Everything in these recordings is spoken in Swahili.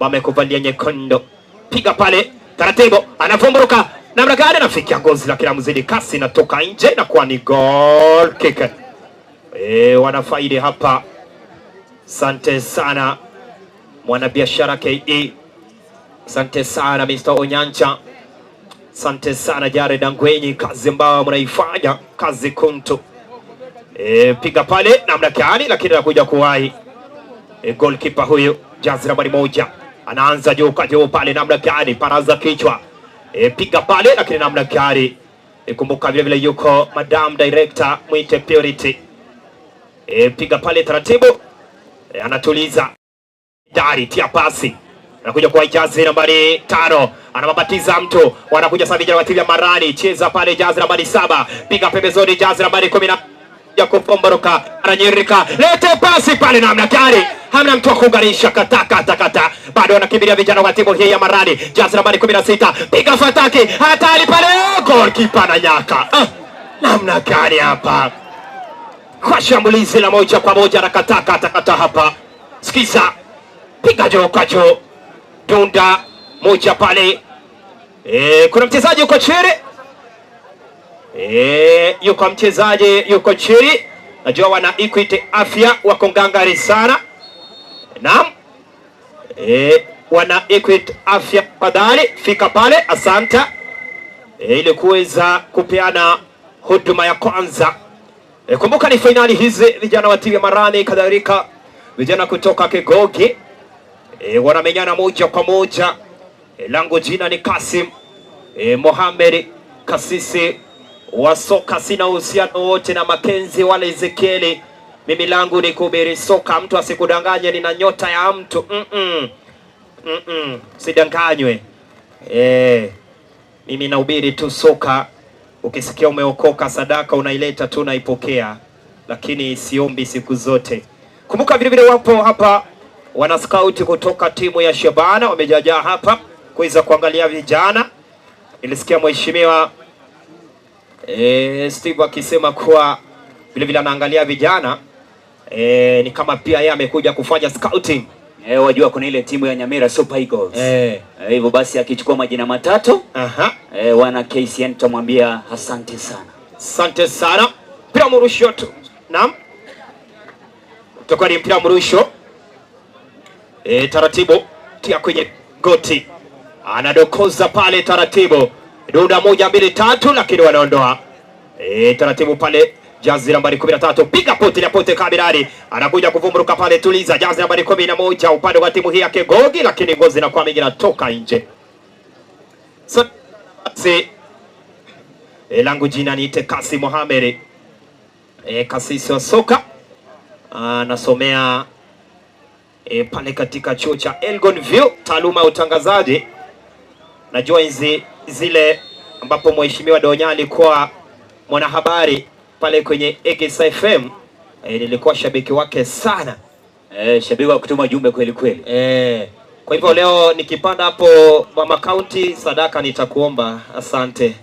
Wamekuvalia nyekundu, piga pale taratibu, anavumburuka namna gani, anafikia ngozi lakini amzidi kasi, natoka nje na kuwa ni goal kick. Wanafaidi hapa. Sante sana mwanabiashara KE, sante sana Mr. Onyancha, sante sana Jared Angwenyi, kazi ambayo mnaifanya kazi kuntu. Piga pale namna gani, lakini anakuja kuwahi. Goalkeeper huyu jazi nambari 1 anaanza juu kwa juu pale namna gani, paraza kichwa. Piga pale lakini namna gani. Kumbuka vile vile yuko Madam Director mwite Purity. Piga pale taratibu. Anatuliza dari, tia pasi, anakuja kwa jazi nambari 5, anababatiza mtu, wanakuja sasa vijana wa timu ya Marani, cheza pale jazi nambari 7, piga pembezoni jazi nambari 10 ya kufomboroka, ananyirika, lete pasi pale namna gani, hamna mtu wa kuunganisha, kata kata kata, bado wanakimbilia vijana wa timu hii ya Marani, jazi nambari 16, piga fataki, hatari pale, goalkeeper ananyaka. Namna gani hapa kwa shambulizi la moja kwa moja, anakataa kata kata hapa. Sikiza, piga juu kwa juu, dunda moja pale. Kuna mchezaji yuko chini. Yuko mchezaji yuko chini. Najua wana Equity Afya wako ngangari sana. Naam. Wana Equity Afya fadhali fika pale, asante. Ili kuweza kupeana huduma ya kwanza. Kumbuka ni fainali hizi, vijana wa timu ya Marani kadhalika vijana kutoka Kegogi wanamenyana moja kwa moja. Langu jina ni Kasim Mohamed Kasisi wa soka, sina uhusiano wote na Makenzi wala Ezekieli. Mimi langu ni kuhubiri soka, mtu asikudanganye nina nyota ya mtu. Sidanganywe. Mimi nahubiri tu soka. Ukisikia umeokoka, sadaka unaileta tu, naipokea, lakini siombi siku zote. Kumbuka vile vile wapo hapa wana scout kutoka timu ya Shabana, wamejajaa hapa kuweza kuangalia vijana. Nilisikia mheshimiwa Steve akisema kuwa vile vile anaangalia vijana. Ni kama pia yeye amekuja kufanya scouting. Wajua kuna ile timu ya Nyamira Super Eagles. Hivyo basi akichukua majina matatu, wana KCN tutamwambia asante sana. Asante sana. Mpira mrusho tu. Naam. Utakuwa ni mpira mrusho. Taratibu tia kwenye goti. Anadokoza pale taratibu. Duda 1 2 3, lakini wanaondoa. Taratibu pale jazi nambari 13, piga pote la pote kabirari, anakuja kuvumburuka pale, tuliza jazi nambari 11 upande wa timu hii ya Kegogi, lakini ngozi inakuwa mingi inatoka nje. So, si, langu jina niite Kasi Mohamed, kasisi wa soka, anasomea pale katika chuo cha Elgon View, taaluma ya utangazaji. Najua hizi zile ambapo mheshimiwa Donya alikuwa mwanahabari pale kwenye Egesa FM, nilikuwa shabiki wake sana. Shabiki wa kutuma jumbe kweli kweli. Kwa hivyo leo nikipanda hapo Mama County sadaka nitakuomba, asante.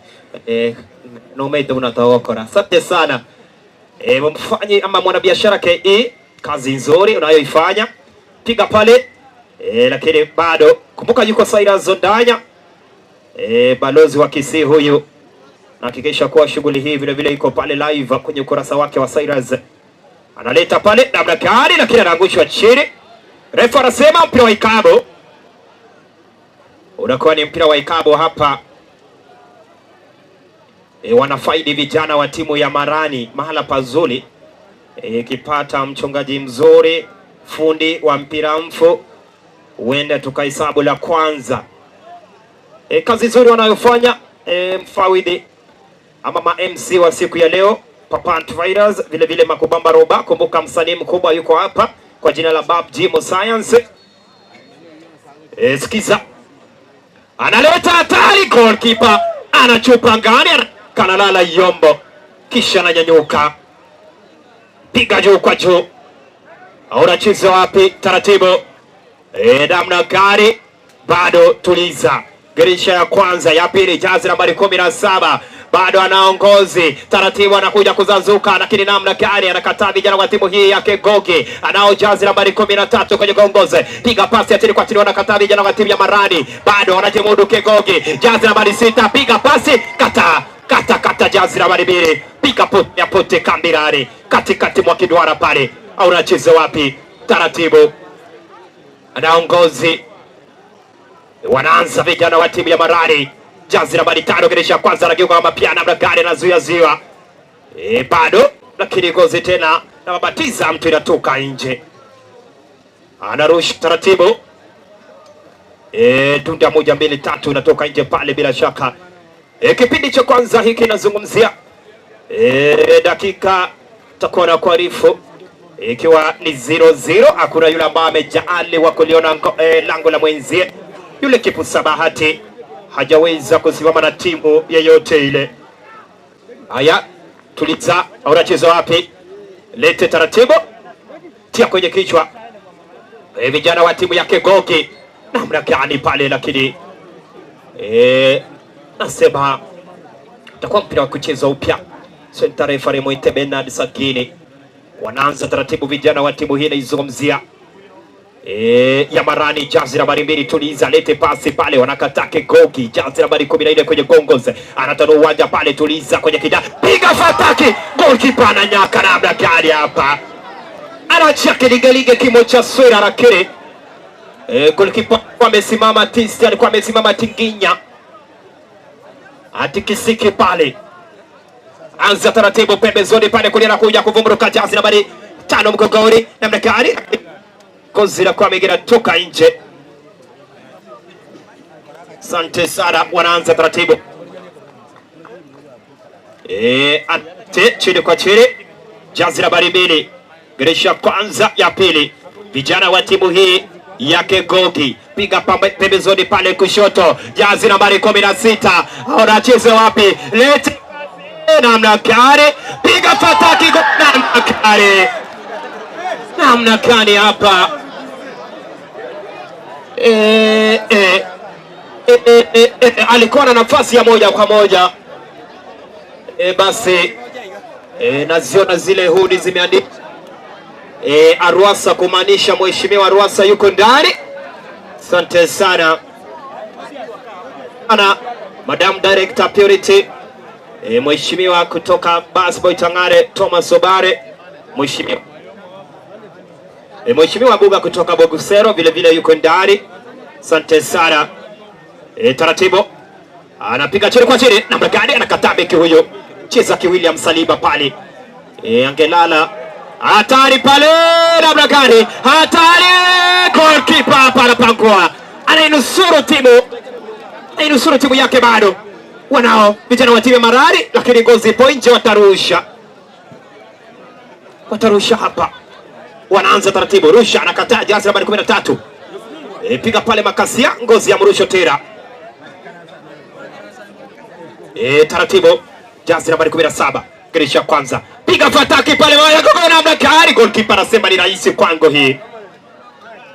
Nomete unatawakora. Asante sana. Mfanyi ama mwanabiashara KE, kazi nzuri unayoifanya. Piga pale. Lakini bado kumbuka yuko Cyrus Zondanya. Balozi wa Kisii huyu. Hakikisha kuwa shughuli hii vile vile iko pale live kwenye ukurasa wake wa Cyrus. Analeta pale namna gani, lakini anaangushwa chini. Refa anasema mpira wa ikabu. Unakuwa ni mpira wa ikabu hapa. Wanafaidi vijana wa timu ya Marani, mahala pazuri. Ikipata mchungaji mzuri, fundi wa mpira mfu, huenda tukahesabu la kwanza. Kazi nzuri wanayofanya, mfawidhi ama ma MC wa siku ya leo Papa Antivirus, vile vile Makubamba Roba. Kumbuka msanii mkubwa yuko hapa kwa jina la Bab G Science. Sikiza, analeta hatari, goalkeeper anachupa ngani, kanalala yombo, kisha ananyanyuka, piga juu kwa juu, unacheza wapi? Taratibu, namna gani? Bado tuliza. Gerisha ya kwanza, ya pili, jazi nambari 17 Bado anaongozi taratibu, anakuja kuzazuka, lakini namna gani anakataa vijana wa timu hii ya Kegogi. Anao jazi nambari 13 kwenye gongozi, piga pasi ya chini kwa chini, wanakataa vijana wa timu ya Marani, bado wanajimudu Kegogi. Jazi nambari 6, piga pasi, kata kata kata, jazi nambari 2, piga pote ya pote kambirani, katikati mwa kiduara pale, au anacheza wapi? Taratibu anaongozi, wanaanza vijana wa timu ya Marani. Jazi nambari 5 kilisha kwanza, anageuka kama pia namna gani, anazuia ziwa bado, lakini gozi tena na mabatiza mtu inatoka nje, anarusha taratibu dunda 1 2 3 inatoka nje pale bila shaka. Kipindi cha kwanza hiki nazungumzia dakika takuwa na kuarifu ikiwa ni 0-0, hakuna yule ambaye amejaaliwa kuliona lango la mwenzie. Yule kipusa Bahati hajaweza kusimama na timu yeyote ile. Haya, tuliza, unacheza wapi? Lete taratibu, tia kwenye kichwa. Vijana wa timu ya Kegogi namna gani pale, lakini nasema itakuwa mpira wa kucheza upya. Center referee mwite Bernard Sagini. Wanaanza taratibu vijana wa timu hii naizungumzia ya Marani. Jazi nambari 2 tuliza, lete pasi pale, wanakataa Kegogi. Jazi nambari 14 kwenye gongoz, anatanua uwanja pale, tuliza kwenye kida, piga fataki, goalkeeper ananyaka namna gani hapa, anachia kilingelinge kimo cha swera, lakini goalkeeper amesimama tisti, alikuwa amesimama tinginya, atikisiki pale. Anza taratibu pembezoni pale kulia na kuja kuvumruka, jazi nambari 5 mgongoni, namna gani kozi la kwa mengine toka nje. Asante sana, wanaanza taratibu ate chini kwa chini, jazi nambari 2 geresha kwanza ya pili, vijana wa timu hii ya Kegogi, piga pembezoni pale kushoto, jazi nambari 16 anacheza wapi? Lete namna gani, piga fataki namna gani, namna gani hapa alikuwa na nafasi ya moja kwa moja basi naziona zile hudi zimeandikwa Arwasa, kumaanisha mheshimiwa Arwasa yuko ndani. Asante sana ana Madam Director Purity, mheshimiwa kutoka Basboy Tangare Thomas Obare, mheshimiwa mheshimiwa Buga kutoka Bogusero vile vile yuko ndani. Asante sana. Taratibu anapiga chini kwa chini, namna gani anakataa beki huyo, cheza ki William Saliba pale angelala, hatari pale, namna gani, hatari, goalkeeper hapa anapangua, anainusuru timu, anainusuru timu yake, bado wanao vijana wa timu ya Marani, lakini ngozi ipo nje, watarusha, watarusha hapa. Wanaanza taratibu, rusha, anakataa jazi nambari 13. Piga pale makasia, ngozi ya mrusho tena. Taratibu, jazi nambari 17, kirisha kwanza, piga fataki pale, waya namna gani, goalkeeper anasema ni rahisi kwangu hii.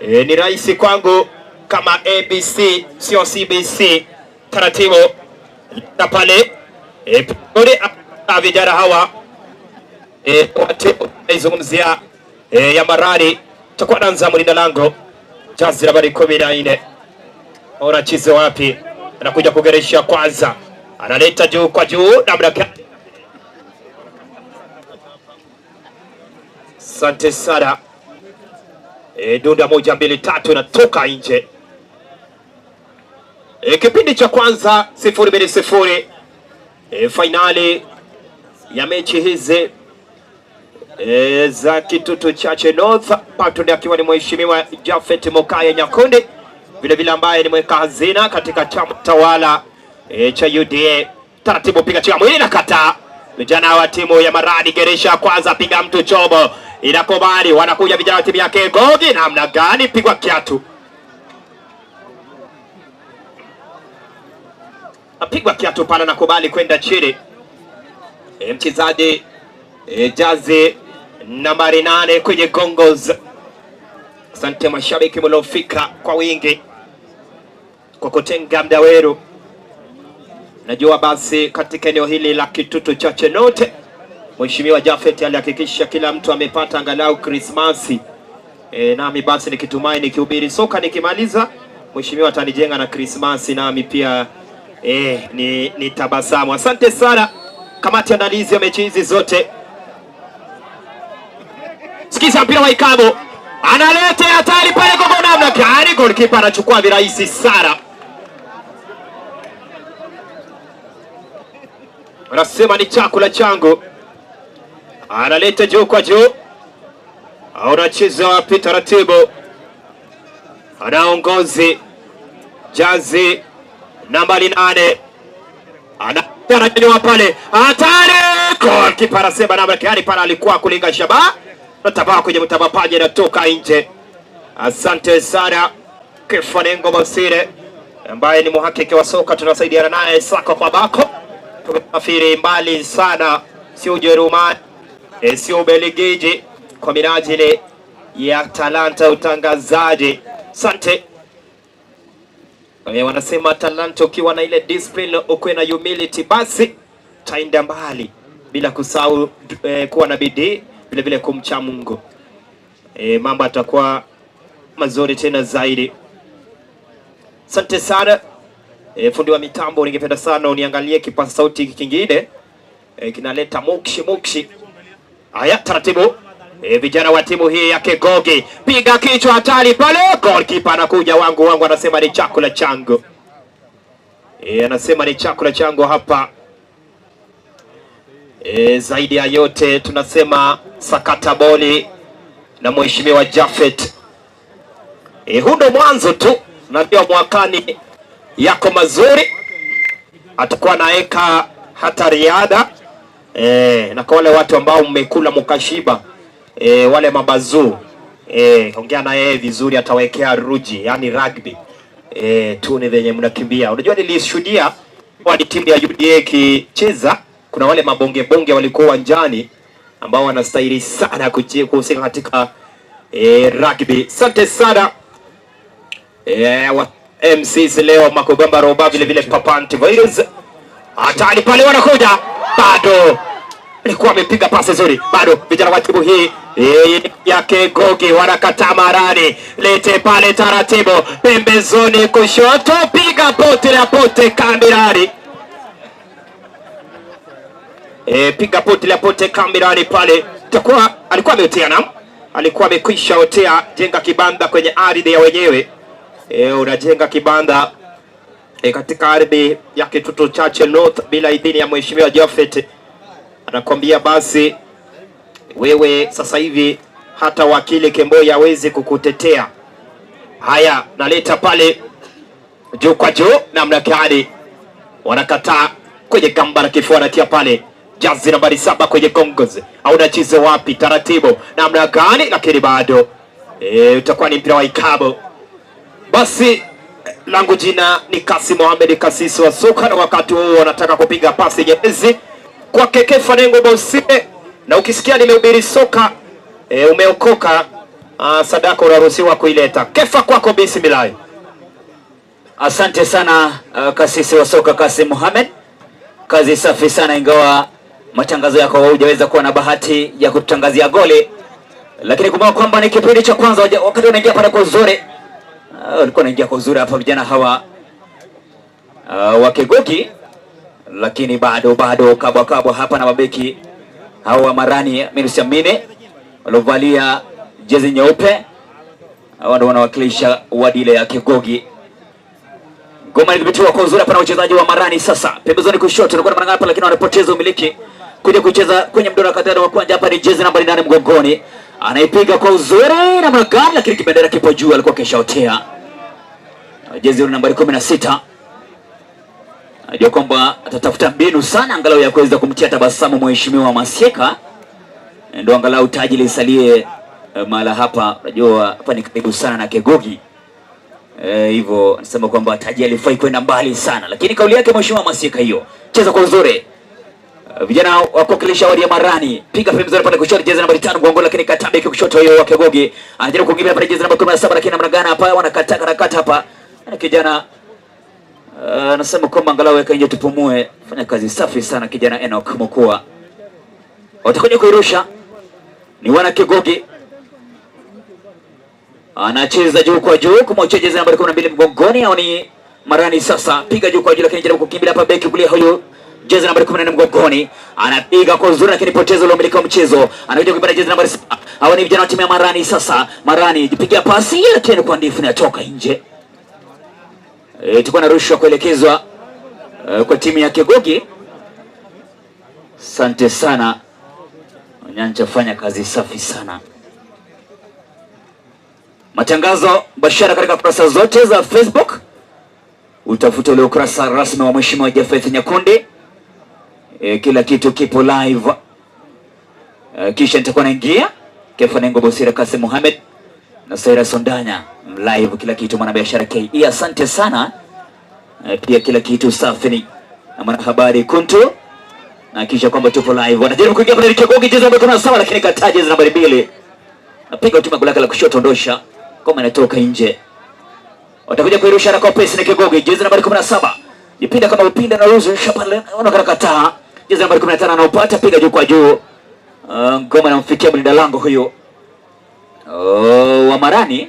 Ni rahisi kwangu kama ABC sio CBC. Taratibu na pale vijana hawa naizungumzia ya Marani, takuwa naanza mlinda lango jazi nambari 14, ora chize wapi, anakuja kugeresha kwanza, analeta juu kwa juu namna gani. Asante sana. Dunda 1 2 3 inatoka nje. Kipindi cha kwanza 0-0. Finali ya mechi hizi za Kitutu Chache North, patron akiwa ni mheshimiwa Jafet Mokaya Nyakundi, vile vile ambaye ni mweka hazina katika chama tawala cha UDA. Taratibu piga chini mwili na kata. Vijana wa timu ya Marani geresha kwanza, piga mtu chobo, inakubali, wanakuja vijana wa timu ya Kegogi, namna gani, pigwa kiatu, apigwa kiatu pale na kubali kwenda chini. Mchezaji jazi nambari 8 kwenye gongos. Asante mashabiki mliofika kwa wingi kwa kutenga muda wenu. Najua basi katika eneo hili la Kitutu Chache North, Mheshimiwa Jafet alihakikisha kila mtu amepata angalau Krismasi. Nami basi nikitumai nikihubiri soka nikimaliza, mheshimiwa atanijenga na Krismasi nami pia ni tabasamu. Asante sana kamati andalizi ya mechi hizi zote. Sikiza mpira wa ikabu, analeta hatari pale kwa namna gani? Goalkeeper anachukua virahisi sana, anasema ni chakula changu, analeta juu kwa juu, anacheza wapi? Taratibu, anaongozi jazi nambari 8 ananyanyua pale, hatari! Goalkeeper anasema namna gani pale, alikuwa kulinga shaba na kwenye mtabapaji anatoka nje. Asante sana Kefanengo Masire ambaye ni muhakiki wa soka, tunasaidiana naye sako kwa bako. Tumesafiri mbali sana, sio Ujerumani, sio Ubelgiji, kwa minajili ya talanta utangazaji. Asante. Wanasema talanta ukiwa na ile discipline, ukuwe na humility, basi taenda mbali, bila kusahau kuwa na bidii, vile vile kumcha Mungu. Mambo atakuwa mazuri tena zaidi. Asante sana. Fundi wa mitambo, ningependa sana uniangalie kipaza sauti kingine kinaleta mukshi mukshi. Haya, taratibu. Vijana wa timu hii ya Kegogi, piga kichwa hatari pale, goalkeeper anakuja, wangu wangu, anasema ni chakula changu. Anasema ni chakula changu hapa. Zaidi ya yote tunasema sakata boli na Mheshimiwa Jafet. Huu ndo mwanzo tu, najua mwakani yako mazuri, atakuwa naeka hata riadha. Na kwa wale watu ambao mmekula mukashiba, wale mabazuu, ongea na yeye vizuri, atawekea ruji, yani rugby. Tu ni venye mnakimbia. Unajua nilishuhudia kwa timu ya UDA ikicheza, kuna wale mabonge bonge walikuwa uwanjani ambao wanastahili sana kuhusika katika rugby. Asante sana MCs leo Makogamba Roba, vile vile Papanti Virus. Hatari pale wanakuja, bado alikuwa amepiga pasi nzuri, bado vijana wa timu hii ya Kegogi wanakataa marani. Lete pale taratibu, pembezoni kushoto, piga pote la pote kambirani. Piga pote la pote kambirani pale. Takuwa alikuwa ameotea, na alikuwa amekwisha otea. Jenga kibanda kwenye ardhi ya wenyewe. Unajenga kibanda katika ardhi ya Kitutu Chache North bila idhini ya Mheshimiwa Jafet. Anakwambia basi wewe sasa hivi hata wakili Kemboi hawezi kukutetea. Haya, naleta pale juu kwa juu, namna gani wanakataa kwenye gamba la kifua, anatia pale jazi nambari 7 kwenye gongozi, au unacheza wapi? Taratibu namna gani, lakini bado utakuwa ni mpira wa ikabu. Basi langu jina ni Kasi Mohamed Kasisi wa soka, na wakati huo wanataka kupiga pasi nyepesi kwa Kekefa Nengo Bosire, na ukisikia nimehubiri soka umeokoka, sadaka unaruhusiwa kuileta. Kefa kwako bismillah. Asante sana Kasisi wa soka Kasi Mohamed. Kazi safi sana, ingawa matangazo yako hujaweza kuwa na bahati ya kutangazia goli, lakini kumbuka kwamba ni kipindi cha kwanza, wakati wanaingia pale kwa uzuri, walikuwa wanaingia kwa uzuri hapa vijana hawa wa Kegogi, lakini bado kabwa kabwa hapa na mabeki hawa wa Marani Minusiamine waliovalia jezi nyeupe, hawa ndio wanawakilisha wadi ile ya Kegogi. Ngoma ilipitiwa kwa uzuri hapa na wachezaji wa Marani. Sasa pembezoni kushoto walikuwa na hapa, lakini wanapoteza umiliki kuja kucheza kwenye mdora katikati wa kwanja. Hapa ni jezi nambari 8 mgongoni, anaipiga kwa uzuri na magari, lakini kibendera kipo juu, alikuwa keshaotea. Jezi nambari 16 anajua kwamba atatafuta mbinu sana angalau ya kuweza kumtia tabasamu Mheshimiwa Masieka, ndio angalau taji lisalie mahala hapa. Unajua hapa ni karibu sana na Kegogi. Hivyo anasema kwamba taji alifai kwenda mbali sana, lakini kauli yake Mheshimiwa Masieka hiyo. Cheza kwa uzuri. Vijana wa kuwakilisha wadi ya Marani, piga pembezoni pale kushoto, jezi nambari 5 mgongoni, lakini Katambe kushoto hiyo wa Kegogi. Anajaribu kuingia pale jezi nambari 17, lakini namna gani hapa wanakataa karakata hapa. Na kijana Anasema kwamba angalau weka nje tupumue. Fanya kazi safi sana kijana Enoch Mokua. Watakuja kuirusha ni wana Kegogi, anacheza juu kwa juu kumwachia jezi nambari 12 mgongoni, au ni Marani sasa, piga juu kwa juu, lakini jaribu kukimbilia hapa beki kulia huyu jezi nambari 14 mgongoni, anapiga kwa uzuri, lakini poteza ule umiliki wa mchezo, anakuja kuipata jezi nambari 7. Hawa ni vijana wa timu ya Marani sasa. Marani jipigia pasi, lakini kwa ndefu inatoka nje. Itakuwa na rushwa kuelekezwa kwa timu ya Kegogi. Asante sana Nyancha, fanya kazi safi sana. Matangazo bashara katika kurasa zote za Facebook, utafute ule ukurasa rasmi wa Mheshimiwa Jafeth Nyakundi. Kila kitu kipo live. Kisha nitakuwa naingia Kefa Nengo Bosira Kasim Mohamed na Saira Sondanya live, kila kitu mwanabiashara KE, asante sana. Pia kila kitu safi ni na mwanahabari Kuntu na kisha kwamba tupo live. Wanajaribu kuingia pale Kegogi, jezi namba 17 lakini kataa jezi nambari 2. Napiga tu magoli la kushoto, ondosha kama inatoka nje. Watakuja kuirusha haraka upesi ni Kegogi, jezi nambari 17. Jipinda kama upinda na ruzu shapale, anaona jezi nambari 15 anaupata, piga juu kwa juu. Ngoma inamfikia mlinda lango huyo. Oh, wa Marani.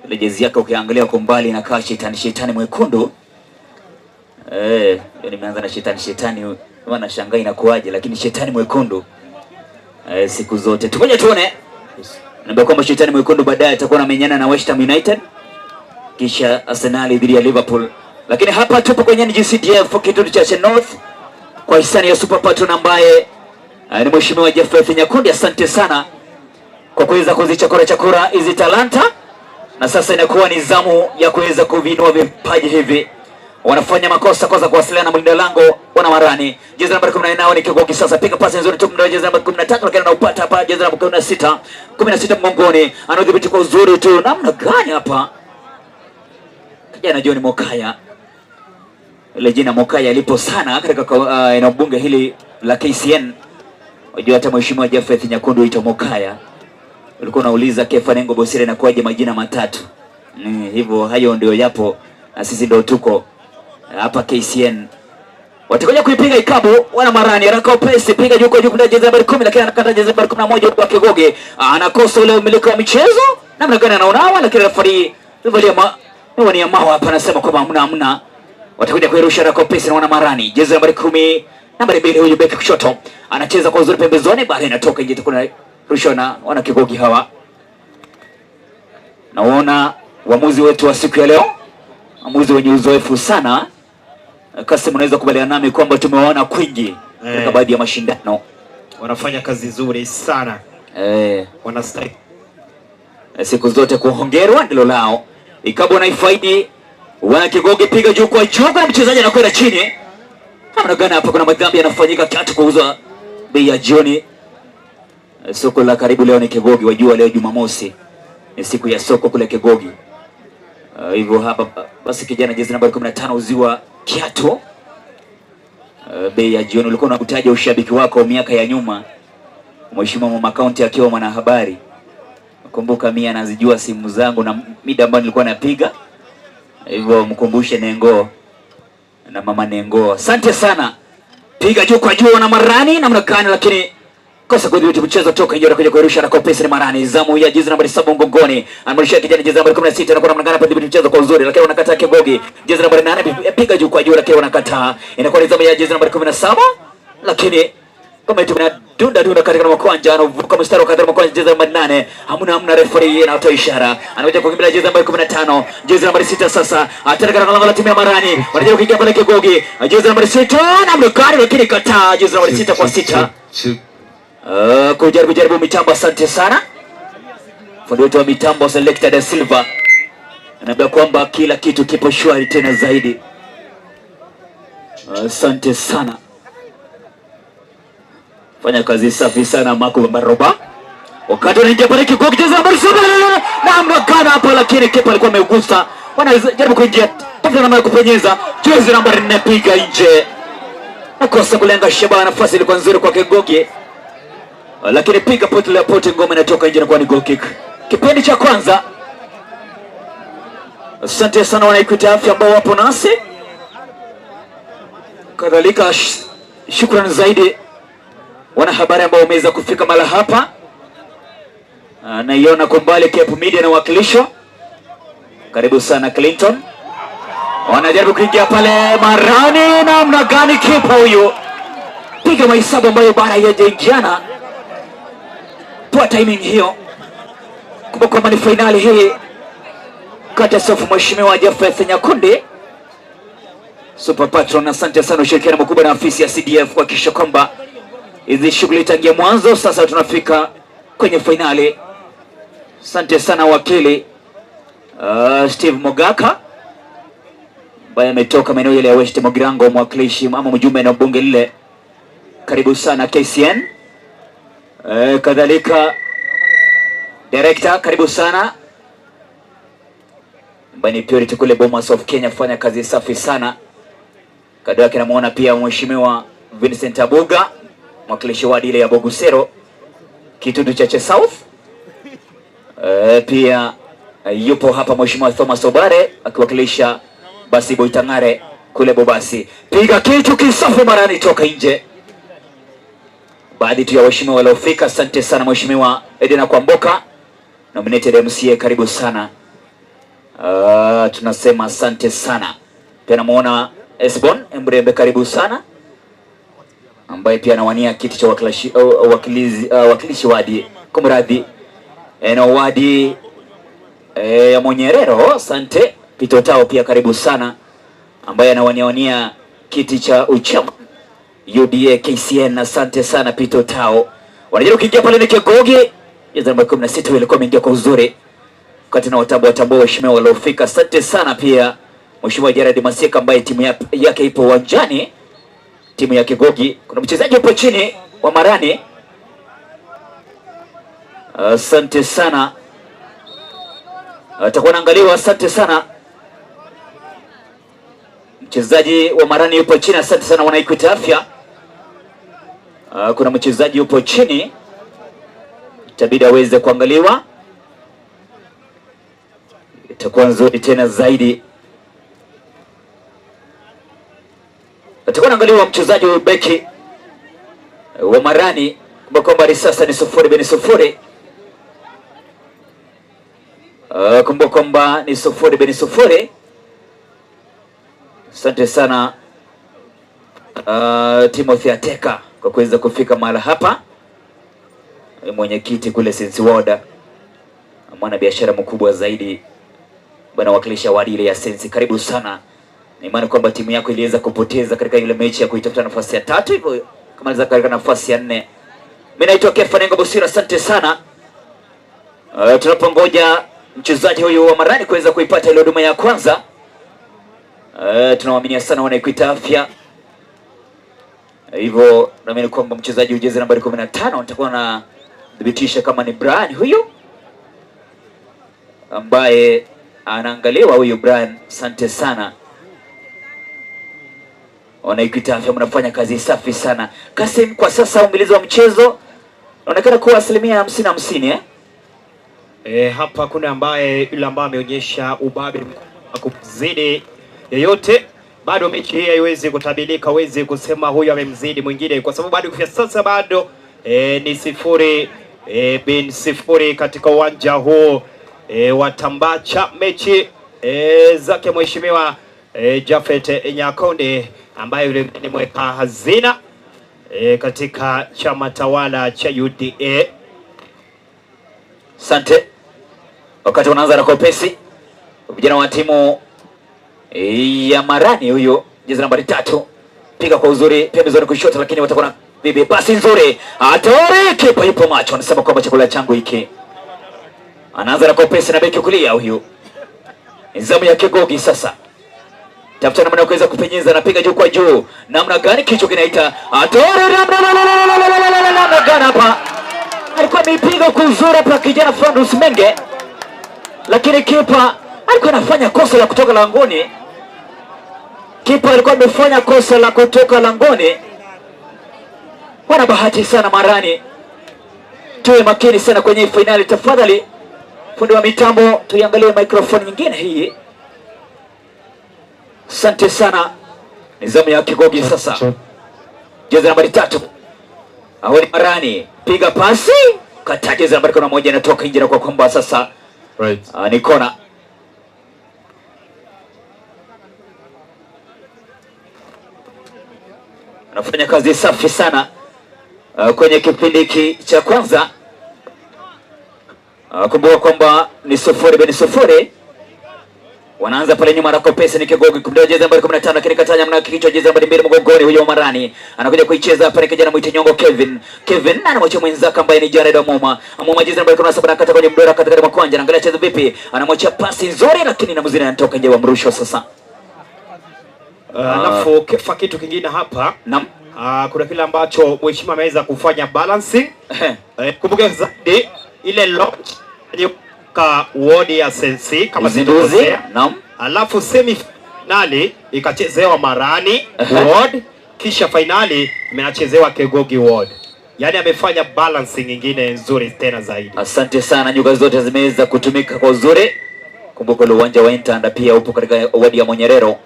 Ile jezi yake ukiangalia kwa mbali inakaa shetani shetani mwekundu. Nimeanza na shetani shetani, maana shangaa inakuaje, lakini shetani mwekundu siku zote. Tukoje tuone. Naambia kwamba shetani mwekundu baadaye atakuwa anamenyana na West Ham United, kisha Arsenal dhidi ya Liverpool. Lakini hapa tupo kwenye NGCDF kituo cha North kwa hisani ya Super Patron ambaye ni Mheshimiwa Jafeth Nyakundi. Asante sana kwa kuweza kuzichakura chakura hizi talanta, na sasa inakuwa ni zamu ya kuweza kuvinua vipaji hivi. Wanafanya makosa kwanza kuwasiliana na mlinda lango wana Marani. Jezi nambari 14 ni Kigogi sasa, piga pasi nzuri tu mlinda jezi nambari 13, lakini anaupata hapa jezi nambari 16. 16 mgongoni, anadhibiti kwa uzuri tu. Namna gani hapa? Kijana John Mokaya. Ile jina Mokaya lipo sana katika eneo bunge hili la KCN. Unajua hata Mheshimiwa Jafeth Nyakundi huitwa Mokaya. Ulikuwa unauliza Kefa Nengo Bosire inakuwaje majina matatu. Hivyo hayo ndio yapo na sisi ndio tuko hapa KCN. Watakuja kuipiga ikabu wana Marani, haraka upesi, piga juu kwa juu kuna jezi nambari 10, lakini anakata jezi nambari 11 kwa Kegoge. Anakosa ule umiliki wa michezo. Namna gani anaonawa, lakini referee alivalia miwani ya mawa hapa anasema kwamba hamna hamna. Watakuja kuirusha haraka upesi na wana Marani. Jezi nambari 10, nambari 2 huyu beki kushoto. Anacheza kwa uzuri pembezoni, bali inatoka nje, kuna rushwa na wana Kegogi hawa. Naona uamuzi wetu wa siku ya leo, uamuzi wenye uzoefu sana. Kasim, unaweza kubaliana nami kwamba tumewaona kwingi katika baadhi ya mashindano. Wanafanya kazi nzuri sana. Wanastahili Siku zote kuhongerwa ndilo lao. Ikabu wanaifaidi wana Kigogi, piga juu kwa juu, na mchezaji anakwenda chini. Namna gani hapa kuna madhambi yanafanyika, kiatu kuuza bei ya jioni. Soko la karibu leo ni Kegogi, wajua leo Jumamosi ni siku ya soko kule Kegogi. Hivyo hapa basi kijana jezi nambari 15 uziwa kiatu bei ya jioni. Ulikuwa unakutaja ushabiki wako miaka ya nyuma, Mheshimiwa Mama County akiwa mwanahabari. Kumbuka mimi anazijua simu zangu na mida ambayo nilikuwa napiga. Hivyo mkumbushe Nengo na Mama Nengo. Asante sana. Piga juu kwa juu na Marani namna gani, lakini kosa kudhibiti mchezo toka nje, anakuja kuirusha na kopesi ni Marani. Zamu ya jezi nambari 7 mgongoni. Anamrudishia kijana jezi nambari 16, anakuwa namna gani hapa kudhibiti mchezo kwa uzuri, lakini wanakataa Kegogi. Jezi nambari 8 piga juu kwa juu, lakini wanakataa. Inakuwa ni zamu ya jezi nambari 17, lakini kama tumena dunda dunda katika makwanja, anavuka mstari wa katika makwanja, jezi nambari 8. Hamna referee anatoa ishara. Anakuja kukimbilia jezi nambari 15, jezi nambari 6 sasa. Ataka katika lango la timu ya Marani. Wanajaribu kuingia pale Kegogi. Jezi nambari 6 na mlokari, lakini kataa jezi nambari 6 kwa 6. Kujaribu jaribu mitambo, asante sana. Fundi wetu wa mitambo Selector Da Silva anaambia kwamba kila kitu kipo shwari tena zaidi. Asante sana. Fanya kazi safi sana Marco Baroba. Wakati anaingia pale Kigogi, jezi nambari 7 na mnakana hapo, lakini kipa alikuwa ameugusa. Wanajaribu kuingia, tafuta namba ya kupenyeza. Jezi nambari 4 piga nje. Nakosa kulenga shabaha, nafasi ilikuwa nzuri kwa Kigogi. Lakini piga pote la pote, ngoma inatoka nje na kuwa ni goal kick. Kipindi cha kwanza Asante sana wana Equity Afya ambao wapo nasi, kadhalika shukrani zaidi wanahabari ambao wameweza kufika mahala hapa. Naiona kwa mbali Cape Media na wakilisho. Karibu sana Clinton. Wanajaribu kuingia pale Marani, namna gani kipa huyu piga mahesabu ambayo bara hayajaingiana. Poa timing hiyo. Kumbuka kwamba ni fainali hii kati ya sofu Mheshimiwa Jafeth Nyakundi Super Patron. Asante sana, ushirikiano mkubwa na afisi ya CDF kuhakikisha kwamba hizi shughuli tangia mwanzo, sasa tunafika kwenye fainali. Asante sana wakili Steve Mogaka ambaye ametoka maeneo yale ya West Mogirango, mwakilishi ama mjumbe na bunge lile. Karibu sana KCN. Kadhalika director, karibu sana ambaye ni Purity kule Bomas of Kenya, fanya kazi safi sana. Kando yake namuona pia Mheshimiwa Vincent Abuga, mwakilishi wadi ile ya Bogusero, Kitutu Chache South. Pia yupo hapa Mheshimiwa Thomas Obare akiwakilisha basi Boitangare kule Bobasi. Piga kitu kisafi Marani toka nje. Baadhi tu ya waheshimiwa waliofika, asante sana Mheshimiwa Edina Kwamboka, nominated MCA, karibu sana. Tunasema asante sana. Pia namuona Esbon Embrembe, karibu sana, ambaye pia anawania kiti cha wakilishi wadi, kumradhi, eneo wadi ya Monyerero. Asante Pito Tao pia karibu sana, ambaye anawaniania kiti cha uchama UDA KCN. Asante sana Pito Tao. Wanajaribu kuingia pale ni Kegogi, jezi namba 16 ilikuwa imeingia kwa uzuri wakati na watambua watambua waheshimiwa waliofika. Asante sana pia Mheshimiwa Gerard Masika ambaye timu yake ipo uwanjani, timu ya Kegogi. Kuna mchezaji yupo chini wa Marani. Asante sana, atakuwa anaangaliwa. Asante sana, mchezaji wa Marani yupo chini. Asante sana wana Equity Afya. Kuna mchezaji yupo chini, itabidi aweze kuangaliwa, itakuwa nzuri tena zaidi. Atakuwa anaangaliwa mchezaji wa beki wa Marani. Kumbuka kwamba sasa ni 0-0. Kumbuka kwamba ni 0-0. Asante sana Timothy Ateka kwa kuweza kufika mahala hapa, mwenyekiti kule Sensi Ward, mwana biashara mkubwa zaidi bwana, wakilisha wadi ile ya Sensi. Karibu sana. Ni imani kwamba timu yako iliweza kupoteza katika ile mechi ya kuitafuta nafasi ya tatu, hivyo kamaliza katika nafasi ya 4. Mimi naitwa Kefa Nengo Busira, asante sana. Tunapongoja mchezaji huyu wa Marani kuweza kuipata ile huduma ya kwanza. Tunawaaminia sana wana Equity Afya. Hivyo naamini kwamba mchezaji jezi nambari 15 nitakuwa na thibitisha kama ni Brian huyu ambaye anaangaliwa huyu Brian. Asante sana wana Equity Afya, mnafanya kazi safi sana. Kasim, kwa sasa umilizi wa mchezo unaonekana kuwa 50-50 eh? Hapa kuna ambaye yule ambaye ameonyesha ubabe kuzidi yeyote. Bado mechi hii haiwezi kutabirika, huwezi kusema huyu amemzidi mwingine, kwa sababu bado kufikia sasa bado ni 0-0 katika uwanja huu wa Tambacha. Mechi zake Mheshimiwa Jafeth Nyakundi ambaye yule ni mweka hazina katika chama tawala cha UDA. Asante. Wakati unaanza na kopesi vijana wa timu ya Marani, huyo jezi nambari 3 piga kwa uzuri pembezoni kushoto, lakini watakuwa na bibi pasi nzuri. Atore, kipa yupo macho, anasema kwamba chakula changu hiki. Anaanza na kopesi na beki kulia huyu. Zamu ya Kegogi sasa. Tafuta namna ya kuweza kupenyeza, anapiga juu kwa juu. Namna gani kichwa kinaita? Atore, namna gani hapa? Alikuwa ameipiga kwa uzuri hapa kijana Flandus Menge, lakini kipa alikuwa anafanya kosa la kutoka langoni. Kipa alikuwa amefanya kosa la kutoka langoni. Wana bahati sana Marani. Tuwe makini sana kwenye finali tafadhali. Fundi wa mitambo, tuiangalie microphone nyingine hii. Asante sana. Ni zamu ya Kegogi sasa. Jezi nambari 3. Awali Marani piga pasi, kata jezi nambari 11 inatoka nje na kwa kwamba sasa Right. ni kona. Anafanya kazi safi sana kwenye kipindi hiki cha kwanza. Kumbuka kwamba ni 0-0. Wanaanza pale nyuma na pesa ni Kegogi kumdoa jezi nambari 15, lakini katanya mna kichwa jezi nambari 2 mgongoni huyo Marani. Anakuja kuicheza hapa ni kijana mwite Nyongo Kevin. Kevin anamwacha mwenzake ambaye ni Jared Amoma. Amoma jezi nambari 17 anakata kwenye mdora katika mkwanja, anaangalia cheza vipi? Anamwacha pasi nzuri lakini na mzina anatoka nje wa mrusho sasa. Alafu Kefa, kitu kingine hapa. Naam. Kuna kile ambacho mheshimiwa ameweza kufanya balancing. Kumbuka zaidi ile launch ka wodi ya Sensi kama Uzinduzi. sitokosea. Naam. Alafu semi finali ikachezewa Marani ward, kisha finali imechezewa Kegogi ward. Yaani amefanya balancing nyingine nzuri tena zaidi. Asante sana, nyuga zote zimeweza kutumika kwa uzuri. Kumbuka ule uwanja wa Entanda pia upo katika wadi ya Monyerero.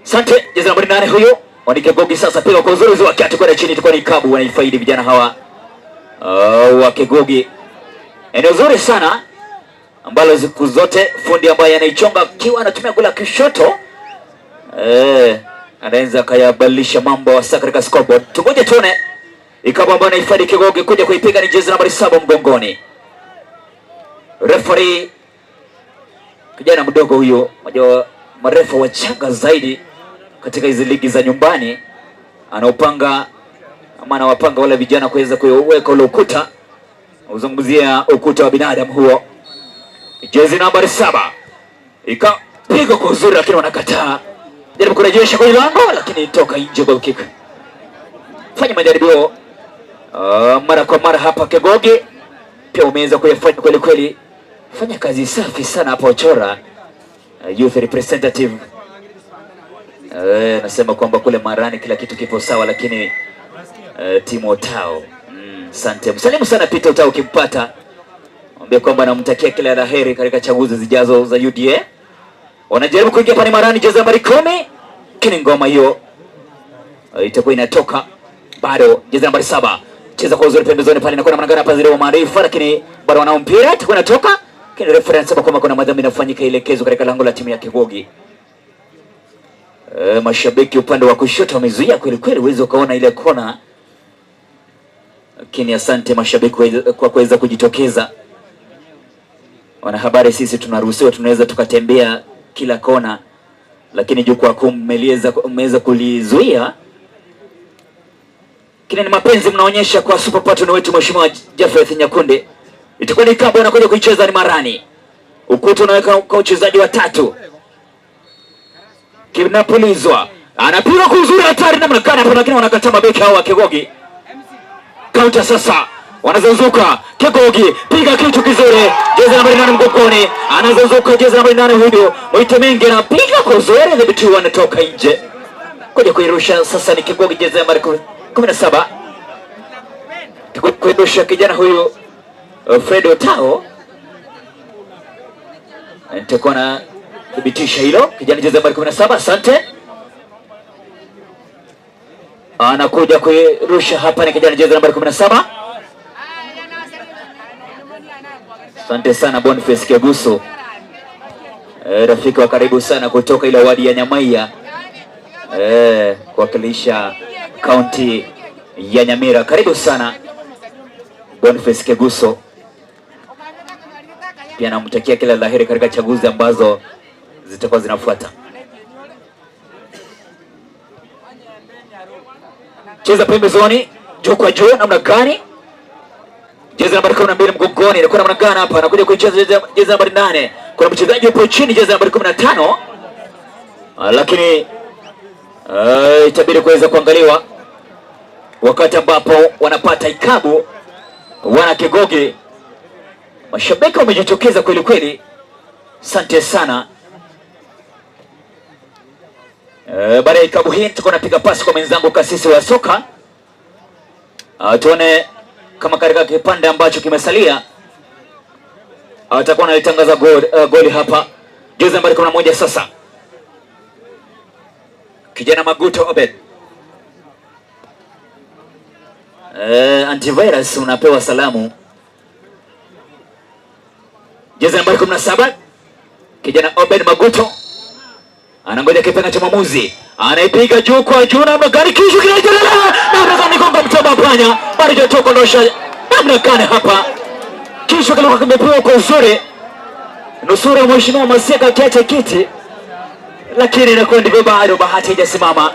Asante, jezi nambari 8 huyo. Wanikegogi sasa piga kwa uzuri wa kiatu kwenda chini, itakuwa ni kabu, wanaifaidi vijana hawa wa Kegogi. Eneo zuri sana ambalo siku zote fundi ambaye anaichonga akiwa anatumia gula kishoto anaweza akayabadilisha mambo hasa katika scoreboard. Tungoje tuone ikabu ambayo anahifadhi Kegogi kuja kuipiga ni jezi nambari 7 mgongoni. Referee kijana mdogo huyo, mmoja wa marefa wachanga zaidi katika hizi ligi za nyumbani, anaupanga ama anawapanga wale vijana kuweza kuweka ule ukuta. Uzungumzia ukuta wa binadamu huo. Jezi nambari 7 ikapigwa kwa uzuri, lakini wanakataa. Jaribu kurejesha kwenye lango, lakini toka nje, goal kick. Fanya majaribio mara kwa mara hapa Kegogi pia umeweza kuyafanya kweli kweli. Fanya kazi safi sana hapa Ochora, youth representative. Nasema kwamba kule Marani kila kitu kipo sawa, lakini timu Otao. Asante. Msalimu sana Peter Otao ukimpata. Mwambie kwamba namtakia kila la heri katika chaguzi zijazo za UDA. Wanajaribu kuingia pale Marani, jezi nambari 10. Lakini ngoma hiyo itakuwa inatoka bado. Jezi nambari 7 cheza kwa uzuri pembezoni pale, inakuwa namna gani hapa zile maarifa, lakini bado wanao mpira, itakuwa inatoka. Lakini referee anasema kwamba kuna madhambi inafanyika ielekezwe katika lango la timu ya Kegogi. Mashabiki upande wa kushoto wamezuia kweli kweli, uweze ukaona ile kona. Lakini asante mashabiki kwa kuweza kujitokeza. Wanahabari sisi tunaruhusiwa, tunaweza tukatembea kila kona, lakini jukwaa kuu mmeweza kulizuia. Kile ni mapenzi mnaonyesha kwa super patron wetu Mheshimiwa Jafeth Nyakunde. Itakuwa ni kabo anakuja kuicheza ni Marani. Ukuta unaweka kwa wachezaji watatu. Kinapulizwa. Anapiga kwa uzuri hatari namna gani hapo, lakini wanakataa mabeki hao wa Kegogi. Counter sasa. Wanazunguka Kegogi, piga kitu kizuri. Jezi nambari 8 mgongoni. Anazunguka jezi nambari 8 huyo. Mwite Mingi anapiga kwa uzuri, dhibiti wanatoka nje. Kuja kuirusha sasa ni Kegogi, jezi nambari 17. Kuirusha kijana huyu Fred Otao. Nitakuwa na thibitisha hilo. Kijana jezi nambari 17, asante. Anakuja kuirusha hapa ni kijana jezi nambari 17. Asante sana Boniface Keguso. Rafiki wa karibu sana kutoka ile wadi ya Nyamaiya. Kuwakilisha kaunti ya Nyamira. Karibu sana Boniface Keguso. Pia namtakia kila laheri katika chaguzi ambazo zitakuwa zinafuata. Cheza pembezoni, juu kwa juu namna gani? Jezi nambari 12 mgongoni, inakuwa namna gani hapa? Anakuja kuicheza jezi nambari 8. Kuna mchezaji yupo chini, jezi nambari 15. Lakini itabidi kuweza kuangaliwa wakati ambapo wanapata ikabu wana Kegogi. Mashabiki wamejitokeza kweli kweli. Asante sana. Baada ya ikabu hii tuko napiga pasi kwa mwenzangu kasisi wa soka. Tuone kama katika kipande ambacho kimesalia atakuwa analitangaza goli hapa. Jezi nambari 11 sasa. Kijana Maguto Obed. Antivirus unapewa salamu. Jezi nambari 17 kijana Obed Maguto anangoja kipenga cha mwamuzi, anaipiga juu kwa juu, namna gani kishu kinaendelea, namna gani gonga mtaba panya bado hajatoka ndosha, namna gani hapa kishu kilikuwa kimepigwa kwa uzuri, nusura mheshimiwa Maseka akiacha kiti, lakini inakuwa ndivyo, bado bahati haijasimama.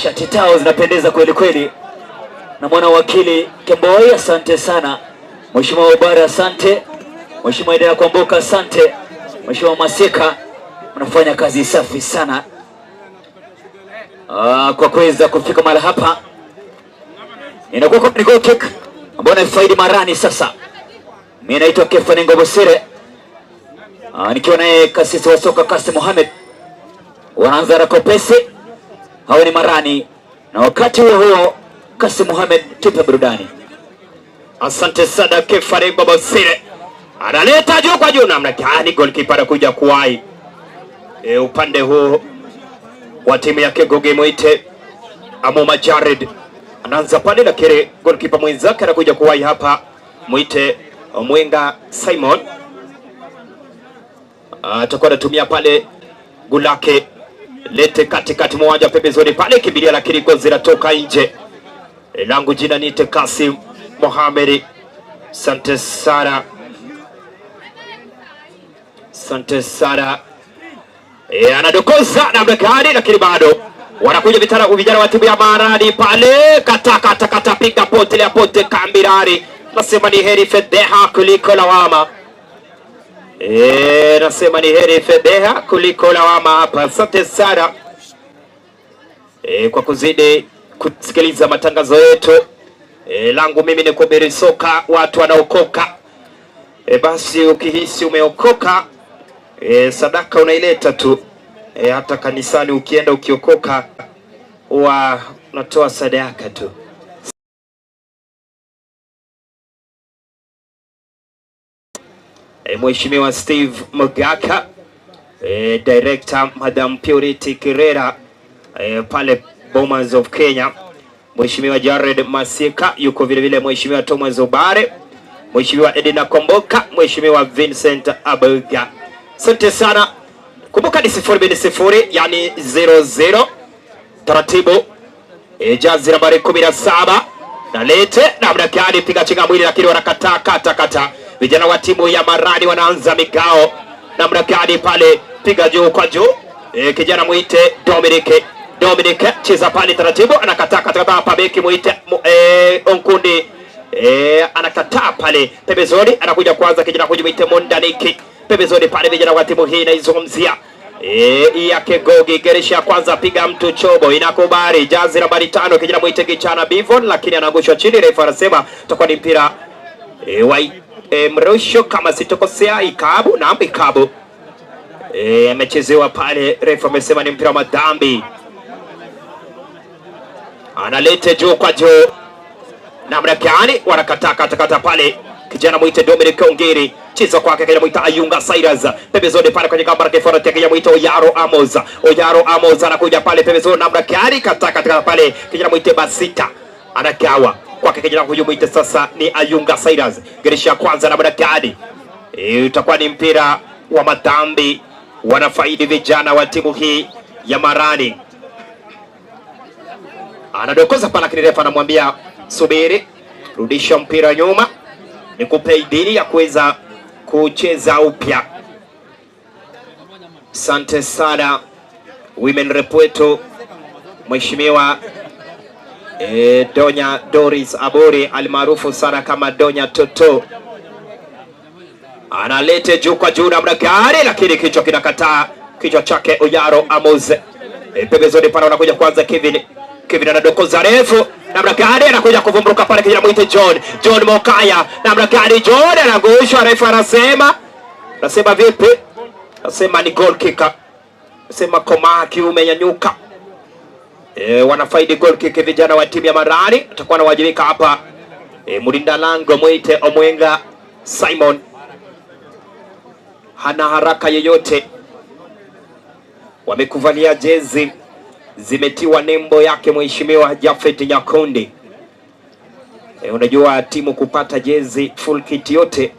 Shati tao zinapendeza kweli kweli. Na mwana wakili Kemboi, asante sana. Mheshimiwa Obara, asante. Mheshimiwa Idara Kwamboka, asante. Mheshimiwa Maseka, mnafanya kazi safi sana kwa kuweza kufika mahali hapa. Inakuwa ni goal kick ambayo inaifaidi Marani sasa. Mimi naitwa Kefani Ngobosire, nikiwa naye kasisi wa soka Kasim Mohamed. Wanaanza rakopesi, hao ni Marani, na wakati huo huo Kasim Mohamed, tupe burudani. Asante sana Kefani Ngobosire, analeta juu kwa juu, namna gani goalkeeper anakuja kuwahi upande huu wa timu ya Kegogi mwite Amoma Jared anaanza pale, lakini goalkeeper mwenzake anakuja kuwahi hapa, mwite Mwenga Simon atakuwa anatumia pale gulake lete katikati mwanja pembezoni pale kimbilia, lakini gozi zinatoka nje. Langu jina niite Kasim Mohamed. Asante sana, asante sana. Anadokoza namna gani, lakini bado wanakuja vijana wa timu ya Marani pale, kata kata kata, piga pote ya pote kambirari. Nasema ni heri fedheha kuliko lawama. Nasema ni heri fedheha kuliko lawama hapa. Asante sana kwa kuzidi kusikiliza matangazo yetu. Langu mimi ni kuhubiri soka, watu wanaokoka. Basi ukihisi umeokoka, sadaka unaileta tu. Hata kanisani ukienda ukiokoka huwa unatoa sadaka tu. Mheshimiwa Steve Mugaka, Director Madam Purity Kirera, pale Bomas of Kenya. Mheshimiwa Jared Masika yuko vile vile, Mheshimiwa Thomas Obare, Mheshimiwa Edina Komboka, Mheshimiwa Vincent Abuga. Asante sana. Kumbuka ni 0-0, yani 0-0. Taratibu. Jazi nambari 17 na lete namna gani, piga chenga mwili, lakini wanakataa kata kata. Vijana wa timu ya Marani wanaanza migao namna gani pale, piga juu kwa juu. Kijana mwite Dominic, Dominic cheza pale taratibu, anakataa kata kata hapa, beki mwite Onkundi anakataa pale pembezoni, anakuja kwanza kijana huyu mwite Mondaniki pembezoni pale. Vijana wa timu hii naizungumzia ya Kegogi geresha kwanza, piga mtu chobo, inakubali jazi nambari 5 kijana mwite Kichana Bivon, lakini anaangushwa chini. Refa anasema utakuwa ni mpira wa mrusho kama sitokosea, ikabu na ikabu amechezewa pale. Refa amesema ni mpira wa madhambi, analete juu kwa juu namna gani, wanakataa kata kata pale. Kijana mwite Dominic Ongeri, cheza kwake kijana mwite Ayunga Cyrus pembezoni pale kwenye kamba yake forward, kijana mwite Oyaro Amos, Oyaro Amos anakuja pale pembezoni namna gani, kata kata pale kijana mwite Basita anagawa kwake kijana huyu mwite sasa ni Ayunga Cyrus, geresha kwanza namna gani, utakuwa ni mpira wa madhambi, wanafaidi vijana wa timu hii ya Marani. Anadokoza pale, lakini refa anamwambia subiri, rudisha mpira nyuma, nikupe idhini ya kuweza kucheza upya. Asante sana Women Rep wetu Mheshimiwa Donya Doris Aburi almaarufu sana kama Donya Toto, analete juu kwa juu namna gani, lakini kichwa kinakataa, kichwa chake Oyaro Amos. Pembezoni pale anakuja kwanza Kevin, Kevin anadokoza refu namna gani, anakuja kuvumbuka pale kijana mwite John, John Mokaya namna gani, John anaangushwa, refu anasema, anasema vipi? Anasema ni goal kicker, anasema komaa kiume nyanyuka. Wanafaidi goal kick vijana wa timu ya Marani, atakuwa anawajibika hapa. Mlinda lango mwite Omwenga Simon hana haraka yeyote, wamekuvalia jezi Zimetiwa nembo yake Mheshimiwa Jafet Nyakundi. Unajua timu kupata jezi full kit yote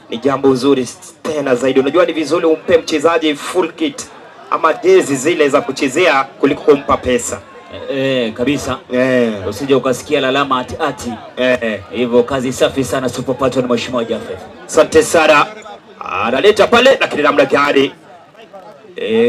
ni jambo zuri tena zaidi. Unajua ni vizuri umpe mchezaji full kit ama jezi zile za kuchezea kuliko kumpa pesa. Kabisa. Usije ukasikia lalama ati ati. Hivyo kazi safi sana Super Patron Mheshimiwa Jafet. Asante sana. Analeta pale lakini namna gani?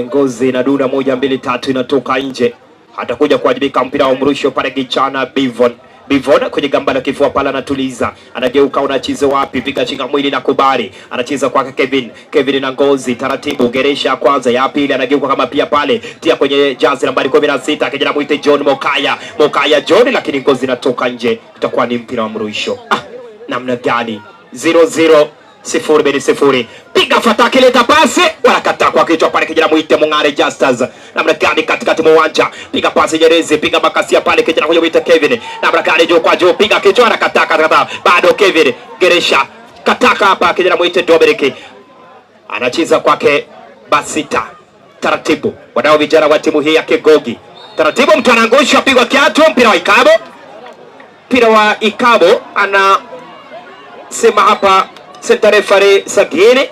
Ngozi inadunda 1 2 3 inatoka nje. Atakuja kuwajibika mpira wa mrusho pale Kichana Bivon. Bivon kwenye gamba la kifua pale anatuliza. Anageuka, unacheza wapi? Piga chinga mwili na kubali. Anacheza kwake Kevin. Kevin na Ngozi taratibu, geresha ya kwanza, ya pili anageuka kama pia pale. Tia kwenye jazi nambari 16 kijana mwite John Mokaya. Mokaya John, lakini Ngozi inatoka nje. Itakuwa ni mpira wa mrusho. Namna gani? 0-0 0-0. Piga fataki, leta pasi, wanakataa kwa kichwa pale kijana mwite Mungare Justus. Namna gani katikati mwa uwanja, piga pasi Nyerezi, piga makasia pale kijana huyo mwite Kevin. Namna gani juu kwa juu, piga kichwa, anakataa, kataa. Bado Kevin Geresha kataka hapa kijana mwite Dominic. Anacheza kwake Basita. Taratibu wadau vijana wa timu hii ya Kegogi. Taratibu mtu anaangusha, pigwa kiatu, mpira wa Ikabo. Mpira wa Ikabo anasema hapa center referee Sagini.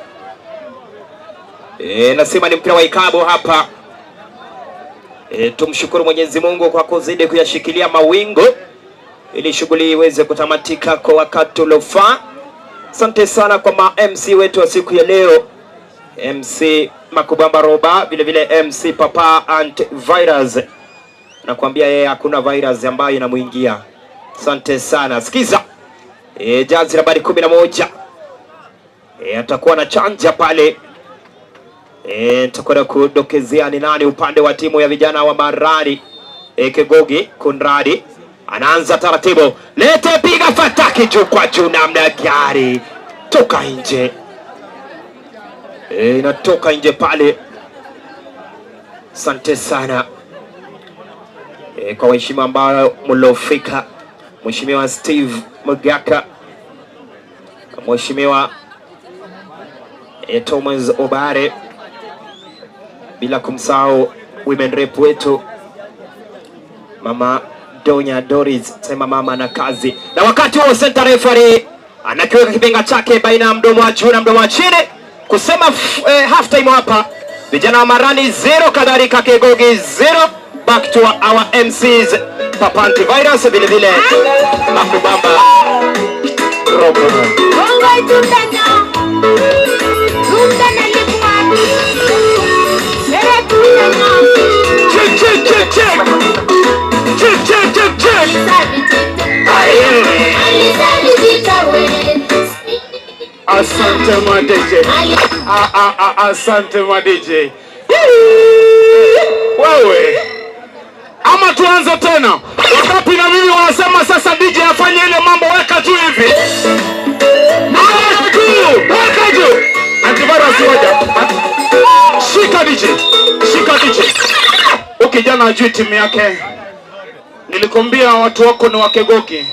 Nasema ni mpira wa Ikabo hapa. Tumshukuru Mwenyezi Mungu kwa kuzidi kuyashikilia mawingu ili shughuli iweze kutamatika kwa wakati uliofaa. Asante sana kwa ma MC wetu wa siku ya leo, MC Makubamba Roba, vile vile MC Papa Antivirus. Nakwambia yeye hakuna virus ambayo inamuingia. Asante sana. Sikiza. Jazi nambari 11. Atakuwa na chanja pale. Nitakwenda kudokezea ni nani upande wa timu ya vijana wa Marani. Kegogi Konradi anaanza taratibu. Lete, piga fataki juu kwa juu, namna gari toka nje. Inatoka nje pale. Asante sana kwa waheshimiwa ambao mliofika, Mheshimiwa Steve Mugaka, Mheshimiwa Thomas Obare, bila kumsahau women rep wetu Mama Donya Doris, sema mama na kazi. Na wakati huo center referee anakiweka kipenga chake baina ya mdomo wa juu na mdomo wa chini kusema half time hapa. Vijana wa Marani 0, kadhalika Kegogi 0. Back to our MCs Papa Antivirus, vile vile Makubamba Robo. Check, check, check, check. Check, check, check, check. Asante ma DJ. Asante ma DJ. Wewe. Ama tuanze tena. Wakati na mimi wanasema sasa DJ afanye ile mambo, weka tu hivi. Weka juu, weka juu. Antivirus moja. Shika DJ. Shika DJ. Ukijana ajui timu yake. Nilikwambia watu wako ni wa Kegogi.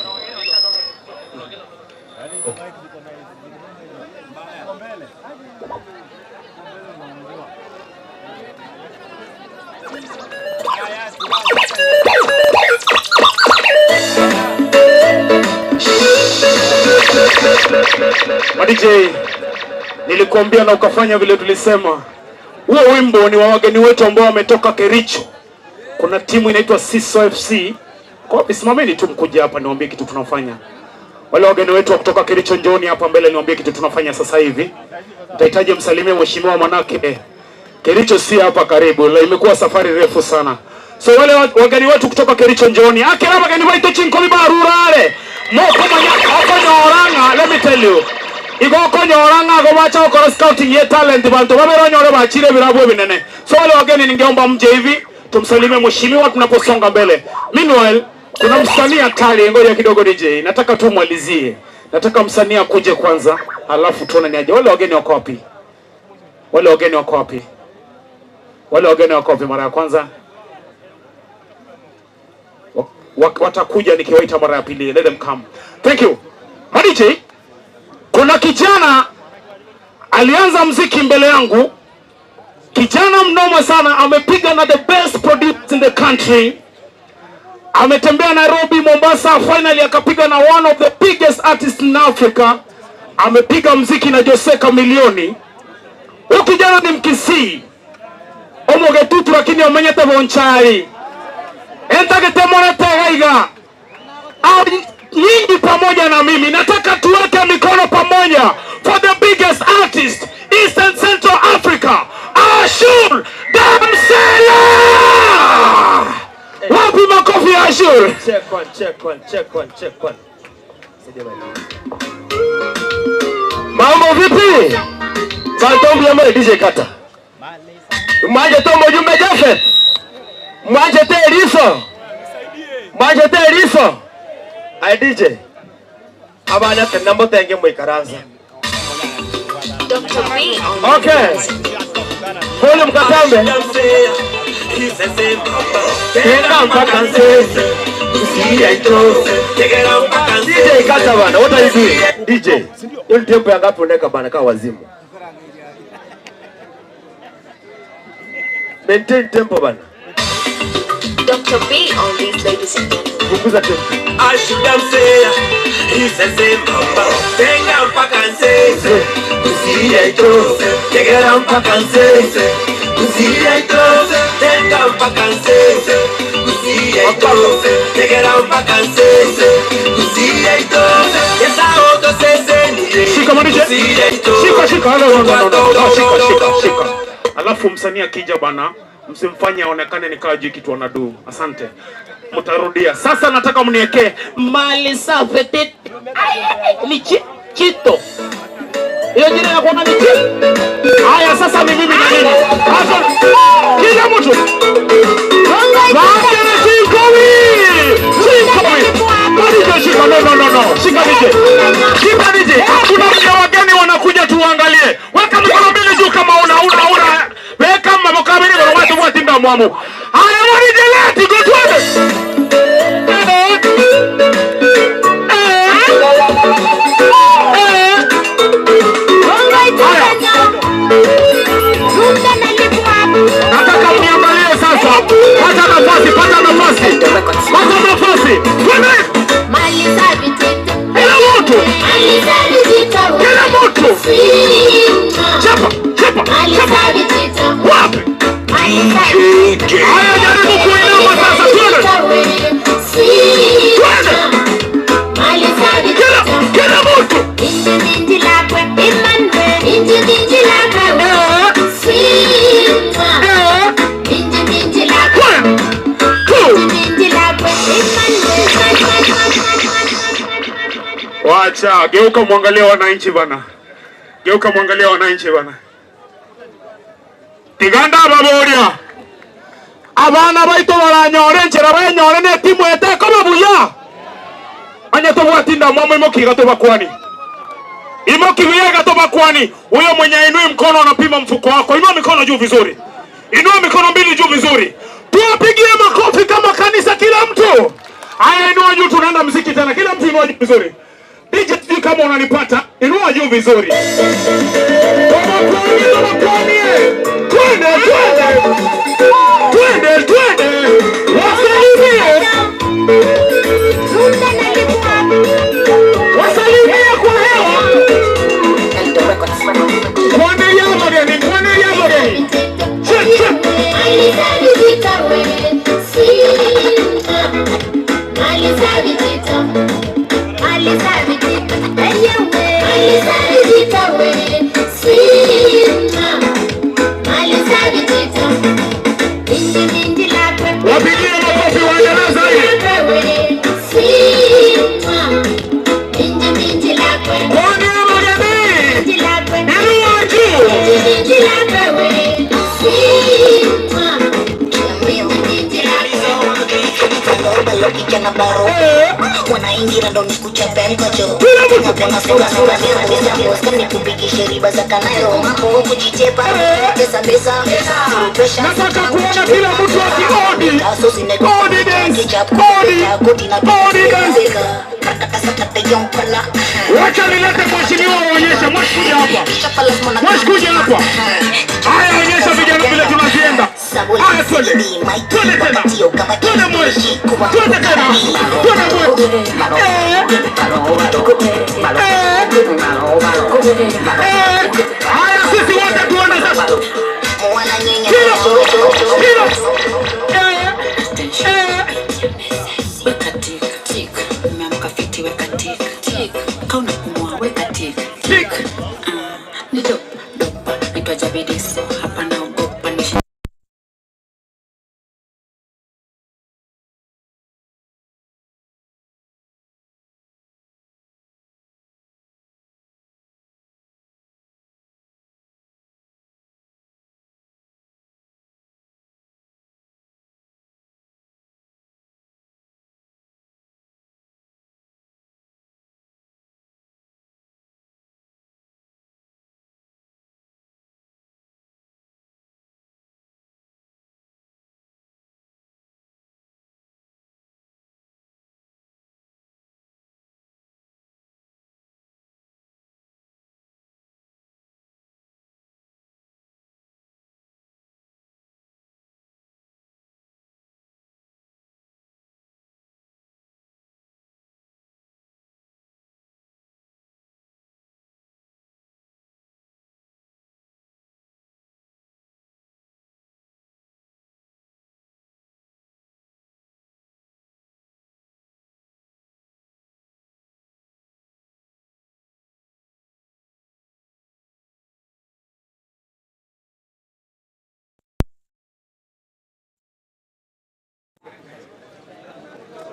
DJ, nilikuambia na ukafanya vile tulisema. Huo wimbo ni wa wageni wetu ambao wametoka Kericho. Kuna timu inaitwa Siso FC. Kwa wapi, simameni tu mkuje hapa niwaambie kitu tunafanya. Wale wageni wetu wa kutoka Kericho njooni hapa mbele niwaambie kitu tunafanya sasa hivi. Nitahitaji msalimie mheshimiwa manake Kericho si hapa karibu, la imekuwa safari refu sana. So wale wageni wetu kutoka Kericho njooni. Akira wageni wetu chinko bibarurare. Moko manyoranga, let me tell you. Igoko nyoranga go bacha okora scouting ye talent bantu babero nyore bachire birabwe binene. So wale wageni ningeomba mje hivi tumsalimie mheshimiwa tunaposonga mbele. Meanwhile kuna msanii hatari, ngoja kidogo DJ. Nataka tu malizie. Nataka msanii akuje kwanza, alafu tuone ni aje. Wale wageni wako wapi? Wale wageni wako wapi? Wale wageni wako wapi mara ya kwanza? Watakuja nikiwaita mara ya pili. Let them come. Thank you. DJ, kuna kijana alianza muziki mbele yangu. Kijana mnoma sana, amepiga na the best producer in the the country. Ametembea Nairobi, Mombasa, finally akapiga na one of the biggest artists in Africa. Amepiga mziki na Jose Chameleone. Huyu kijana ni Mkisii. Omogetutu lakini omenyete Bonchari. Entagete mwana au nyingi pamoja na mimi. Nataka tuweke mikono pamoja for the biggest artist East and Central Africa, Ashur Damsela. Wapi makofi ya Ashur? Check one, check one, check one, check one. Mambo vipi? Santombi ambaye DJ Kata. Mwanje tombo jumbe Jafet. Mwanje te Eliso. Mwanje te Eliso. Ai DJ. Abana tenambo tenge mwikaranza. Dr. B on Okay. Pole mkatambe. Tena mpaka nse. Usiia ito. DJ Kata bana, what are you doing? DJ. Hiyo ni tempo ya ngapi unaweka bana kama wazimu? Maintain tempo bana. Dr. B on these, ladies and gentlemen. Punguza tempo. Tenga mpaka nse, usiye ito, tegera mpaka nse, usiye ito, tenga mpaka nse, usiye ito, tegera mpaka nse, usiye ito, esa oto sese ni Shika mwanije. usiye ito. Shika shika, no, no, no, no, no. Shika shika shika. Alafu msanii akija bana, msimfanye aonekane ni kama kitu anadu. Asante. Mtarudia. Sasa nataka mniwekee Mali safi tit. Ni chito. Hiyo jina ya kuona ni chito. Haya sasa ni mimi na nini? Sasa kila mtu. Baada ya Chikowi! Chikowi! DJ shika, no no no no. Shika DJ. Shika DJ. Kuna mja wageni wanakuja tuangalie. Weka mikono mbili juu kama una una una. Weka maboko mbili kwa watu wote ndio mwamu. Haya wani jeleti go twende. Nataka mniangalie sasa. Pata nafasi, pata nafasi. Pata nafasi. Twende. Kila mtu. Kila mtu. Chapa, chapa, chapa. Wapi? Haya jaribu kuinama sasa. Twende. Twende. Kila, kila mtu. One, two. Wacha, geuka muangalie wananchi bana. Geuka muangalie wananchi bana. Tiganda baboria. Abana baito baranyore nchera banyore ne timu eteko babuya. Anya tobwatinda mwamo imoki gatoba kwani. Imoki gatoba kwani. Huyo mwenye ainui mkono anapima mfuko wako. Inua mikono juu vizuri. Inua mikono mbili juu vizuri. Tuwapigie makofi kama kanisa kila mtu. Haya inua juu, tunaenda mziki tena. Kila mtu inua juu vizuri. DJ sijui kama unanipata, inua juu vizuri. Twende, twende. Twende, twende. Wasalimie. Wasalimie kwa hewa. Kwane ya mageni, kwane ya mageni. Chek, chek. Wapigie makofi waendelee zaidi. Kwane ya mageni. Inua juu. Nataka kuona kila mtu akiodi. Odi dance. Odi. Odi dance. Wacha nilete mheshimiwa waonyeshe. Mwash kuja hapa. Mwash kuja hapa. Haya onyesha vijana vile tunazienda. Haya twende. Twende tena, twende mweshi, twende tena, twende mweshi. Eh, eh, eh. Haya, sisi wote tuone sasa. Kilo, kilo. Eh, eh. Weka tik tik, umeamka fiti, weka tik tik, kama unapumua weka tik tik. Ni dop dopa, naitwa Jabidiso, hapa naogopa ni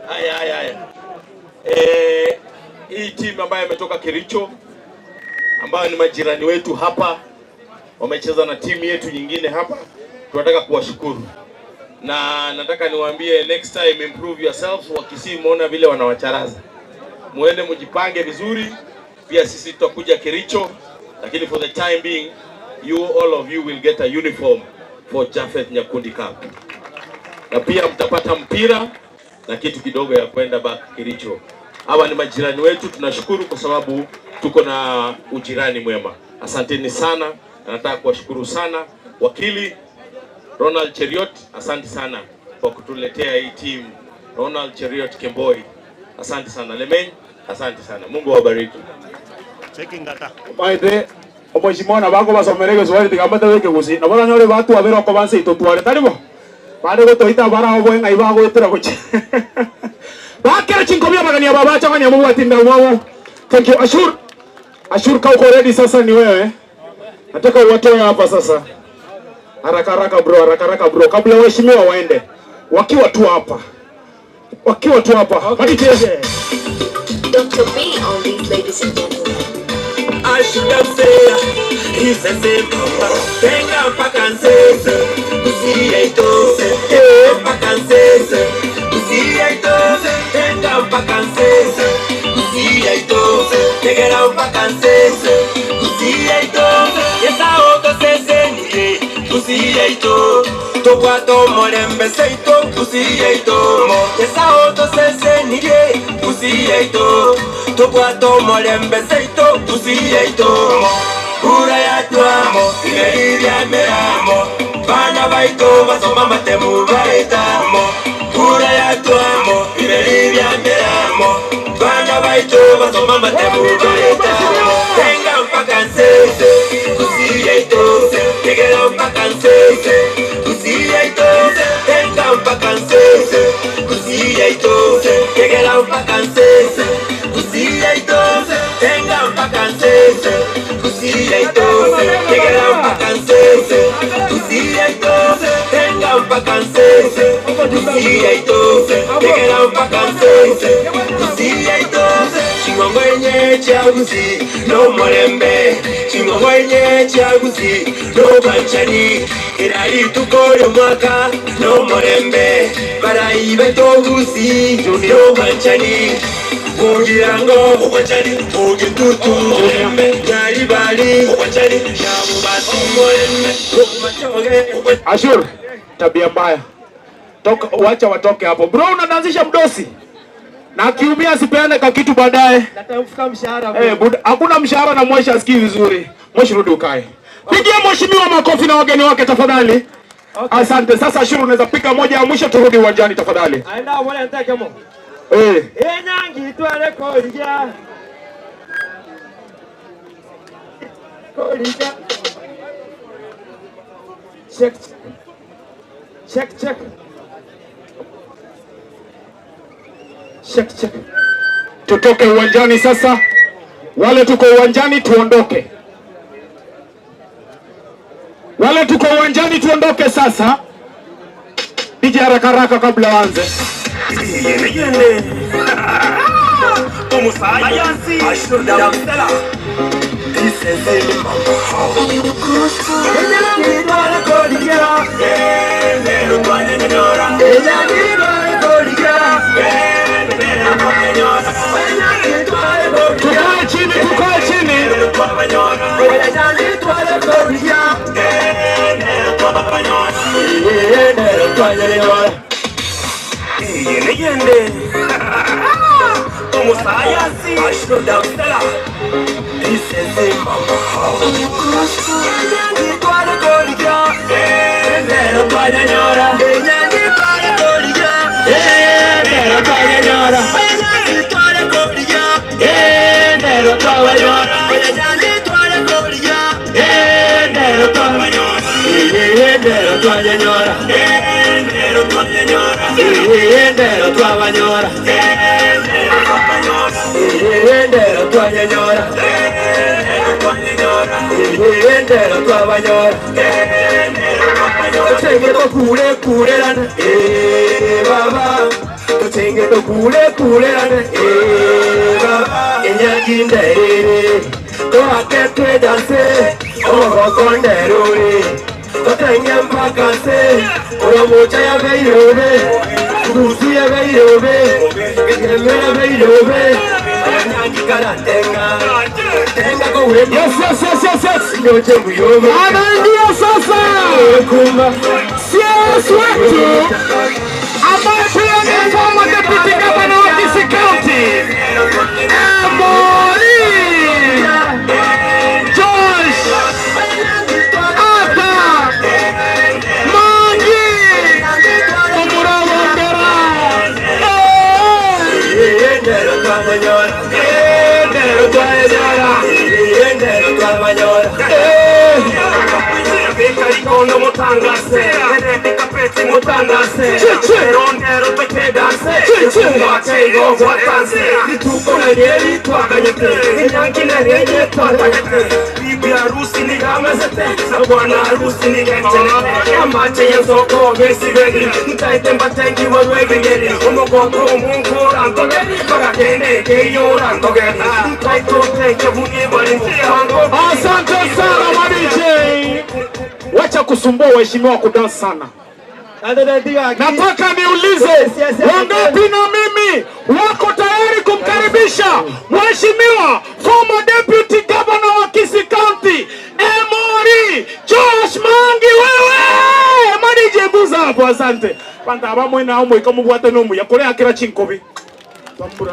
Haya, haya, haya. Hii timu ambayo imetoka Kericho ambayo ni majirani wetu hapa wamecheza na timu yetu nyingine hapa, tunataka kuwashukuru na nataka niwaambie next time improve yourself. Wakisii muona vile wanawacharaza, muende mjipange vizuri. Pia sisi tutakuja Kericho, lakini for the time being you all of you will get a uniform for Japheth Nyakundi Cup, na pia mtapata mpira na kitu kidogo ya kwenda back Kericho. Hawa ni majirani wetu, tunashukuru kwa sababu tuko na ujirani mwema. Asanteni sana, na nataka kuwashukuru sana wakili Ronald Cheriot, asante sana kwa kutuletea hii team. Ronald Cheriot Kemboi, asante sana. Lemeny, asante sana. Mungu awabariki. Maite omweshimiwa bako basomere Kiswahili tikamate weke gusi nabo nanyore batwabire oko banse itotware taribo bare gotoita barao bwe ng'ai bagwetera gochi bakere chinkobia magania baba changanya mungu atinda mwao. Thank you Ashur. Ashur, kau uko ready sasa? Ni wewe nataka uwatoe hapa sasa, haraka haraka bro, haraka haraka bro, kabla waheshimiwa waende, wakiwa tu hapa, wakiwa tu hapa. Okay. Dr. B on these, ladies and gentlemen. I should have said, he says, tenga mpaka nsese, usiyeitose, mpaka nsese, usiyeitose, tenga mpaka nsese, usiyeitose, tegera mpaka nsese, usiyeitose, yesa otosese niye, usiyeito, tokwato molembe seito, usiyeito, yesa otosese niye, usiyeito, tokwato molembe seito, usiyeito, kura yatwamo, iberi byameramo, bana baito basoma matemu baitamo, kura yatwamo, iberi byameramo, bana baito basoma matemu baitamo, tenga mpaka nsese, usiyeito, tegera mpaka nsese, usiyeito, tenga mpaka nsese, usiyeito, tegera mpaka nsese, usiyeito, tenga mpaka nsese, usiyeito, tegera mpaka nsese, usiyeito, tenga mpaka nsese, usiyeito, tegera mpaka nsese, usiyeito, chingongwenye chaguzi no mulembe, chingongwenye chaguzi no banchani, irari tukore mwaka no mulembe, barayi betogusi no banchani, kugira ngo ubwanchani ugitutu mulembe, nyari bali ubwanchani yabubasi mulembe. Ashur, tabia mbaya. Toka, wacha watoke hapo. Bro, unaanzisha mdosi. Na akiumia asipeane ka kitu baadaye. Natamfuka mshahara. Hakuna mshahara na mweshi asikii vizuri. Mweshi, rudi ukae. Pigia mheshimiwa makofi na wageni wake tafadhali. Okay. Asante. Sasa Shuru, unaweza piga moja ya mwisho turudi uwanjani tafadhali. Aenda wale ntake mo. Eh. Enyangi twale kolija. Kolija. Check. Check check. Check check. Tutoke uwanjani sasa. Wale tuko uwanjani tuondoke. Wale tuko uwanjani tuondoke sasa. DJ haraka haraka kabla waanze. Tukae chini, tukae chini. Yes, yes, yes, yes, yes. Anaingia sasa CS wetu ambaye pia ni former deputy governor wa Kisii County, Emori Josh Ata Mangi Omurabongera. Asante sana Madiche. Wacha kusumbua waheshimiwa kudansa sana. Nataka niulize wangapi na mimi wako tayari kumkaribisha Mheshimiwa former deputy governor wa Kisii County Emori Josh Mangi. Wewe Madije guza hapo, asante. Panta abamwe na omwe kama bwate nomu yakole akira chinkobi. Tambura.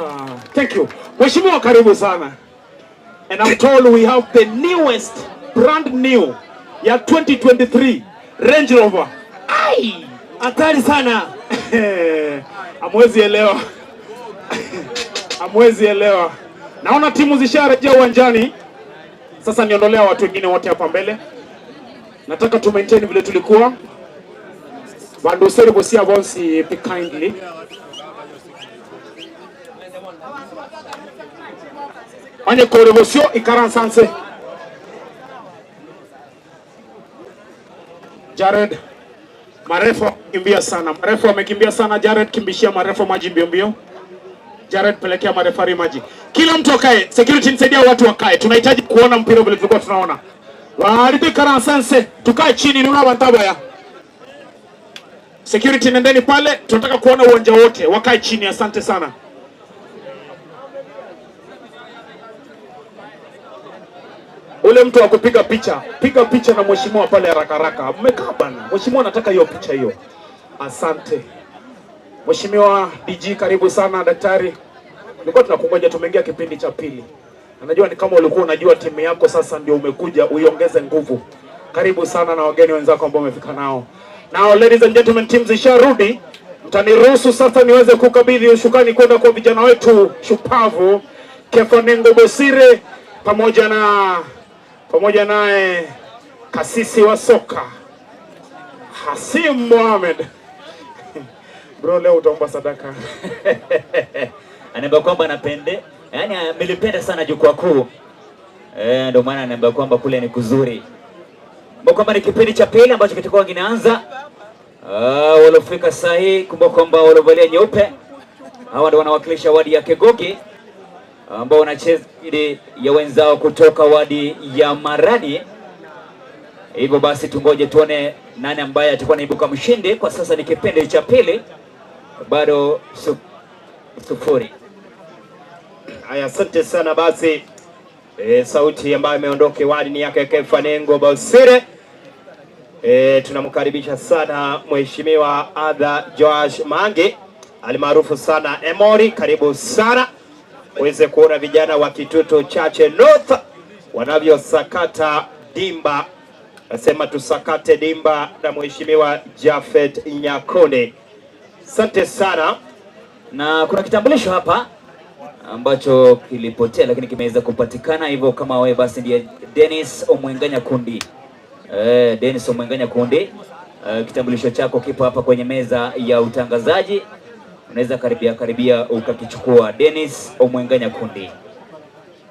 Thank you. Mheshimiwa, karibu sana. And I'm told we have the newest, brand new ya 2023 Range Rover. Ai! Hatari sana. Hamwezi elewa. Hamwezi elewa. Naona timu zisharejea uwanjani. Sasa niondolea watu wengine wote hapa mbele. Nataka tu maintain vile tulikuwa. Banduseri bosia bonsi be kindly. Anye korebosio ikaransanse. Jared Marefu kimbia sana. Marefu amekimbia sana. Jared kimbishia Marefu maji mbio mbio. Jared pelekea marefari maji. Kila mtu akae. Security nisaidia watu wakae. Tunahitaji kuona mpira vile tulikuwa tunaona. Waaridi karansanse. Tukae chini nuna wantabaya. Security nendeni pale. Tunataka kuona uwanja wote. Wakae chini, asante sana. Ule mtu wa kupiga picha, piga picha na mheshimiwa pale haraka haraka. Mmekaa bana. Mheshimiwa anataka hiyo picha hiyo. Asante. Mheshimiwa DG, karibu sana daktari. Nilikuwa tunakungoja, tumeingia kipindi cha pili. Najua ni kama ulikuwa unajua timu yako sasa ndio umekuja uiongeze nguvu. Karibu sana na wageni wenzako ambao umefika nao. Now ladies and gentlemen, teams zisharudi. Mtaniruhusu sasa niweze kukabidhi ushukani kwenda kwa vijana wetu shupavu Kefanengo Bosire pamoja naye kasisi wa soka Hasim Mohamed. Bro, leo utaomba sadaka. Anaambia kwamba anapende, yani amelipenda sana jukwaa kuu. Ndio maana anaambia kwamba kule ni kuzuri. Kumbuka kwamba ni kipindi cha pili ambacho kitakuwa kinaanza. Waliofika saa hii, kumbuka kwamba waliovalia nyeupe hawa ndio wanawakilisha wadi ya Kegogi ambao wanacheza dhidi ya wenzao kutoka wadi ya Marani. Hivyo basi tungoje tuone nani ambaye atakuwa anaibuka mshindi. Kwa sasa ni kipindi cha pili, bado 0. Haya, asante sana basi. Sauti ambayo imeondoka hewani ni yake Kefanengo Bosire. Tunamkaribisha sana Mheshimiwa Adha Joash Mangi alimaarufu sana Emori, karibu sana uweze kuona vijana wa Kitutu Chache North wanavyosakata dimba. Nasema tusakate dimba na Mheshimiwa Jafet Nyakone. Asante sana. Na kuna kitambulisho hapa ambacho kilipotea lakini kimeweza kupatikana. Hivyo kama wewe basi ndiye Dennis Omwenganya Kundi. Dennis Omwenganya Kundi, kitambulisho chako kipo hapa kwenye meza ya utangazaji, unaweza karibia karibia ukakichukua. Dennis Omwenganya Kundi.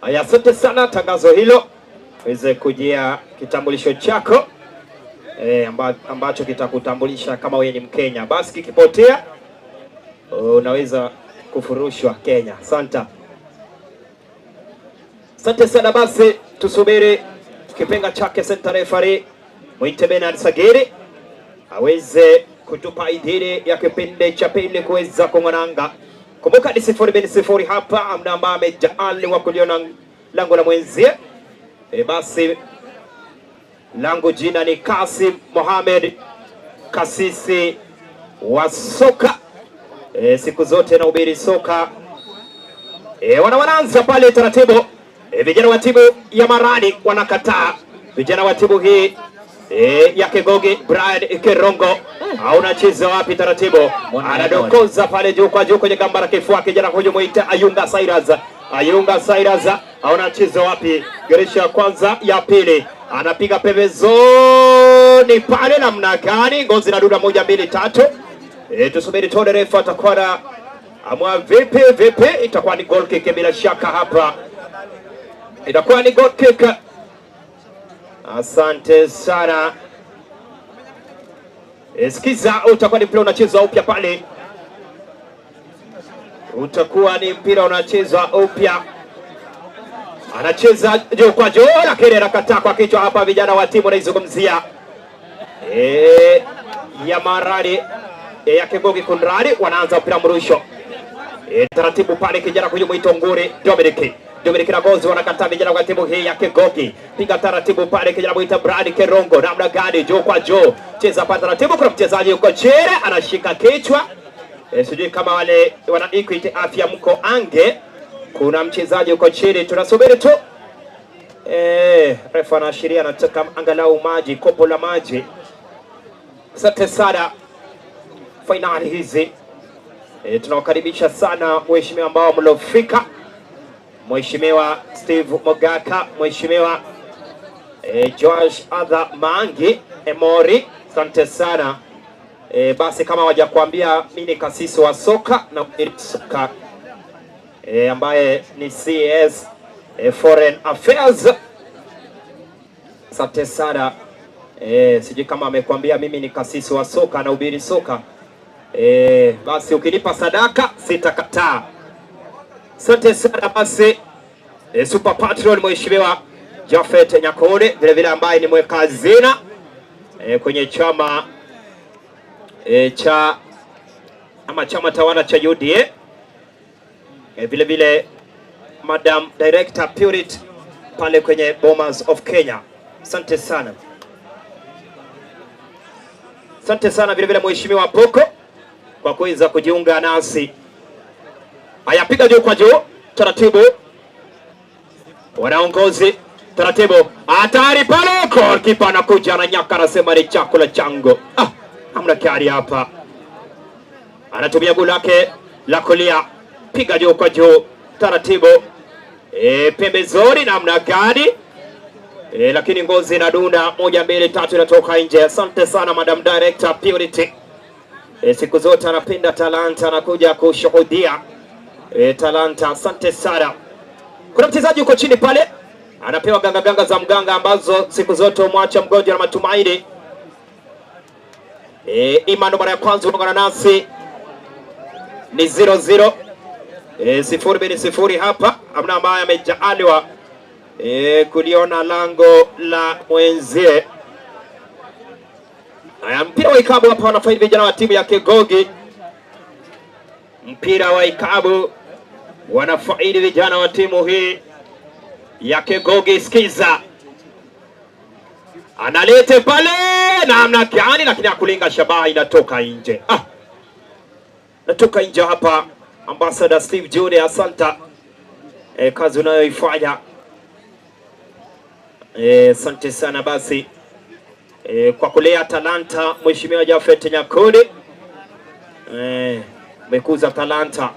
Haya, asante sana, tangazo hilo uweze kujia kitambulisho chako ambacho kitakutambulisha kama wewe ni Mkenya. Basi kikipotea unaweza kufurushwa Kenya. Asante. Asante sana, basi tusubiri kipenga chake center referee mwite Bernard Sagiri aweze kutupa idhini ya kipindi cha pili kuweza kung'ananga. Kumbuka ni 0-0 hapa, amna ambaye amejaaliwa kuliona lango la mwenzie. Basi langu jina ni Kasim Mohamed, kasisi wa soka. Siku zote nahubiri soka. Wanaanza pale taratibu. Vijana wa timu ya Marani wanakataa. Vijana wa timu hii ya Kegogi, Brian Kerongo haunacheza wapi taratibu, anadokoza pale juu kwa juu kwenye gamba la kifua, kijana huyu muita Ayunga Cyrus. Ayunga Cyrus haunacheza wapi? Geresha ya kwanza, ya pili, anapiga pembezoni pale, namna gani? Ngozi na duda, 1 2 3. Tusubiri tuone refa atakuwa na amua vipi vipi. Itakuwa ni goal kick bila shaka hapa, itakuwa ni goal kick. Asante sana. Sikiza, utakuwa ni mpira unachezwa upya pale, utakuwa ni mpira unachezwa upya. Anacheza juu kwa juu, lakini anakataa kwa kichwa hapa. Vijana wa timu naizungumzia ya Marani ya Kegogi kunradi, wanaanza mpira mrusho taratibu pale, kijana huyu mwito Nguri Dominic. Dominic na Gozi wanakataa vijana wa timu hii ya Kegogi. Piga taratibu pale, kijana mwita Brad Kerongo, namna gani? Juu kwa juu, cheza pale taratibu. Kuna mchezaji yuko chini anashika kichwa. Sijui kama wale wana Equity Afya mko ange, kuna mchezaji yuko chini, tunasubiri tu. Refa anaashiria anataka angalau maji, kopo la maji. Asante sana. Fainali hizi tunawakaribisha sana mheshimiwa ambao mliofika, Mheshimiwa Steve Mogaka, Mheshimiwa Josh Adha Mangi Emori, asante sana. Basi kama hawajakuambia, mimi ni kasisi wa soka na soka ambaye ni CS Foreign Affairs. Asante sana. Sijui kama amekwambia mimi ni kasisi wa soka na ubiri soka. Basi ukinipa sadaka sitakataa. Asante sana basi. Super Patron Mheshimiwa Jafet Nyakore vile vile ambaye ni mweka hazina kwenye chama cha ama chama tawala cha UDA. Vile vile Madam Director Purit pale kwenye Bomas of Kenya. Asante sana. Asante sana vile vile Mheshimiwa Poko kwa kuweza kujiunga nasi. Haya, piga juu kwa juu taratibu, wanaongozi taratibu, hatari pale, goalkeeper anakuja ananyaka, anasema ni chakula changu. Namna gani hapa, anatumia goli lake la kulia, piga juu kwa juu taratibu, pembezoni namna gani, lakini ngozi inadunda. 1 2 3 inatoka nje. Asante sana Madam Director Purity. Siku zote anapenda talanta, anakuja kushuhudia talanta. Asante sana. Kuna mchezaji yuko chini pale anapewa ganga ganga za mganga ambazo siku zote umwacha mgonjwa na matumaini. Ima ndo mara ya kwanza unaungana nasi ni 0-0 0-0 hapa, hamna ambaye amejaaliwa kuliona lango la mwenzie. Haya, mpira wa ikabu hapa wanafaidi vijana wa timu ya Kegogi. Mpira wa ikabu wanafaidi vijana wa timu hii ya Kegogi. Sikiza, analete pale namna gani, lakini hakulenga shabaha, inatoka nje. Natoka nje hapa. Ambassador Steve Junior, asante kazi unayoifanya. Asante sana basi kwa kulea talanta Mheshimiwa Jafet Nyakundi. Umekuza talanta.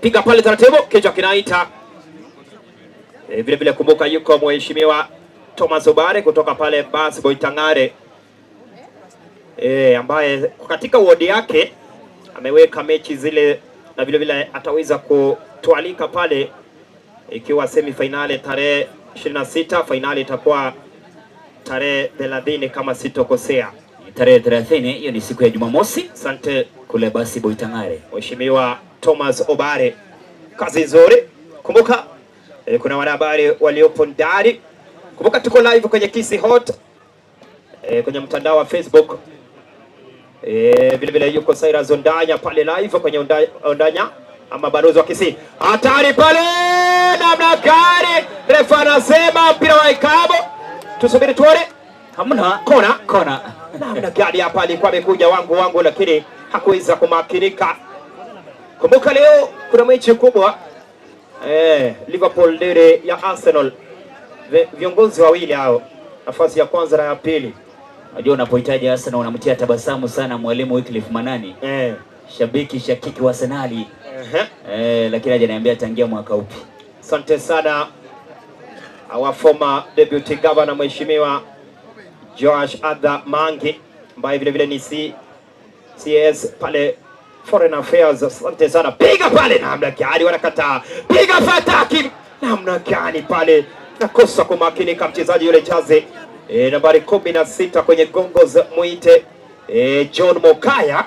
Piga pale taratibu, kichwa kinaita. Vile vile kumbuka yuko Mheshimiwa Thomas Obare kutoka pale Basi Boitangare, ambaye katika wodi yake ameweka mechi zile na vile vile ataweza kutualika pale ikiwa semi finale tarehe 26, finali itakuwa tarehe 30 kama sitokosea. Tarehe 30, hiyo ni siku ya Jumamosi. Asante kule Basi Boitangare. Mheshimiwa Thomas Obare, kazi nzuri. Kumbuka kuna wanahabari waliopo ndani. Kumbuka tuko live kwenye Kisii Hot kwenye mtandao wa Facebook. Vile vile yuko Cyrus Ondanya pale live kwenye Ondanya ama balozi wa Kisii. Hatari pale namna gani? Refa anasema mpira wa ikabu. Tusubiri tuone. Hamna kona, kona. Namna gani hapa alikuwa amekuja wangu lakini hakuweza kumakinika. Kumbuka leo kuna mechi kubwa Liverpool dhidi ya Arsenal. Viongozi wawili hao, nafasi ya kwanza na ya pili. Unajua unapohitaji Arsenal unamtia tabasamu sana mwalimu Wycliffe Manani. Shabiki shakiki wa Arsenal. Lakini hajaniambia tangia mwaka upi. Asante sana our former deputy governor Mheshimiwa Joash Adha Mangi ambaye vile vile ni CS pale Foreign Affairs. Asante sana. Piga pale namna gani wanakataa. Piga fataki namna gani pale, nakosa kumakinika mchezaji yule Chaze. Nambari 16 kwenye gongo za muite John Mokaya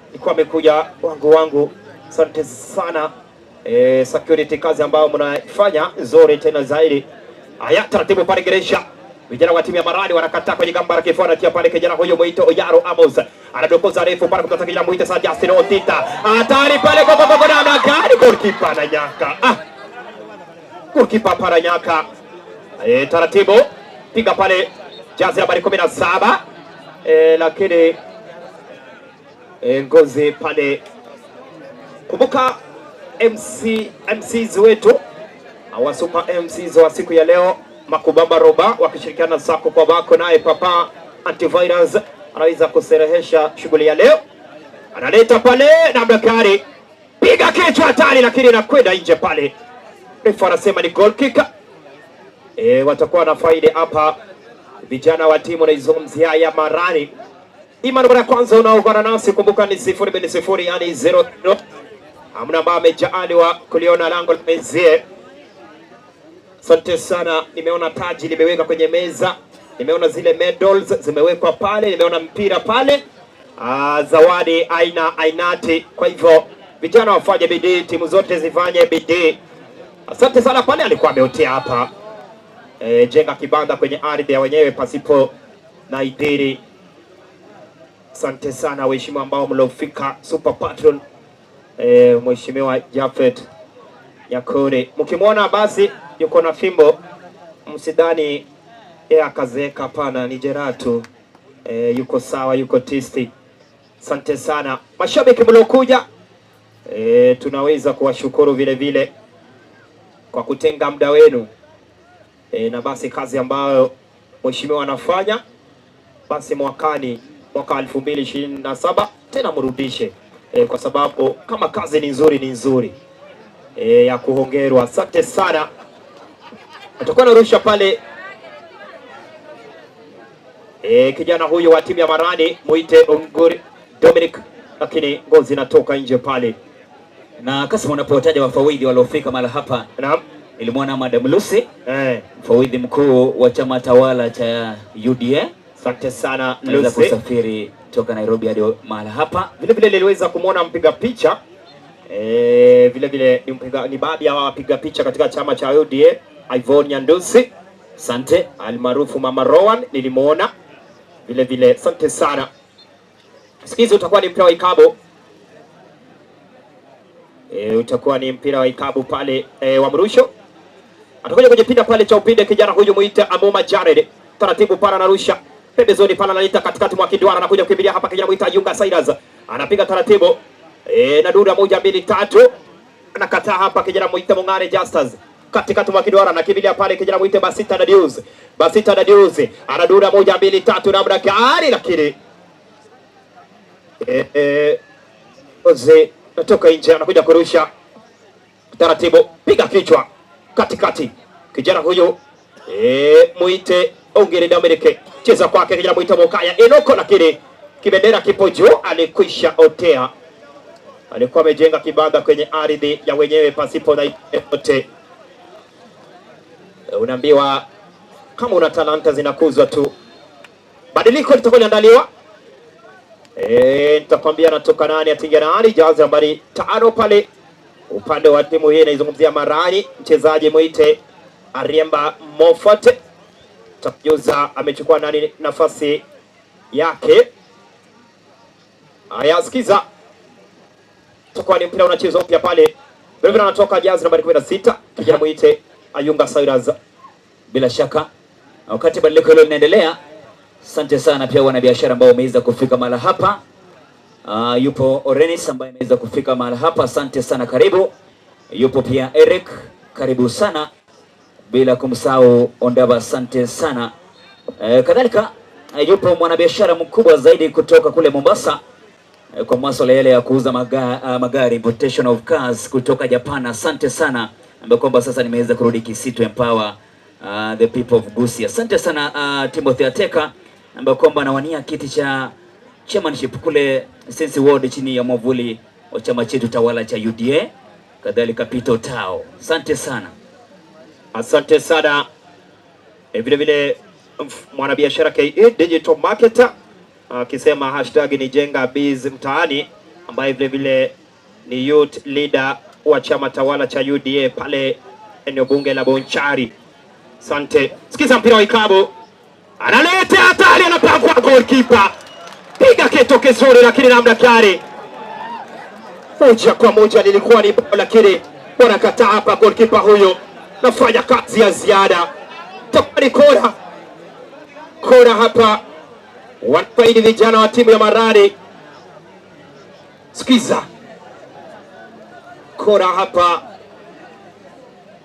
alikuwa amekuja wangu. Asante sana security, kazi ambayo mnaifanya nzuri tena zaidi. Haya, taratibu pale Geresha. Vijana wa timu ya Marani wanakataa kwenye gamba la kifua, anatia pale kijana huyo mwito Oyaro Amos. Anadokoza refu pale kumtaka kijana mwito sasa Justin Otita. Hatari pale kwa kwa namna gani, goalkeeper ananyaka. Goalkeeper paranyaka. Taratibu piga pale jazi nambari 17. Lakini ngozi pale. Kumbuka MCs wetu, wa super MCs wa siku ya leo, Makubamba Roba wakishirikiana Sako kwa Bako, naye Papa Antivirus anaweza kuserehesha shughuli ya leo. Analeta pale na Bakari, piga kichwa hatari, lakini inakwenda nje pale. Refa anasema ni goal kick. Watakuwa na faida hapa vijana wa timu naizungumzia ya Marani. Ima nambari ya kwanza unaungana nasi, kumbuka ni 0-0, yani 0-0. Hamna ambaye amejaaliwa kuliona lango la mezie. Asante sana, nimeona taji limewekwa kwenye meza, nimeona zile medals zimewekwa pale, nimeona mpira pale, zawadi aina ainati. Kwa hivyo vijana wafanye bidii, timu zote zifanye bidii. Asante sana pale, alikuwa ameotea hapa. Jenga kibanda kwenye ardhi ya wenyewe pasipo na idhini. Asante sana waheshimiwa ambao mliofika Super Patron, Mheshimiwa Jafet Nyakundi. Mkimwona basi yuko na fimbo, msidhani yeye akazeeka, hapana, ni jeraha tu. Yuko sawa, yuko tisti. Asante sana mashabiki mliokuja. Tunaweza kuwashukuru vile vile kwa kutenga muda wenu. Na basi kazi ambayo mheshimiwa anafanya, basi mwakani mwaka 2027 tena mrudishe, kwa sababu kama kazi ni nzuri ni nzuri ya kuhongerwa. Asante sana. Atakuwa anarusha pale kijana huyu wa timu ya Marani muite Onguri Dominic, lakini ngozi inatoka nje pale. Na Kasim, unapotaja wafawidhi waliofika mahala hapa, Naam. nilimwona Madam Lucy, mfawidhi mkuu wa chama tawala cha UDA. Asante sana Aliweza Lucy. kusafiri toka Nairobi hadi mahala hapa. Vile vile niliweza kumwona mpiga picha vile vile ni baadhi ya wapiga picha katika chama cha UDA, Ivon Nyandusi, Asante. almaarufu Mama Rowan, nilimuona vile vile. Asante sana. Sikizi, utakuwa ni mpira wa ikabu utakuwa ni mpira wa ikabu pale wa mrusho. Atakuja kujipinda pale cha upinde kijana huyu muite Amoma Jared. Taratibu pale anarusha pembezoni pale, analeta katikati mwa kiduara, anakuja kukimbilia hapa kijana muite Ayunga Cyrus. Anapiga taratibu na dura 1 2 3, anakataa hapa kijana muite Mongare Justus. Katikati mwa kiduara anakimbilia pale kijana muite Basita Dadius. Basita Dadius anadura 1 2 3 namna gani, lakini Oze natoka nje, anakuja kurusha taratibu, piga kichwa katikati, kijana huyu muite Ongere Dominic, cheza kwake kijana muite Mokaya Enoko, lakini kibendera kipo juu, alikwisha otea. Alikuwa amejenga kibanda kwenye ardhi ya wenyewe pasipo na yote. Unaambiwa kama una talanta zinakuzwa tu. Badiliko litakuwa linaandaliwa. Nitakwambia anatoka nani atinga nani, jazi nambari 5 pale upande wa timu hii inaizungumzia Marani, mchezaji mwite Ariemba Moffat. Takujuza amechukua nani nafasi yake. Haya, sikiza, tutakuwa ni mpira unachezwa upya pale. Vile vile anatoka jazi nambari 16 kijana mwite Ayunga Cyrus. Bila shaka wakati badiliko hilo linaendelea, asante sana pia wanabiashara ambao wameweza kufika mahala hapa. Yupo Orenis ambaye ameweza kufika mahala hapa, asante sana, karibu. Yupo pia Eric, karibu sana, bila kumsahau Ondaba, asante sana. Kadhalika yupo mwanabiashara mkubwa zaidi kutoka kule Mombasa, kwa masuala yale ya kuuza magari, importation of cars kutoka Japan, asante sana, ambaye kwamba sasa nimeweza kurudi Kisitu Empower the people of Gusii. Asante sana Timothy Ateka ambaye kwamba anawania kiti cha chairmanship kule Sensi Ward chini ya mwavuli wa chama chetu tawala cha UDA. Kadhalika Peter Tao, asante sana. Asante sana. Vile vile mwanabiashara KE digital marketer akisema hashtag ni jenga biz mtaani, ambaye vile vile ni youth leader wa chama tawala cha UDA pale eneo bunge la Bonchari. Asante. Sikiza mpira wa ikabu, analeta hatari, anapangwa goalkeeper, piga kitu kizuri, lakini namna gani, moja kwa moja lilikuwa ni bao, lakini wanakataa hapa. Goalkeeper huyo nafanya kazi ya ziada, tafari kona kona hapa, wanafaidi vijana wa timu ya Marani. Sikiza kona hapa,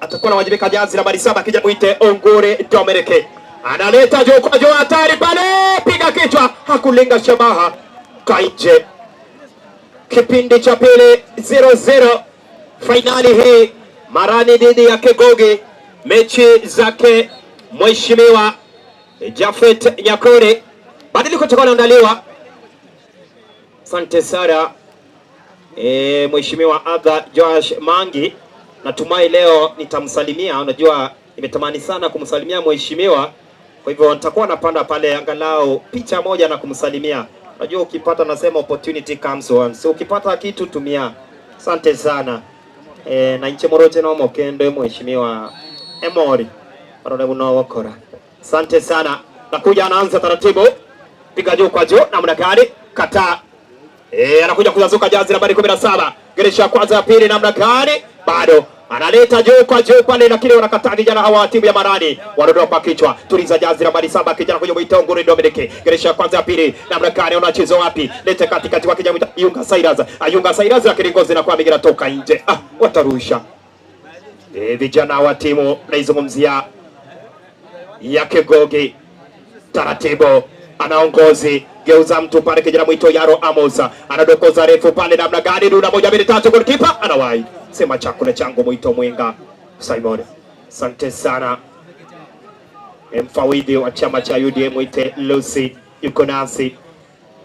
atakuwa anawajibika jazi nambari 7 akija muite Ongure Dominic, analeta juu kwa juu, hatari pale, piga kichwa, hakulenga shabaha, kaije. Kipindi cha pili 0-0, fainali hii Marani dhidi ya Kegogi, mechi zake Mheshimiwa Jafet Nyakuri. Badiliko litakuwa linaandaliwa. Asante sana Mheshimiwa Adha Joash Mangi, natumai leo nitamsalimia. Unajua nimetamani sana kumsalimia mheshimiwa, kwa hivyo nitakuwa napanda pale angalau picha moja na kumsalimia. Unajua ukipata, nasema opportunity comes once, so ukipata kitu tumia. Asante sana na inche moroche no mokende mheshimiwa Emori arone buno wakora. Asante sana. Nakuja anaanza taratibu, piga juu kwa juu, namna gani, kataa. Anakuja kuzazuka jazi nambari 17. Geresha ya kwanza ya pili namna gani? Bado analeta juu kwa juu pale, lakini wanakataa vijana hawa wa timu ya Marani. Wanaondoa kwa kichwa. Tuliza jazi nambari 7 kijana kuja muita Ongure Dominic. Geresha ya kwanza ya pili namna gani, unacheza wapi? Leta katikati kwa kijana muita Ayunga Cyrus. Ayunga Cyrus, lakini ngozi inakuwa mingi inatoka nje. Watarusha. Vijana wa timu naizungumzia ya Kegogi. Taratibu anaongozi Geuza mtu pale, kijana mwito Yaro Amos anadokoza refu pale, namna gani? Duna moja mbili tatu, goalkeeper anawahi sema chakula changu, mwito Mwenga Simon. Asante sana mfawidhi wa chama cha UDM mwite Lucy yuko nasi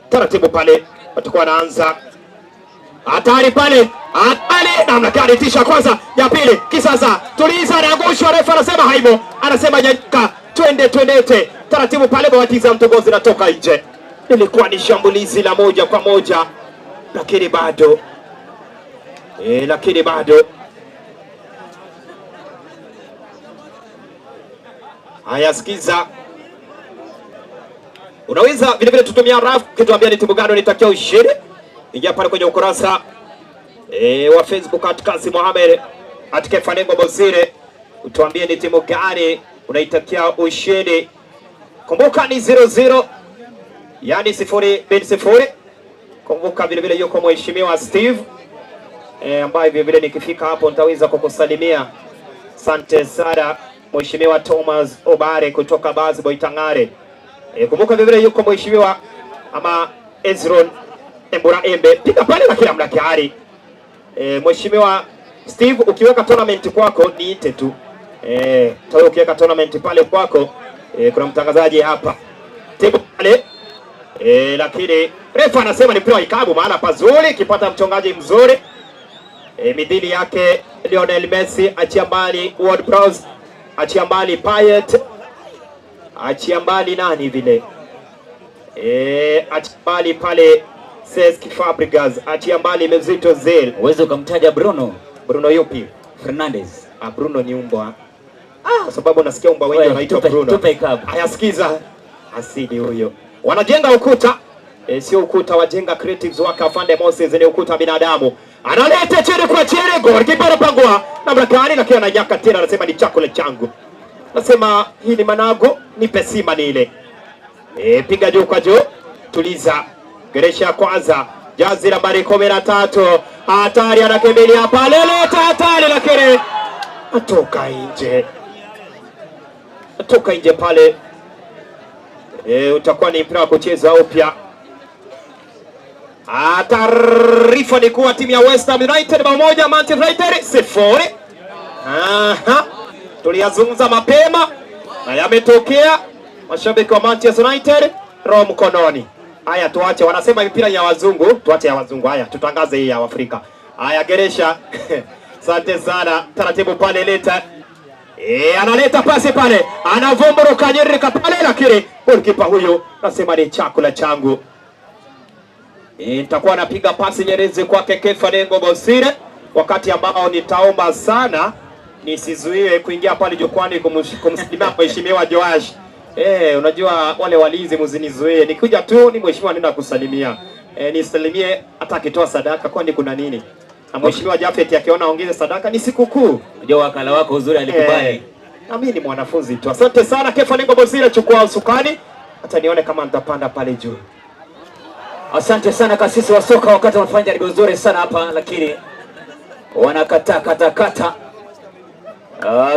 taratibu pale, watakuwa wanaanza hatari pale, hatari namna gani? Tisha kwanza, ya pili, kisasa tuliza, anaangushwa, refa anasema haimo, anasema nyanyuka, twende twendete taratibu pale, bawatiza mtongozi natoka nje. Ilikuwa ni shambulizi la moja kwa moja, lakini bado lakini bado. Haya, sikiza, unaweza vile vile tutumia rafu kituambia ni timu gani unitakia ushindi. Ingia pale kwenye ukurasa wa Facebook at Kasim Mohamed at Kefanengo Bosire, utuambie ni timu gani unaitakia ushindi. Kumbuka ni 0-0, yani 0-0. Kumbuka vile vile yuko mheshimiwa Steve ambaye vile vile nikifika hapo nitaweza kukusalimia. Asante sana mheshimiwa Thomas Obare kutoka Basboy Tangare. Kumbuka vile vile yuko mheshimiwa ama Ezron Embura Embe. Piga pale na kila mlakari. Mheshimiwa Steve, ukiweka tournament kwako niite tu. Tawe ukiweka tournament pale kwako, kuna mtangazaji hapa. Tibu pale. Lakini refa anasema ni mpira wa ikabu, mahala pazuri kipata mchongaji mzuri. Midhili yake Lionel Messi, achia mbali Ward Prowse, achia mbali Payet, achia mbali nani vile, achia mbali pale Cesc Fabregas, achia mbali Mesut Ozil. Uweze ukamtaja Bruno. Bruno yupi? Fernandes. Bruno ni umbwa. Sababu nasikia umbwa wengi wanaitwa Bruno. Tupe ikabu. Haya, sikiza. Asidi huyo. Wanajenga ukuta. Sio ukuta, wajenga creatives wake Afande Moses, ni ukuta binadamu. Analeta chini kwa chini, goalkeeper anapangua. Namna gani, lakini ananyaka tena, anasema ni chakula changu. Nasema hii ni manago, nipe sima ni ile. Piga juu kwa juu, tuliza. Geresha kwanza, jazi nambari 13. Hatari, anakimbilia pale, leta hatari, lakini atoka nje. Atoka nje pale. Utakuwa ni mpira wa kucheza upya. Taarifa ni kuwa timu ya West Ham United bao 1, Manchester United 0. Aha. Tuliyazungumza mapema na yametokea. Mashabiki wa Manchester United roho mkononi. Haya, tuache, wanasema mipira ya wazungu, tuache ya wazungu. Haya, tutangaze hii ya Afrika. Haya, Geresha. Asante sana. Taratibu pale leta. Analeta pasi pale. Anavumbruka nyereka pale, lakini goalkeeper huyo nasema ni chakula changu. Nitakuwa napiga pasi nyerezi kwake Kefa Bosire, wakati ambao nitaomba sana nisizuiwe kuingia pale jukwani kumsalimia mheshimiwa Joash. Unajua wale walinzi msinizuie. Nikikuja tu ni mheshimiwa nenda kusalimia. Nisalimie hata akitoa sadaka, kwani kuna nini? Na mheshimiwa Jafet akiona ongeze sadaka ni sikukuu. Unajua wakala wako uzuri alikubali. Na mimi ni mwanafunzi tu. Asante sana Kefa Bosire, chukua usukani. Hata nione kama nitapanda pale juu. Asante sana kasisi wa soka, wakati wanafanya jaribio nzuri sana hapa, lakini wanakata kata kata.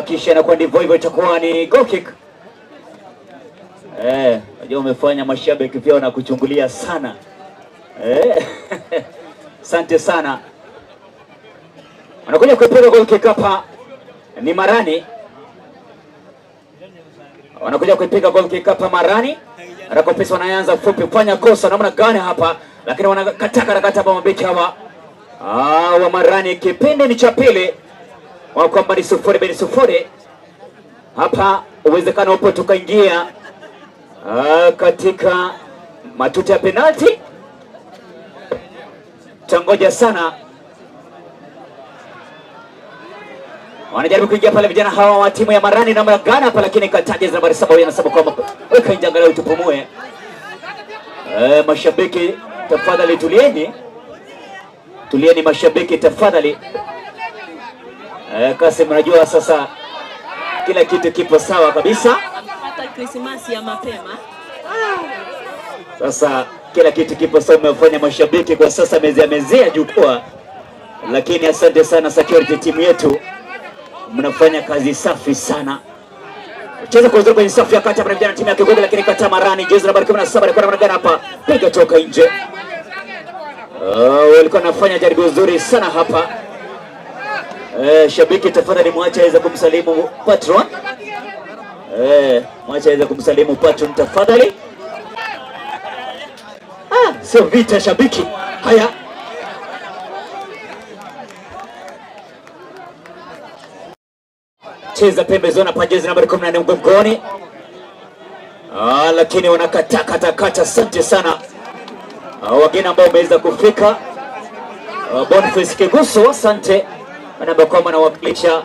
Kisha inakuwa ndivyo hivyo, itakuwa ni goal kick. Unajua umefanya mashabiki pia wanakuchungulia sana. Asante sana. Wanakuja kuipiga goal kick hapa ni Marani. Wanakuja kuipiga goal kick hapa Marani. Rakopesa wanaanza fupi, fanya kosa namna gani hapa, lakini wanakata karakata hapa mabeki hawa wa Marani. Kipindi ni cha pili, wa kwamba ni 0-0 hapa, uwezekano upo tukaingia katika matuta ya penalti. Tangoja sana, wanajaribu kuingia pale vijana hawa wa timu ya Marani namna gani hapa, lakini kataja nambari 7 huyo anasema kwamba weka nje angalau tupumue. Mashabiki tafadhali tulieni. Tulieni mashabiki tafadhali. Kasim, unajua sasa kila kitu kipo sawa kabisa. Hata Krismasi ya mapema. Sasa kila kitu kipo sawa, umefanya mashabiki kwa sasa mezea jukwaa. Lakini asante sana security team yetu. Mnafanya kazi safi sana. Cheza kwa uzuri kwenye safu ya kati hapa na vijana timu ya Kegogi, lakini kata Marani, jezi nambari 17 alikuwa namna gani hapa? Piga toka nje. Walikuwa wanafanya jaribio zuri sana hapa. Shabiki tafadhali mwache aweze kumsalimu patron. Mwache aweze kumsalimu patron tafadhali. Sio vita shabiki. Haya. Cheza pembezoni hapa, jezi nambari 14 mgongoni. Lakini wanakataa kata kata. Asante sana wageni ambao wameweza kufika. Boniface Keguso, asante namba kwamba anawakilisha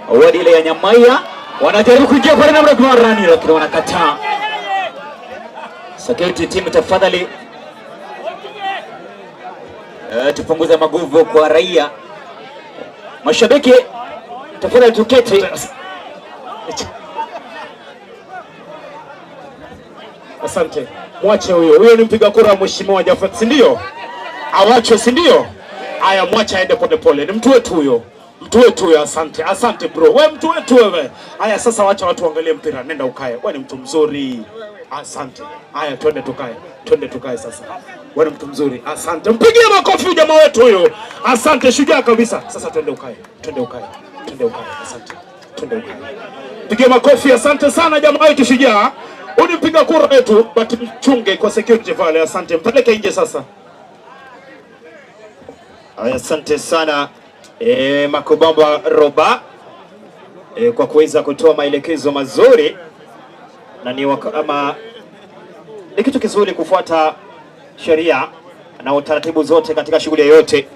wadi ile ya Nyamaiya. Wanajaribu kuingia pale namna Rani, lakini wanakataa. Security team tafadhali, tupunguze maguvu kwa raia. Mashabiki tafadhali tuketi. Asante. Mwache huyo. Huyo ni mpiga kura mheshimiwa Jafet, si ndio? Awachwe, si ndio? Aya, mwache aende pole pole. Ni mtu wetu huyo. Mtu wetu huyo, asante. Asante bro. Wewe mtu wetu wewe. Aya, sasa wacha watu waangalie mpira. Nenda ukae. Wewe ni mtu mzuri. Asante. Aya, twende tukae. Twende tukae sasa. Wewe ni mtu mzuri. Asante. Mpigie makofi jamaa wetu huyo. Asante, shujaa kabisa. Sasa twende ukae. Twende ukae. Twende ukae. Asante. Twende ukae. Pigie makofi, asante sana jamaa wetu shujaa. Unipiga kura wetu, but mchunge kwa security pale. Asante. Mpeleke nje sasa. Asante sana Makobamba Roba kwa kuweza kutoa maelekezo mazuri, na ni ama ni kitu kizuri kufuata sheria na utaratibu zote katika shughuli yoyote.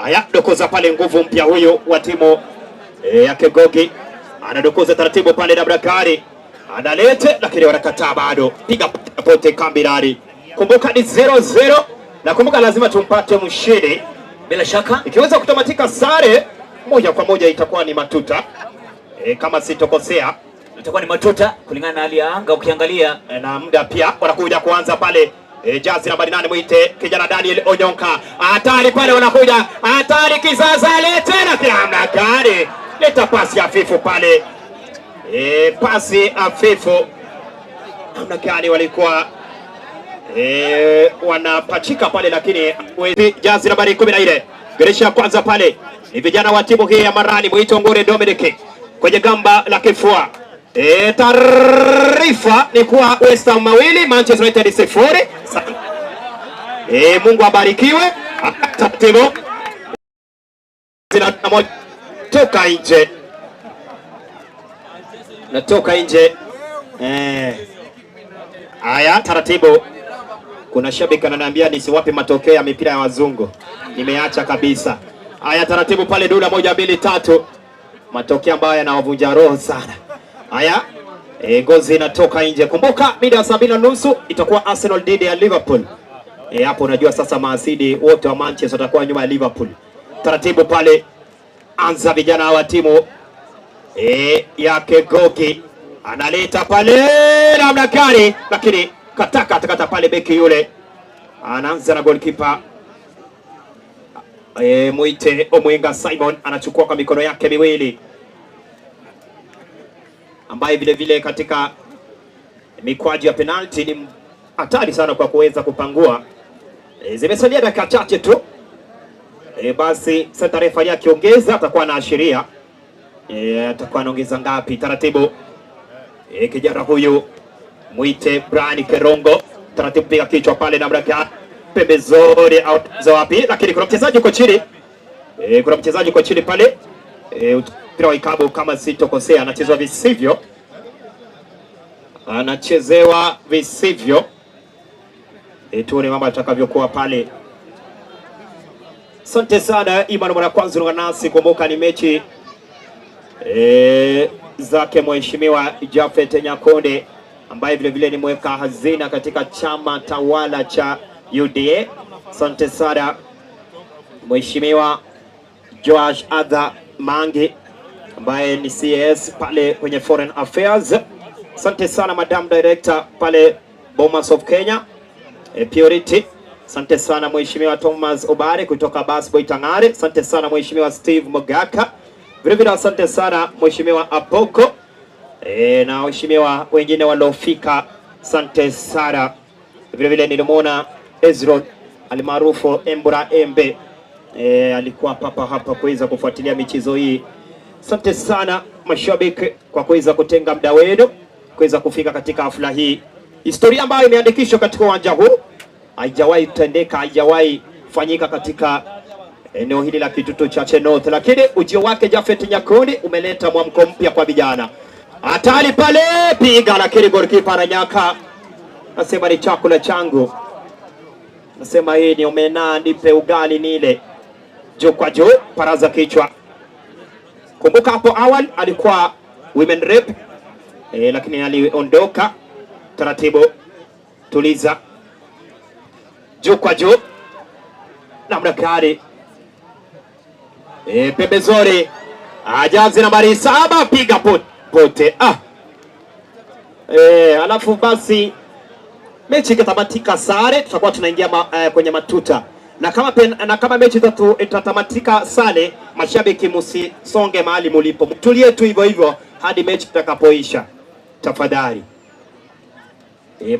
Haya, dokoza pale nguvu mpya huyo wa timu ya Kegogi, anadokoza taratibu pale na Brakari analete, lakini wanakataa bado. Piga pote kambilari. Kumbuka ni 0-0 na kumbuka lazima tumpate mshindi. Bila shaka ikiweza kutamatika sare moja kwa moja itakuwa ni matuta. Kama sitokosea itakuwa ni matuta kulingana na hali ya anga ukiangalia, na muda pia. Wanakuja kuanza pale jazi nambari 8 muite kijana Daniel Onyonka. Hatari pale, wanakuja hatari, kizaza lete na kila gari. Leta pasi hafifu pale. Pasi hafifu. Namna gani walikuwa wanapachika pale, lakini jazi nambari 14 geresha ya kwanza pale ni vijana wa timu hii ya Marani, Mwito Ngure Dominic kwenye gamba la kifua. Taarifa ni kuwa West Ham 2 Manchester United 0. Mungu abarikiwe. Taratibu toka nje, natoka nje. Haya, taratibu. Kuna shabiki ananiambia nisiwape matokeo ya mipira ya wazungu, nimeacha kabisa. Haya, taratibu pale, dula 1 2 3, matokeo ambayo yanawavunja roho sana. Haya, ngozi inatoka nje. Kumbuka mida ya 7:30 itakuwa Arsenal dhidi ya Liverpool. Hapo unajua sasa maasidi wote wa Manchester watakuwa nyuma ya Liverpool. Taratibu pale, anza vijana wa timu ya Kegogi, analeta pale namna gani, lakini kataka takata pale beki yule anaanza na goalkeeper Muite Omwenga Simon anachukua kwa mikono yake miwili, ambaye vile vile katika mikwaju ya penalti ni hatari sana kwa kuweza kupangua. Zimesalia dakika chache tu. Basi sasa refa akiongeza atakuwa anaashiria. Atakuwa anaongeza ngapi? Taratibu. Kijana huyu Muite Brian Kerongo taratibu piga kichwa pale na mraka pembezoni au za wapi, lakini kuna mchezaji uko chini. Kuna mchezaji uko chini pale. Mpira wa ikabu kama sitokosea, anachezwa visivyo. Anachezewa visivyo. Tuone mambo atakavyokuwa pale. Asante sana Iman mwana kwanza ungana nasi. Kumbuka ni mechi zake Mheshimiwa Jafet Nyakonde ambaye vile vile ni mweka hazina katika chama tawala cha UDA. Asante sana Mheshimiwa Joash Adha Mangi ambaye ni CS pale kwenye Foreign Affairs. Asante sana Madam Director pale Bomas of Kenya, Purity. Asante sana Mheshimiwa Thomas Obare kutoka Basboy Tangare. Asante sana Mheshimiwa Steve Mogaka. Vile vile asante sana Mheshimiwa Apoko. Na waheshimiwa wengine waliofika, asante sana. Vile vile nilimwona Ezron alimaarufu Embra Embe, alikuwa papa hapa kuweza kufuatilia michezo hii. Asante sana mashabiki kwa kuweza kutenga muda wenu kuweza kufika katika hafla hii. Historia ambayo imeandikishwa katika uwanja huu haijawahi tendeka, haijawahi fanyika katika eneo hili la Kitutu Chache North, lakini ujio wake Jafet Nyakundi umeleta mwamko mpya kwa vijana. Hatari pale, piga, lakini goalkeeper ananyaka, nasema ni chakula changu, nasema hii ni omena, nipe ugali nile. Juu kwa juu, paraza kichwa. Kumbuka hapo awali alikuwa women rep, lakini aliondoka taratibu. Tuliza, juu kwa juu, namna gani? Pembezoni ajazi nambari 7, piga pote. Alafu basi mechi ikatamatika sare, tutakuwa tunaingia kwenye matuta. Na kama mechi itatamatika sare, mashabiki msisonge mahali mulipo, mtulie tu hivyo hivyo hadi mechi itakapoisha, tafadhali.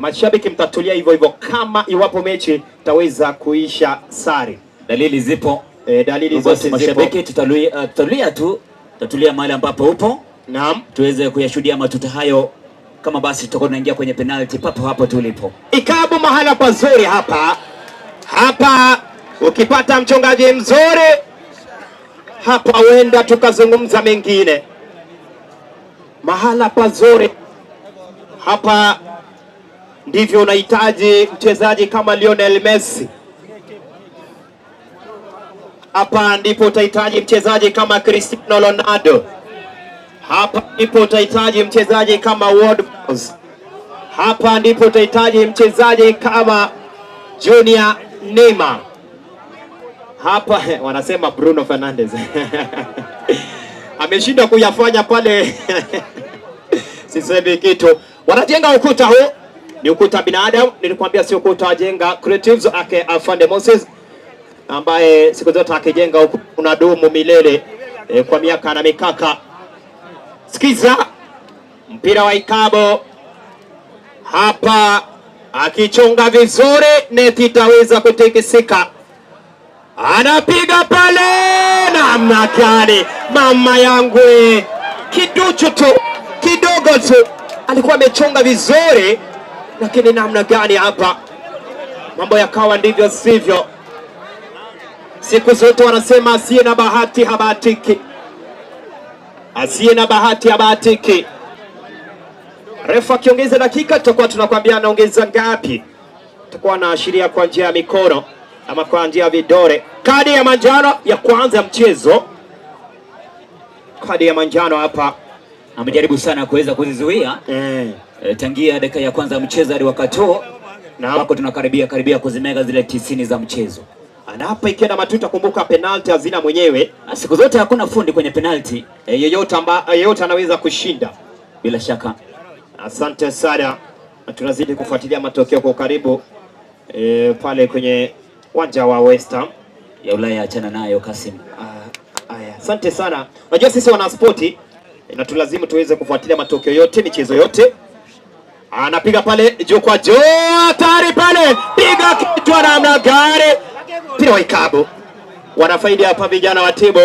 Mashabiki mtatulia hivyo hivyo kama iwapo mechi itaweza kuisha sare. Dalili zipo. Dalili zote zipo. Mashabiki tutatulia tu, tutatulia mahali ambapo upo. Naam. Tuweze kuyashuhudia matuta hayo, kama basi tutakuwa tunaingia kwenye penalty papo hapo tulipo. Ikabu mahala pazuri hapa. Hapa ukipata mchungaji mzuri hapa huenda tukazungumza mengine. Mahala pazuri hapa ndivyo unahitaji mchezaji kama Lionel Messi. Hapa ndipo utahitaji mchezaji kama Cristiano Ronaldo. Hapa ndipo utahitaji mchezaji kama Ward Prowse. Hapa ndipo utahitaji mchezaji kama Junior Neymar. Hapa wanasema Bruno Fernandes ameshindwa kuyafanya pale. Sisemi kitu. Wanajenga ukuta huu, ni ukuta binadamu, nilikwambia sio ukuta wa Jenga Creatives ake Afande Moses, ambaye siku zote akijenga ukuta unadumu milele, kwa miaka na mikaka. Sikiza mpira wa Ikabo hapa, akichonga vizuri, neti itaweza kutikisika. Anapiga pale, namna gani mama yangu, kiduchu tu kidogo tu, alikuwa amechonga vizuri, lakini namna gani hapa mambo yakawa ndivyo sivyo. Siku zote wanasema asiye na bahati habahatiki, asiye na bahati habahatiki. Refa akiongeza dakika tutakuwa tunakwambia anaongeza ngapi, tutakuwa anaashiria kwa njia ya mikono ama kwa njia ya vidole. Kadi ya manjano ya kwanza ya mchezo, kadi ya manjano hapa. Amejaribu sana kuweza kuzizuia tangia dakika ya kwanza ya mchezo hadi wakati huo wako tunakaribia karibia kuzimega zile 90 za mchezo. Na hapa ikienda matuta, kumbuka penalty hazina mwenyewe. Siku zote hakuna fundi kwenye penalty. Yeyote anaweza kushinda bila shaka. Asante sana. Tunazidi kufuatilia matokeo kwa ukaribu pale kwenye uwanja wa West Ham ya Ulaya. Achana nayo Kasim. Aya, asante sana. Unajua sisi wana spoti inatulazimu tuweze kufuatilia matokeo yote, michezo yote. Anapiga pale juu kwa juu, hatari pale, piga kichwa namna gani! Mpira wa Ikabu wanafaidi hapa vijana wa timu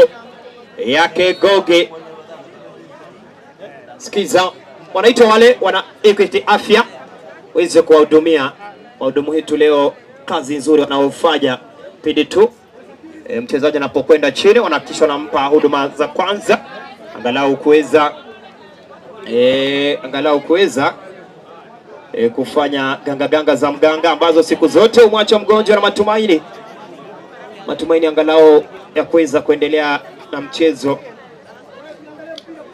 yake Goge. Sikiza, wanaitwa wale wana Equity Afya waweze kuwahudumia wahudumu wetu leo, kazi nzuri wanaofanya pindi tu mchezaji anapokwenda chini wanahakikisha wanampa huduma za kwanza, angalau kuweza kufanya ganga ganga za mganga ambazo siku zote umwacha mgonjwa na matumaini angalau ya kuweza kuendelea na mchezo.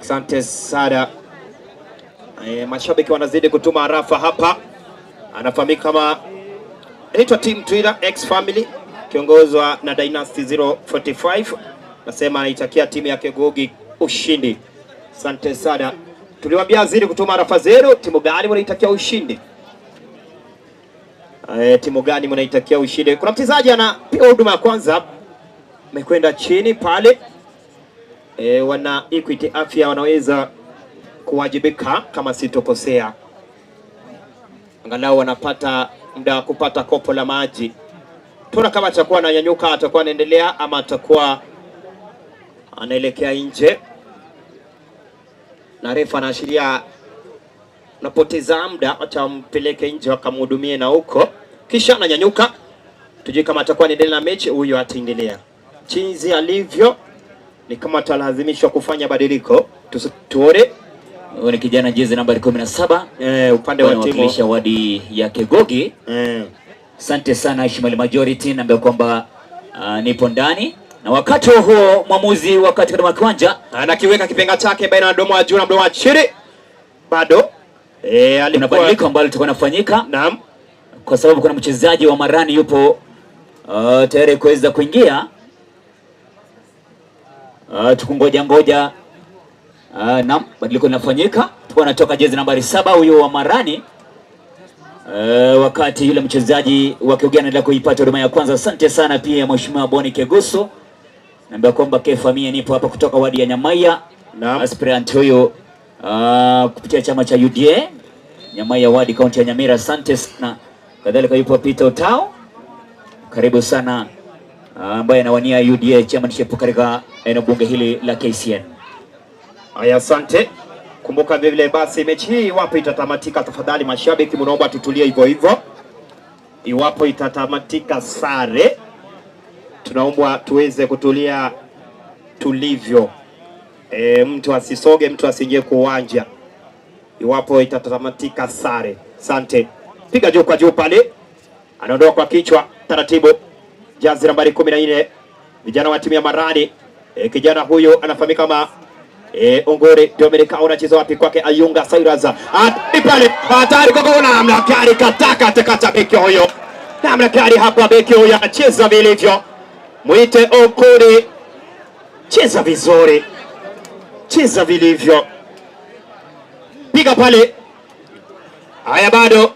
Asante sana. Mashabiki wanazidi kutuma arafa hapa. Anafahamika kama inaitwa Team Twitter X Family kiongozwa na Dynasty 045. Nasema anaitakia timu ya Kegogi ushindi. Asante sana. Tuliwaambia zidi kutuma arafa zenu, timu gani mnaitakia ushindi? Timu gani mnaitakia ushindi? Kuna mchezaji anapewa huduma ya kwanza, amekwenda chini pale. Wana Equity Afya wanaweza Kuwajibika kama sitokosea, angalau wanapata muda wa kupata kopo la maji. Tuona kama atakuwa ananyanyuka, atakuwa anaendelea ama atakuwa anaelekea nje, na refa anaashiria napoteza muda, acha mpeleke nje wakamhudumie na huko, kisha ananyanyuka. Tujue kama atakuwa anaendelea na mechi, huyo ataendelea. Chinzi alivyo ni kama atalazimishwa kufanya badiliko, tuone. Huyu ni kijana jezi nambari 17 upande wa timu anawakilisha wadi ya Kegogi. Asante sana Ishmael Majority, naambia kwamba nipo ndani na wakati huo mwamuzi wa katikati mwa kiwanja anakiweka kipenga chake baina ya mdomo wa juu na mdomo wa chini, bado kuna alikuwa badiliko ambalo litakuwa linafanyika. Naam, kwa sababu kuna mchezaji wa Marani yupo tayari kuweza kuingia. Tukungoja ngoja. Naam, badiliko linafanyika. Tuko anatoka jezi nambari 7 huyo wa Marani. Wakati yule mchezaji wa Kegogi anaendelea kuipata huduma ya kwanza. Asante sana pia Mheshimiwa Boni Keguso. Naambia kwamba Kefa mie nipo hapa kutoka wadi ya Nyamaiya. Naam. Aspirant huyo kupitia chama cha UDA Nyamaiya wadi kaunti ya Nyamira. Asante sana. Kadhalika yupo Peter Otao. Karibu sana ambaye anawania UDA chairmanship katika eneo bunge hili la KCN. Haya, asante. Kumbuka vile vile basi mechi hii iwapo itatamatika, tafadhali mashabiki mnaomba tutulie hivyo hivyo. Iwapo itatamatika sare, tunaomba tuweze kutulia tulivyo. Mtu asisoge, mtu asiingie kwa uwanja iwapo itatamatika sare. Asante. Piga juu kwa juu pale, anaondoa kwa kichwa taratibu. Jazi nambari 14, vijana wa timu ya Marani. Kijana huyu anafahamika kama Ongore Dominic anacheza wapi kwake Ayunga Cyrus. Hatari pale, hatari kwa goli, namna gani kataka tekata beki huyo. Namna gani hapa beki huyo anacheza vilivyo. Mwite Ongore. Cheza vizuri. Cheza vilivyo. Piga pale. Haya bado.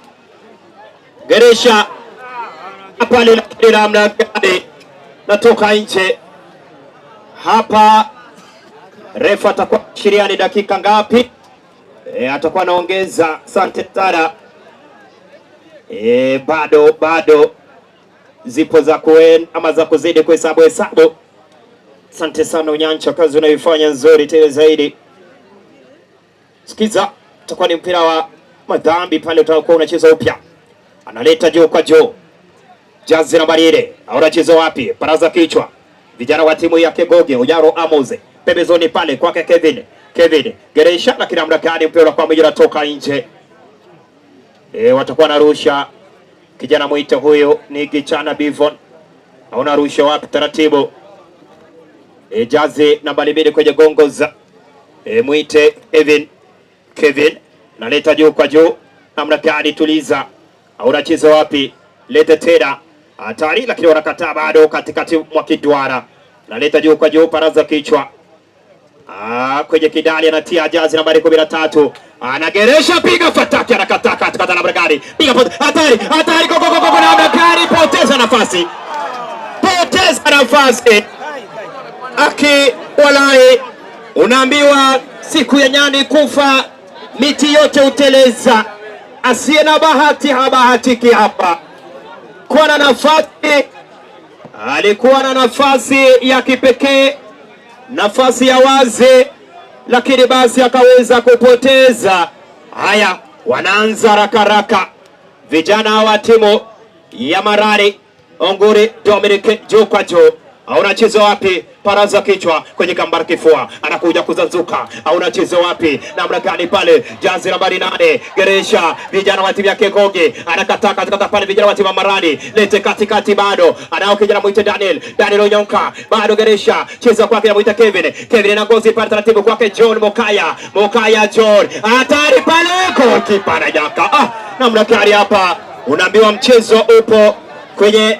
Geresha pale namna gani natoka nje. Hapa refa atakuwa ashiria ni dakika ngapi? Atakuwa anaongeza. Asante sana. Bado zipo za kuen ama za kuzidi kuhesabu hesabu. Asante sana Unyancha, kazi unayoifanya nzuri tena zaidi. Sikiza, itakuwa ni mpira wa madhambi pale utakuwa unacheza upya. Analeta juu kwa juu. Jazi nambari ile, anacheza wapi? Baraza kichwa. Vijana wa timu ya Kegogi, Ojaro Amoze. Pembezoni pale kwake Kevin. Kevin Geresha, lakini namna gani mpira kwa mmoja unatoka nje. Watakuwa narusha. Kijana mwite huyo ni Gichana Bivon. Hauna rusha wapi taratibu. Jazi nambari 2 kwenye gongo za mwite Kevin. Kevin naleta juu kwa juu. Namna gani tuliza. Hauna wapi? Lete tena. Hatari, lakini wanakataa bado katikati mwa kiduara. Naleta juu kwa juu, paraza kichwa. Kwenye kidali anatia jazi nambari 13. Anageresha, piga fataki, anakataa katikati na gari. Piga hatari, hatari, go go go go, na gari, poteza nafasi. Poteza nafasi. Aki walai, unaambiwa siku ya nyani kufa miti yote uteleza. Asiye na bahati habahatiki hapa. Kwa na nafasi, alikuwa na nafasi ya kipekee, nafasi ya wazi, lakini basi akaweza kupoteza. Haya, wanaanza haraka haraka vijana wa timu ya Marani. Onguri Dominic juu kwa juu. Unacheza wapi? Paraza kichwa kwenye kambara kifua, anakuja kuzazuka. Unacheza wapi? Namna gani pale? Jazi nambari 8 Geresha, vijana wa timu ya Kegogi, anakataa katikati pale, vijana wa timu ya Marani, lete katikati, bado anao kijana mwite Daniel, Daniel Onyonka, bado Geresha, cheza kwake anamuita Kevin, Kevin na ngozi pale taratibu kwake John Mokaya, Mokaya John, hatari pale, goalkeeper ananyaka. Namna gani hapa? Unaambiwa mchezo upo kwenye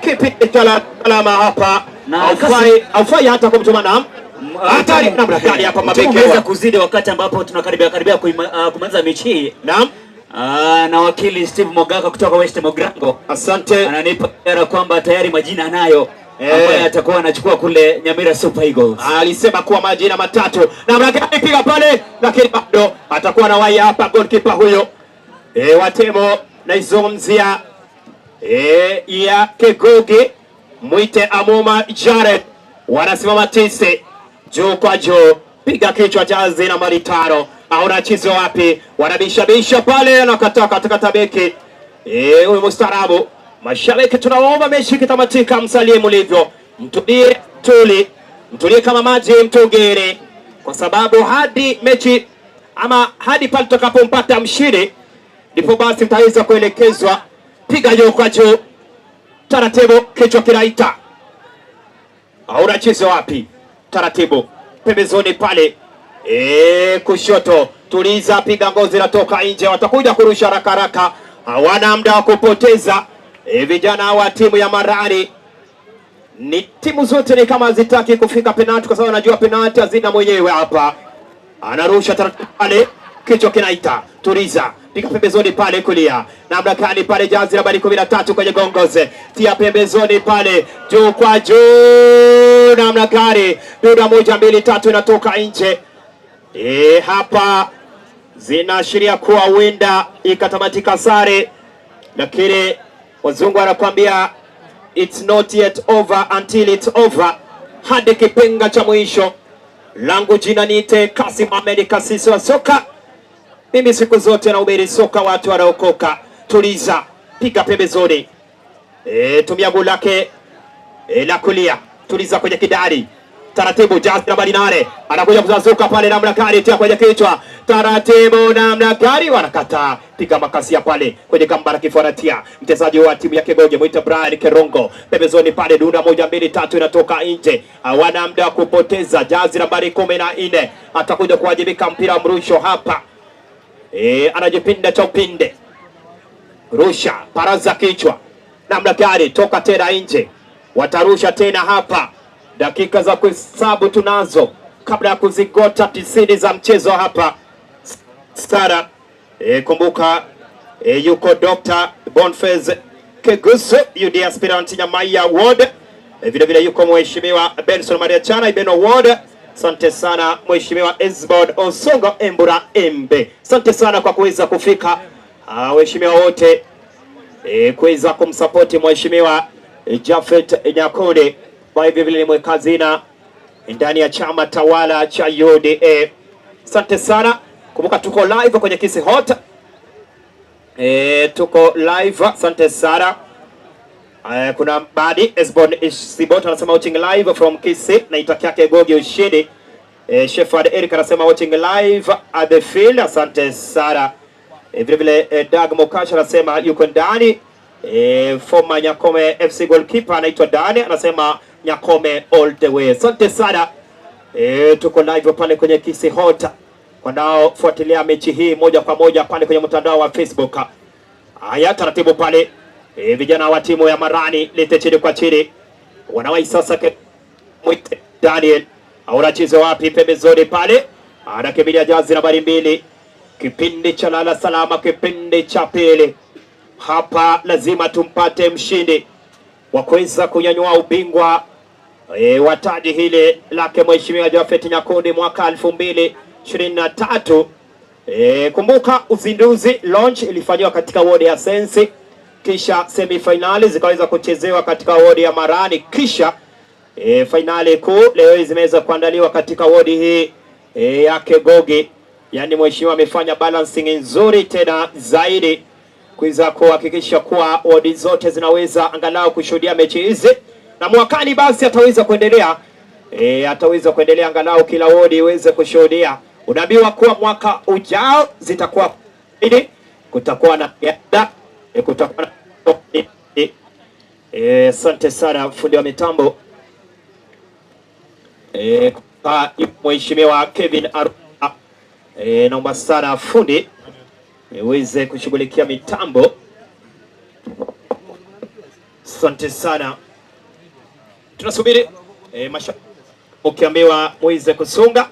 kipindi cha alama hapa. Haufai hata kumtuma. Naam. Hatari namna gani hapa mabeki waweza kuzidi wakati ambapo tunakaribia karibia kumaliza mechi hii. Naam. Na wakili Steve Mogaka kutoka West Mogrango. Asante. Ananipa ishara kwamba tayari majina anayo. Ambaye atakuwa anachukua kule Nyamira Super Eagles. Alisema kuwa majina matatu na mlangoni, piga pale, lakini bado atakuwa na wai hapa goalkeeper huyo wa timu naizungumzia ya Kegogi mwite Amuma Jared, wanasimama tisi juu kwa juu, piga kichwa jazi nambari 5, aona chizo wapi, wanabishabisha pale, anakataa katakata beki huyu mustaarabu. Mashabiki tunawaomba mechi ikitamatika, msalie mlivyo, mtulie tuli, mtulie kama maji mtugere, kwa sababu hadi mechi ama hadi pale tutakapompata mshindi ndipo basi mtaweza kuelekezwa. Piga juu kwa juu, taratibu, kichwa kinaita, hauna chezo wapi, taratibu, pembezoni pale kushoto, tuliza, piga ngozi natoka nje, watakuja kurusha haraka haraka, hawana muda wa kupoteza. Vijana wa timu ya Marani ni timu zote ni kama hazitaki kufika penalti, kwa sababu anajua penalti hazina mwenyewe hapa. Anarusha taratibu pale, kichwa kinaita, tuliza, piga pembezoni pale kulia, namna kali pale, jazi nambari 13 kwenye gongoze, tia pembezoni pale, juu kwa juu, namna kali, duda 1 2 3 inatoka nje. Hapa zinaashiria kuwa huenda ikatamatika sare, lakini wazungu wanakuambia it's not yet over until it's over, hadi kipenga cha mwisho. Langu jina niite Kasim Ahmed, kasisi wa soka. Mimi siku zote nahubiri soka, watu wanaokoka. Tuliza, piga pembezoni, tumia goli lake la kulia, tuliza kwenye kidari taratibu, jazi nambari 8 anakuja kuzazuka pale, namna gani, tia kwenye kichwa taratibu, namna gani, wanakataa, piga makasia pale kwenye kamba la kifuanatia mchezaji wa timu ya Kegoge mwita Brian Kerongo, pembezoni pale, dunda 1 2 3 inatoka nje, hawana muda wa kupoteza. Jazi nambari 14 atakuja kuwajibika, mpira mrusho hapa, anajipinda cha upinde, rusha paraza kichwa, namna gani, toka tena nje, watarusha tena hapa. Dakika za kuhesabu tunazo kabla ya kuzigota 90 za mchezo hapa. Sara kumbuka yuko Dr. Boniface Kegusu UD aspirant Nyamaiya Ward, vile vile yuko Mheshimiwa Benson Maria Chana Ibeno Ward. Asante sana Mheshimiwa Esbod Osongo Embura Embe, asante sana kwa kuweza kufika, waheshimiwa wote kuweza kumsapoti Mheshimiwa Japhet Nyakundi ambaye vile vile ni mweka hazina ndani ya chama tawala cha UDA. Asante sana. Kumbuka tuko live kwenye Kisii Hot. Tuko live. Asante sana. Kuna Badi Esbon Isibot anasema watching live from Kisii na itakia Kegogi ushindi. Shefard Eric anasema watching live at the field. Asante sana. Vile vile Dag Mokasha anasema yuko ndani. Former Nyakome FC goalkeeper anaitwa Dani anasema Nyakome all the way. Asante sana. Tuko live pale kwenye Kisii Hot. Wanaofuatilia mechi hii moja kwa moja pale kwenye mtandao wa Facebook. Haya, taratibu pale. Vijana wa timu ya Marani lete chini kwa chini. Wanawahi sasa mwite Daniel. Aunacheza wapi? Pembezoni pale. Anakimbilia jazi nambari 2. Kipindi cha lala salama, kipindi cha pili. Hapa lazima tumpate mshindi wa kuweza kunyanyua ubingwa wa taji hili lake Mheshimiwa Japhet Nyakundi mwaka 2023. Kumbuka uzinduzi launch ilifanywa katika wodi ya Sensi, kisha semifinali zikaweza kuchezewa katika wodi ya Marani, kisha finali kuu leo zimeweza kuandaliwa katika wodi hii ya Kegogi. Yani mheshimiwa amefanya balancing nzuri tena zaidi kuweza kuhakikisha kuwa wodi zote zinaweza angalau kushuhudia mechi hizi, na mwakani basi ataweza kuendelea ataweza kuendelea angalau kila wodi iweze kushuhudia. Unaambiwa kuwa mwaka ujao zitakuwa ili kutakuwa na kutakuwa na asante sana fundi wa mitambo Mheshimiwa Kevin Arua. Naomba sana fundi niweze kushughulikia mitambo. Asante sana. Tunasubiri ukiambiwa muweze kusunga,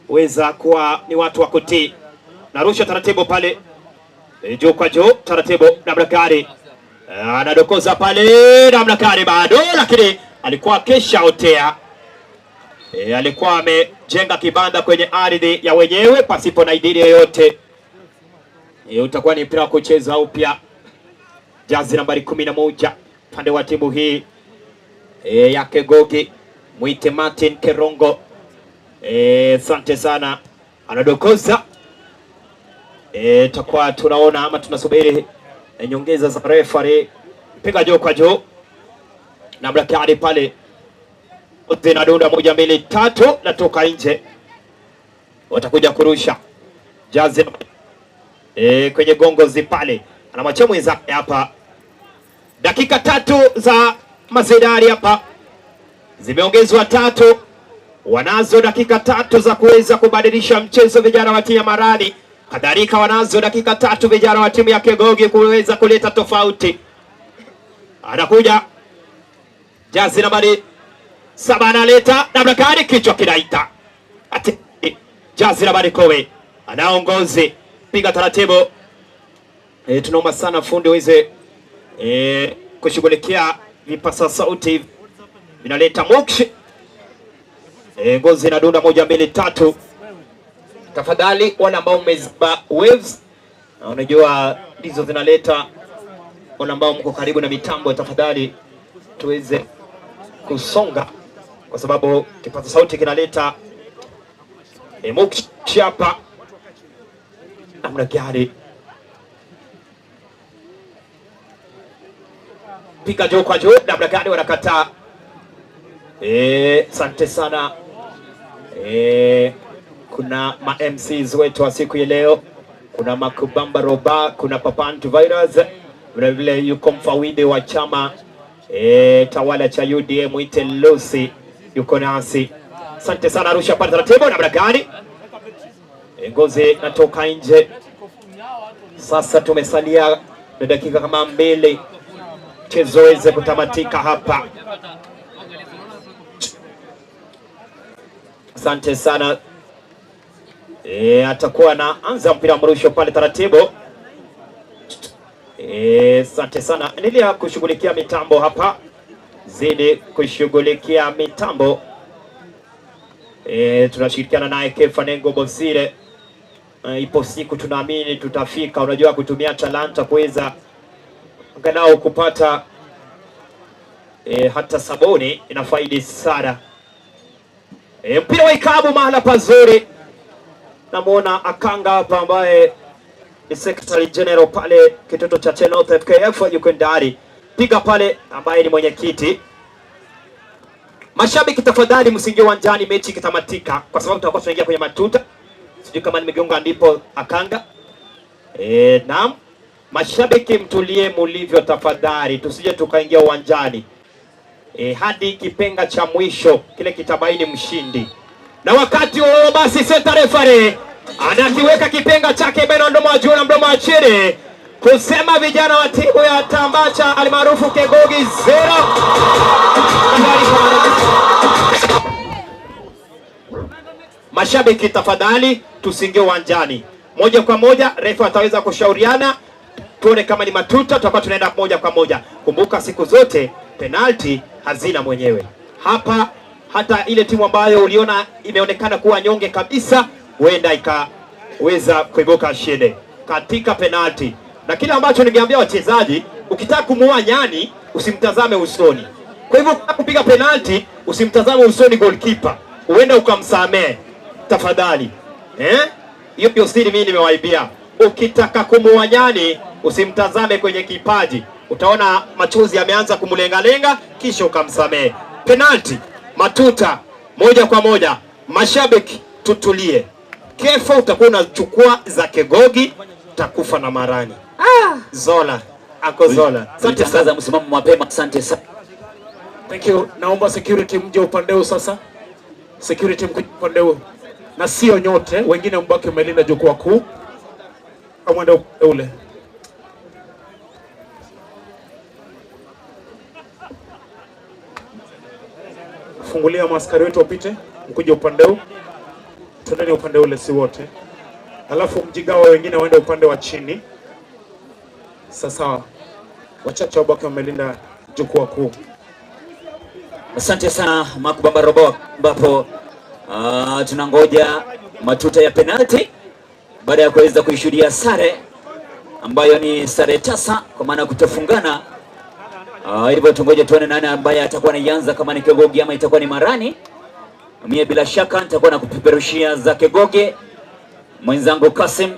weza kuwa ni watu wa kutii. Narusha taratibu pale juu kwa juu taratibu, namna gani anadokoza pale, namna gani bado, lakini Alikuwa kesha otea. Alikuwa amejenga kibanda kwenye ardhi ya wenyewe pasipo na idhini yoyote. Utakuwa ni mpira wa kucheza upya. Jazi nambari 11 upande wa timu hii ya Kegogi, mwite Martin Kerongo. Asante sana, anadokoza. Takuwa tunaona ama tunasubiri nyongeza za referee. Piga juu kwa juu na Blakari pale, zinadunda 1 2 3, natoka nje, watakuja kurusha jazi kwenye gongozi pale, anamwachia mwenzake hapa. Dakika 3 za mazidari hapa zimeongezwa 3, wanazo dakika 3 za kuweza kubadilisha mchezo vijana wa timu ya Marani. Kadhalika wanazo dakika 3 vijana wa timu ya Kegogi kuweza kuleta tofauti. Anakuja jazi nambari 7 analeta na Blakari, kichwa kinaita. Ati jazi nambari 10 anaongozi, piga taratibu. Tunaomba sana fundi weze kushughulikia vipasa sauti vinaleta mokshi. Ngozi inadunda 1 2 3. Tafadhali wale ambao mmeziba waves, na unajua ndizo zinaleta, wale ambao mko karibu na mitambo, tafadhali tuweze kusonga, kwa sababu kipaza sauti kinaleta mokshi hapa. Namna gani piga juu kwa juu, namna gani wanakataa. Asante sana. Kuna ma MCs wetu wa siku ya leo, kuna Makubamba Roba, kuna Papantu Virus, vile vile yuko mfawidhi wa chama tawala cha UDM mwite Lucy yuko nasi. Asante sana. Arusha pale taratibu, namna gani ngozi natoka nje. Sasa tumesalia na dakika kama 2 mchezo uweze kutamatika hapa. Asante sana. Atakuwa na anza mpira mrusho pale taratibu. Asante sana. Endelea kushughulikia mitambo hapa. Zidi kushughulikia mitambo. Tunashirikiana naye Kefa Nengo Bosire. Ipo siku tunaamini tutafika. Unajua kutumia talanta kuweza angalau kupata hata sabuni inafaidi sana. Mpira wa ikabu mahala pazuri. Namuona Akanga hapa ambaye ni Secretary General pale kitoto cha Chenoth FKF yuko ndani. Piga pale ambaye ni mwenyekiti. Mashabiki tafadhali msiingie uwanjani mechi ikitamatika, kwa sababu tutakuwa tunaingia kwenye matuta. Sijui kama nimegonga ndipo Akanga. Naam. Mashabiki mtulie mulivyo tafadhali, tusije tukaingia uwanjani. Hadi kipenga cha mwisho kile kitabaini mshindi. Na wakati huo basi center referee anakiweka kipenga chake baina mdomo wa juu na mdomo wa chini kusema vijana wa timu ya Tambacha almaarufu Kegogi 0. Mashabiki tafadhali tusiingie uwanjani. Moja kwa moja refa ataweza kushauriana, tuone kama ni matuta, tutakuwa tunaenda moja kwa moja. Kumbuka siku zote penalti hazina mwenyewe. Hapa hata ile timu ambayo uliona imeonekana kuwa nyonge kabisa huenda ikaweza kuibuka shinde katika penalti. Na kile ambacho ningeambia wachezaji, ukitaka kumuua nyani usimtazame usoni. Kwa hivyo kupiga penalti usimtazame usoni goalkeeper, huenda ukamsamee. Tafadhali. Hiyo ndio siri mimi nimewaibia. Ukitaka kumuua nyani usimtazame kwenye kipaji, utaona machozi yameanza kumlengalenga, kisha ukamsamee. Penalti, matuta moja kwa moja. Mashabiki tutulie. Kefo utakuwa unachukua za Kegogi, utakufa na Marani. Zola, ako Zola. Asante sana msimamo mapema, asante sana. Thank you. Naomba security mje upande huu sasa. Security mje upande huu. Na sio nyote, wengine mbaki mmelinda jukwaa kuu. Mwende ule. Fungulia maskari wetu wapite, mkuje upande huu. Twendeni upande ule, si wote. Alafu mjigawa wengine waende upande wa chini. Sasa wachache wabaki wamelinda jukwaa kuu. Asante sana Makubamba Robo, ambapo tunangoja matuta ya penalti baada ya kuweza kuishuhudia sare ambayo ni sare tasa kwa maana kutofungana. Hivyo tungoje tuone nani ambaye atakuwa anaianza, kama ni Kegogi ama itakuwa ni Marani. Mie bila shaka nitakuwa na kupeperushia za Kegogi. Mwenzangu Kasim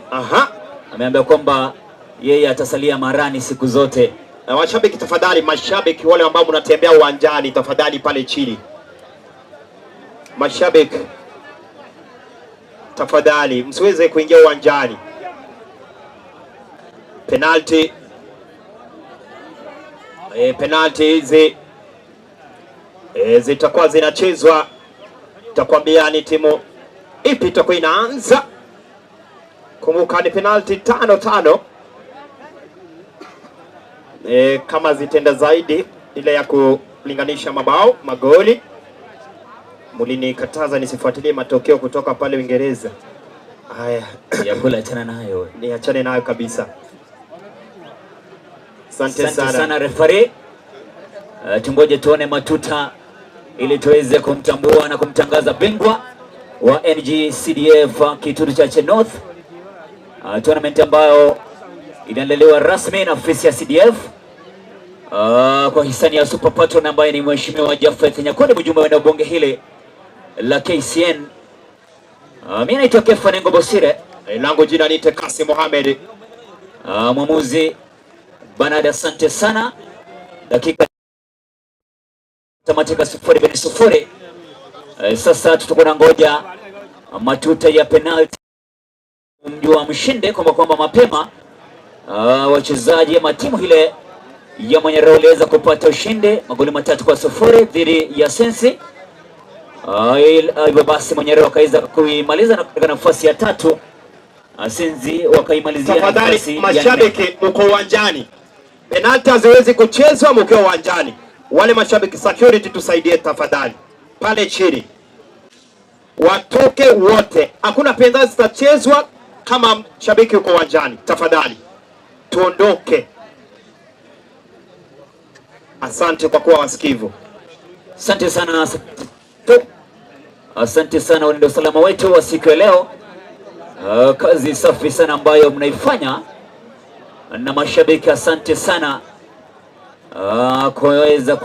ameambia kwamba yeye atasalia Marani siku zote. Na washabiki tafadhali, mashabiki wale ambao mnatembea uwanjani tafadhali, pale chini, mashabiki tafadhali, msiweze kuingia uwanjani. Penalti penalti hizi zitakuwa zinachezwa, takwambia ni timu ipi itakuwa inaanza. Kumbuka ni penalti 5-5. Kama zitenda zaidi ile ya kulinganisha mabao magoli. Mlinikataza nisifuatilie matokeo kutoka pale Uingereza. Haya, ya kula achana nayo, niachane nayo kabisa. Asante sana, sana referee. Tungoje tuone matuta ili tuweze kumtambua na kumtangaza bingwa wa NGCDF Kitutu Chache North. Tournament ambayo inaendelewa rasmi na ofisi ya CDF kwa hisani ya Super Patron ambaye ni Mheshimiwa Jafeth Nyakundi, mjumbe wa eneo bunge hili la KCN. Mimi naitwa Kefa Nengo Bosire. Langu jina ni Tekasi Mohamed. Mwamuzi Bernard, asante sana. Dakika tamatika 0-0. Sasa tutakuwa na ngoja matuta ya penalti kumjua mshinde, kwamba mapema wachezaji ama timu ile ya Manyara waliweza kupata ushindi magoli 3-0 dhidi ya Sensi. Hivyo basi Manyara wakaweza kuimaliza na katika nafasi ya 3, Sensi wakaimalizia nafasi. Mashabiki mko uwanjani, penalti haziwezi kuchezwa mkiwa uwanjani. Wale mashabiki security tusaidie tafadhali, pale chini watoke wote, hakuna penalti zitachezwa kama shabiki uko uwanjani. Tafadhali tuondoke. Asante kwa kuwa wasikivu. Asante sana, asante sana walinda usalama wetu wa siku ya leo. Kazi safi sana ambayo mnaifanya na mashabiki, asante sana kuweza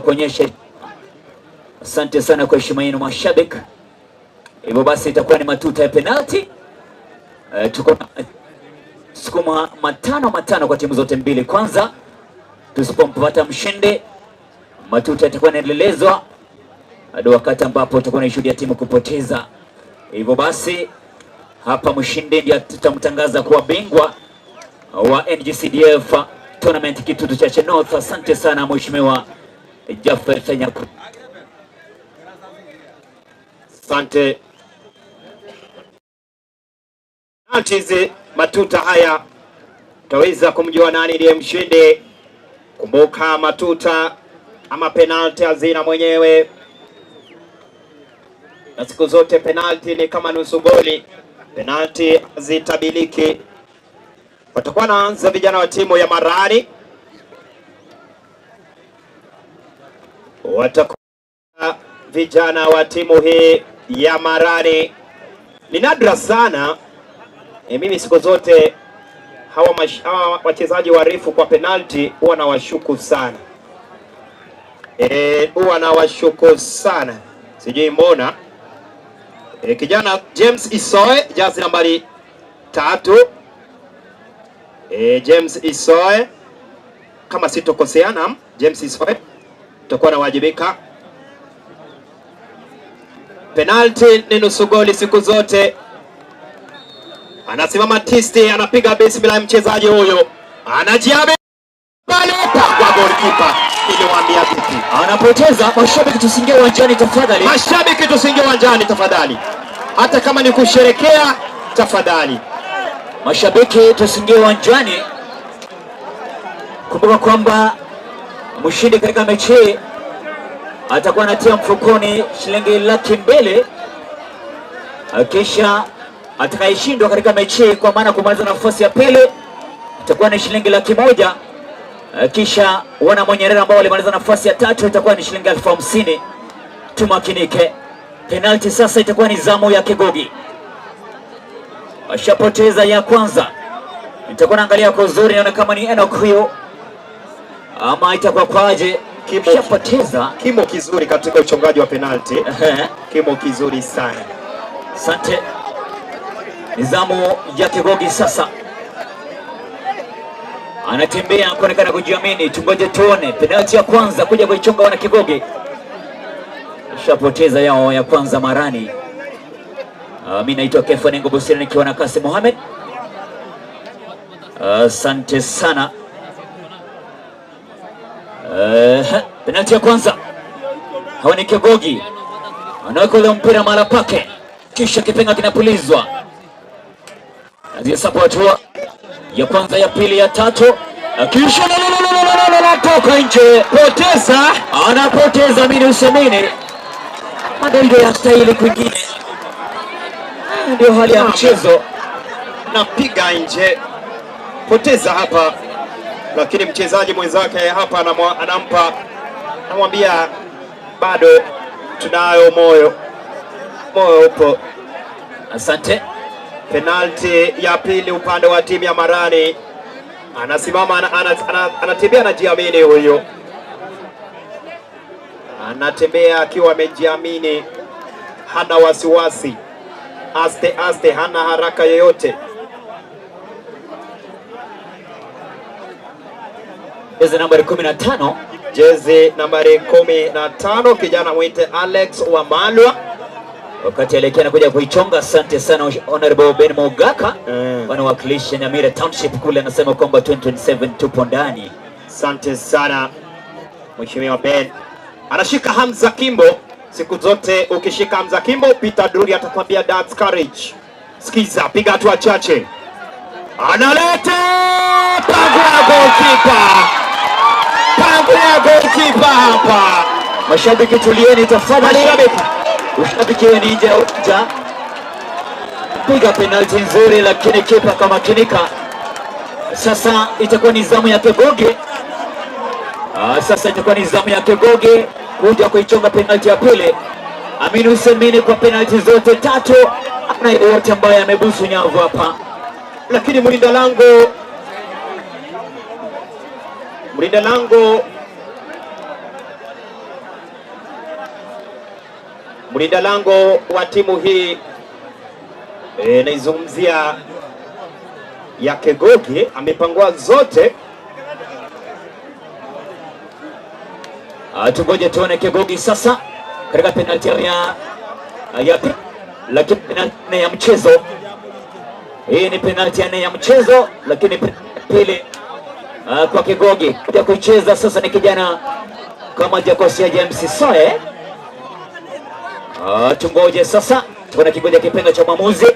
kuonyesha. Asante sana kwa heshima yenu mashabiki. Hivyo basi itakuwa ni matuta ya penalti. Tuko sukuma 5-5 kwa timu zote mbili. Kwanza tusipompata mshindi, matuta yatakuwa yanaendelezwa hadi wakati ambapo tutakuwa tunashuhudia timu kupoteza. Hivyo basi hapa mshindi ndiye tutamtangaza kuwa bingwa wa NGCDF Tournament Kitutu Chache North. Asante sana Mheshimiwa Jafeth Nyakundi. Asante. Penalti matuta haya utaweza kumjua nani ndiye mshindi. Kumbuka matuta ama penalti hazina mwenyewe, na siku zote penalti ni kama nusu goli, penalti hazitabiliki. Watakuwa naanza vijana wa timu ya Marani, watakuwa vijana wa timu hii ya Marani. Ni nadra sana mimi siku zote hawa wachezaji warefu kwa penalti huwa nawashuku sana. Huwa nawashuku sana, sijui mbona. Kijana James Isoe, jazi nambari 3. James Isoe, kama sitokoseana, James Isoe tutakuwa nawajibika. Penalti ni nusu goli siku zote. Anasimama tisti, anapiga bismillah mchezaji huyo. Anajiamini kwa goalkeeper. Niliwaambia vipi? Anapoteza. Mashabiki tusiingie uwanjani tafadhali. Mashabiki tusiingie uwanjani tafadhali. Hata kama ni kusherekea tafadhali. Mashabiki tusiingie uwanjani. Kumbuka kwamba mshindi katika mechi hii atakuwa anatia mfukoni shilingi 200,000. Kisha atakayeshindwa katika mechi kwa maana kumaliza nafasi ya pili itakuwa ni shilingi 100,000. Kisha wana Monyerera ambao walimaliza nafasi ya tatu itakuwa ni shilingi 50,000. Tumakinike. Penalti sasa itakuwa ni zamu ya Kegogi. Washapoteza ya kwanza. Nitakuwa naangalia kwa uzuri, naona kama ni Enoch huyo ama itakuwa kwaje? Kishapoteza Kimo kizuri katika uchongaji wa penalti, kimo kizuri sana. Asante. Ni zamu ya Kegogi sasa, anatembea kuonekana kujiamini. Tungoje tuone penalti ya kwanza kuja kuichonga wana Kegogi. Shapoteza yao ya kwanza Marani. Mimi naitwa Kefa Nengo Bosira nikiwa na Kasim Mohamed. Asante sana. Penalti ya kwanza hawa ni Kegogi, anaweka ule mpira mahala pake, kisha kipenga kinapulizwa. Anazihesabu hatua ya kwanza, ya pili, ya tatu, kisha toka nje, Poteza, anapoteza Amini Usemini, madaido ya stahili kwingine. Ndio hali ya mchezo, napiga nje, poteza hapa, lakini mchezaji mwenzake hapa anampa, anamwambia bado tunayo moyo, moyo upo. Asante. Penalti ya pili upande wa timu ya Marani, anasimama anatembea, anajiamini huyu, anatembea akiwa amejiamini, hana wasiwasi, aste aste, hana haraka yoyote. Jezi nambari 15, jezi nambari 15, kijana mwite Alex Wamalwa, wakati elekea anakuja kuichonga. Asante sana Honorable Ben Mogaka, wanawakilisha Nyamira Township kule, anasema kwamba 2027 tupo ndani. Asante sana Mheshimiwa Ben. Anashika Hamza Kimbo. Siku zote ukishika Hamza Kimbo, Peter Drury atakwambia that's courage. Sikiza, piga hatua chache, analeta pango ya goalkeeper, pango ya goalkeeper hapa. Mashabiki tulieni tafadhali, ushabiki ni nje ya uwanja. Piga penalti nzuri, lakini kipa kamakinika. Sasa itakuwa ni zamu ya Kegogi. Sasa itakuwa ni zamu ya Kegogi kuja kuichonga penalti ya pili. Aminu Semini kwa penalti zote tatu, ana yeyote ambaye amebusu nyavu hapa, lakini mlinda lango wa timu hii naizungumzia ya Kegogi amepangua zote. Tungoje tuone Kegogi sasa katika penalti ya pili, lakini penalti ya mchezo hii ni penalti ya nne ya mchezo, lakini pili kwa Kegogi kuja kuicheza sasa ni kijana kama Jakosia James Soe. Tungoje sasa, tuona kingoja kipenga cha mwamuzi,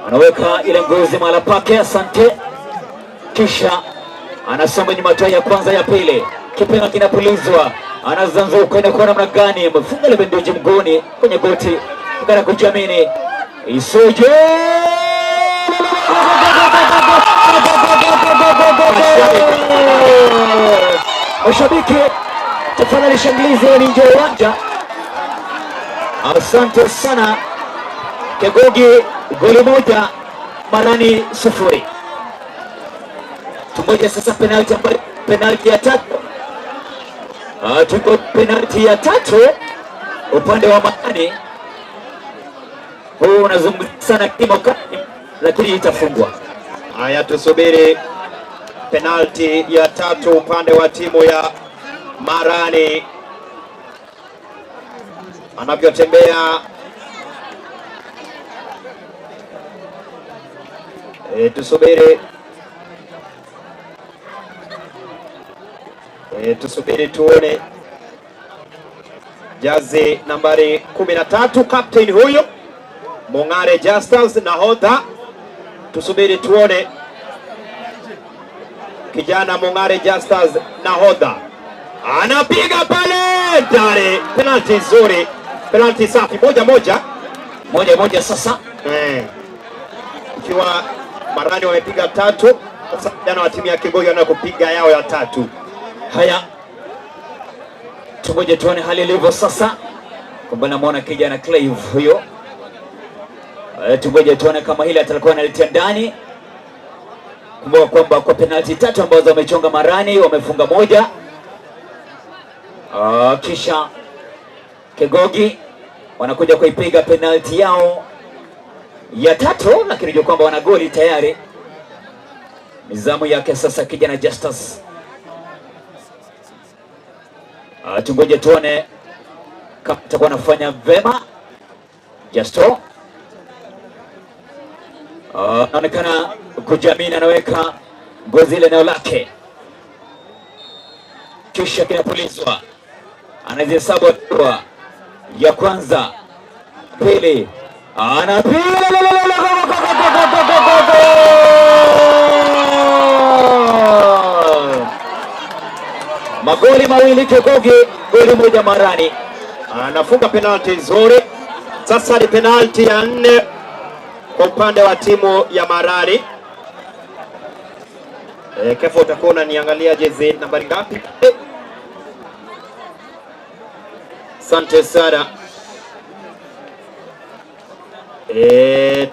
anaweka ile ngozi mahala pake. Asante, kisha anasonga nyuma hatua ya kwanza ya pili, kipenga kinapulizwa, anazanzuka, inakuwa namna gani? Amefunga ile bendeji mguuni kwenye goti, kana kujiamini Isoje Mashabiki tafadhali shangilie ni nje ya uwanja. Asante sana Kegogi, goli moja Marani 0. Tungoje sasa penalti ambayo penalti ya tatu. Tuko penalti ya tatu upande wa Marani. Huu unazungumza sana kimo, lakini itafungwa. Haya, tusubiri penalti ya tatu upande wa timu ya Marani. Anavyotembea tusubiri tusubiri tuone. Jazi nambari 13, captain huyo Mong'are Justus nahodha. Tusubiri tuone kijana Mong'are Justus nahodha anapiga pale ndani. Penalti nzuri, penalti safi, 1-1. 1-1 sasa. Ikiwa Marani wamepiga 3, Sasa vijana wa timu ya Kegogi wanakupiga yao ya tatu. Haya, tungoje tuone hali ilivyo sasa. Kwamba namwona kijana Clive huyo. Tungoje tuone kama hili atakuwa analitia ndani. Kumbuka kwamba kwa penalti tatu ambazo wamechonga Marani wamefunga moja. Kisha Kegogi wanakuja kuipiga penalti yao ya tatu, lakini jua kwamba wana goli tayari. Nizamu yake sasa kijana Justus. Tungoje tuone kama atakuwa anafanya vema Justo. Anaonekana kujiamini, anaweka ngozi ile eneo lake, kisha kinapulizwa, anazihesabu hatua ya kwanza, pili, anapiga magoli mawili Kegogi, goli moja Marani. Anafunga penalti nzuri. Sasa ni penalti ya 4 kwa upande wa timu ya Marani. Kefa, utakuwa unaniangalia jezi nambari ngapi? Asante sana.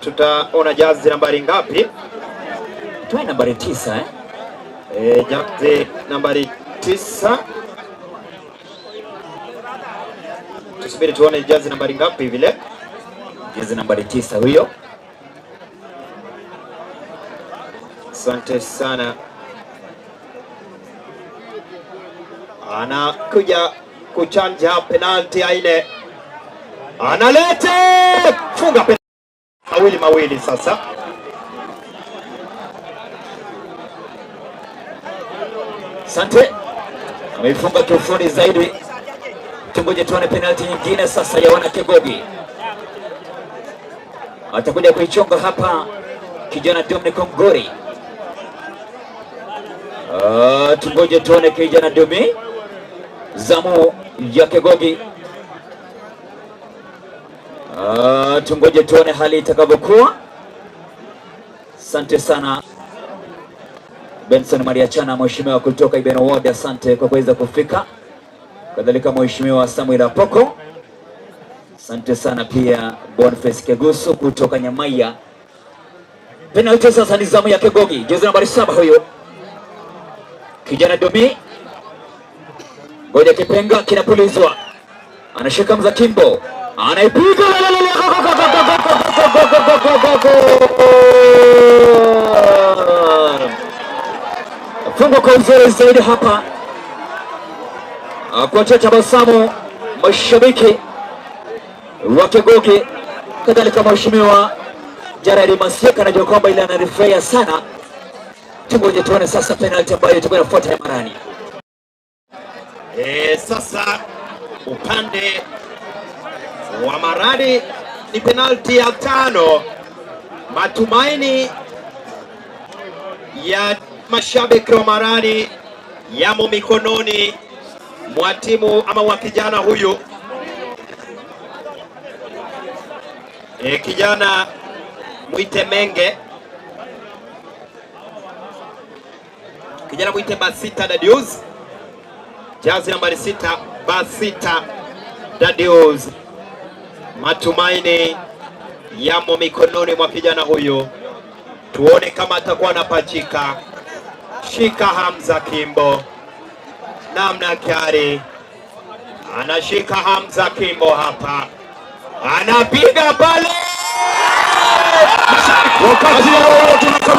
Tutaona jazi nambari ngapi? Tuwe nambari 9 eh? Jazi nambari 9. Tusubiri tuone jazi nambari ngapi vile. Jazi nambari 9 huyo. Asante sana. Anakuja kuchanja penalti ya ile. Analete funga penalti mawili mawili sasa. Asante. Ameifunga kiufundi zaidi. Tungoje tuone penalti nyingine sasa ya wana Kegogi. Atakuja kuichonga hapa kijana Dominic Ngori. Tungoje tuone kijana Domi, zamu ya Kegogi. Tungoje tuone hali itakavyokuwa. Asante sana Benson Mariachana, mheshimiwa kutoka Ibeno Ward, asante kwa kuweza kufika. Kadhalika mheshimiwa Samuel Apoko, asante sana pia Boniface Kegusu kutoka Nyamaiya. Penalti sasa ni zamu ya Kegogi, jezi nambari 7 huyo kijana Domi. Ngoja kipenga kinapulizwa, anashika Mzakimbo, anaipiga fungo kwa uzuri zaidi hapa, kuachia tabasamu mashabiki wa Kegogi, kadhalika mheshimiwa Jared Masieka anajua kwamba ile anarifurahia sana. Tungoje tuone sasa penalti ambayo itakuwa inafuata ya Marani. Sasa upande wa Marani ni penalti ya 5. Matumaini ya mashabiki wa Marani yamo mikononi mwa timu ama wa kijana huyu. Kijana mwite Menge, kijana mwite Basita Dadius, jazi nambari 6 Basita Dadius. Matumaini yamo mikononi mwa kijana huyu, tuone kama atakuwa anapachika. Shika Hamza Kimbo namna kiari, anashika Hamza Kimbo hapa, anapiga pale. Wakati wote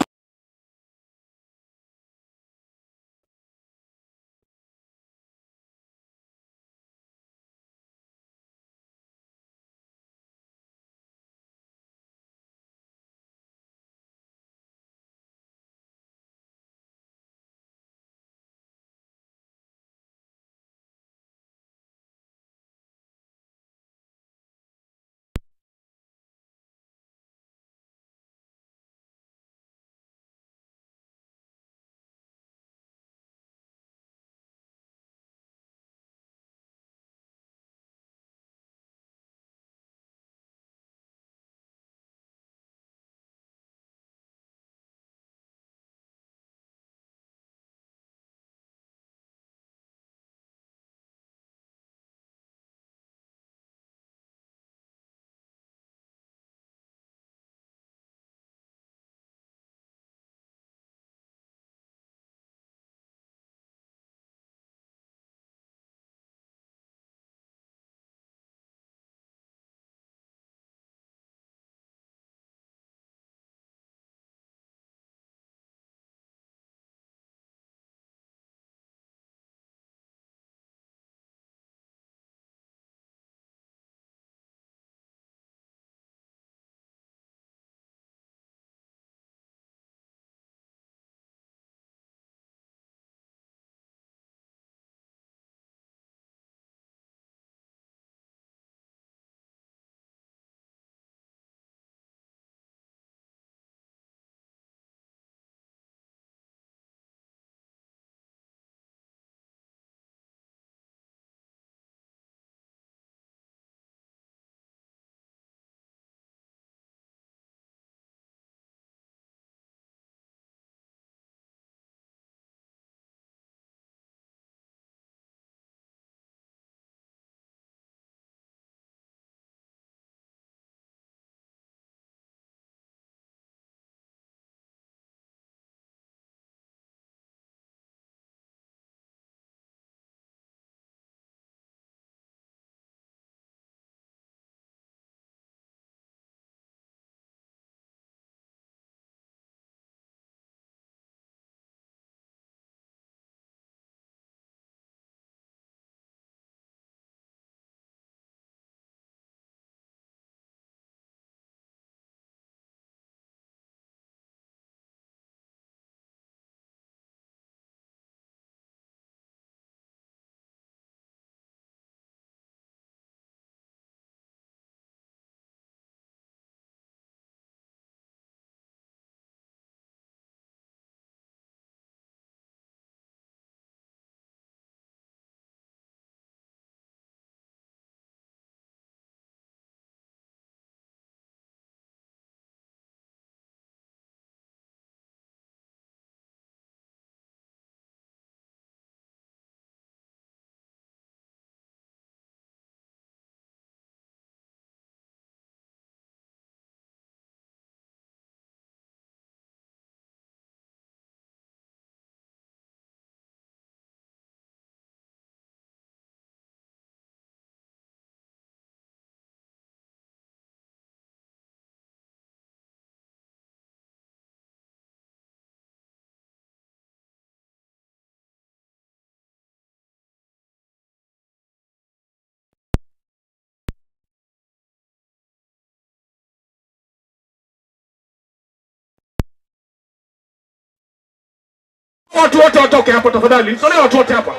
Watu wote watoke hapo tafadhali. Nitolee watu wote hapa.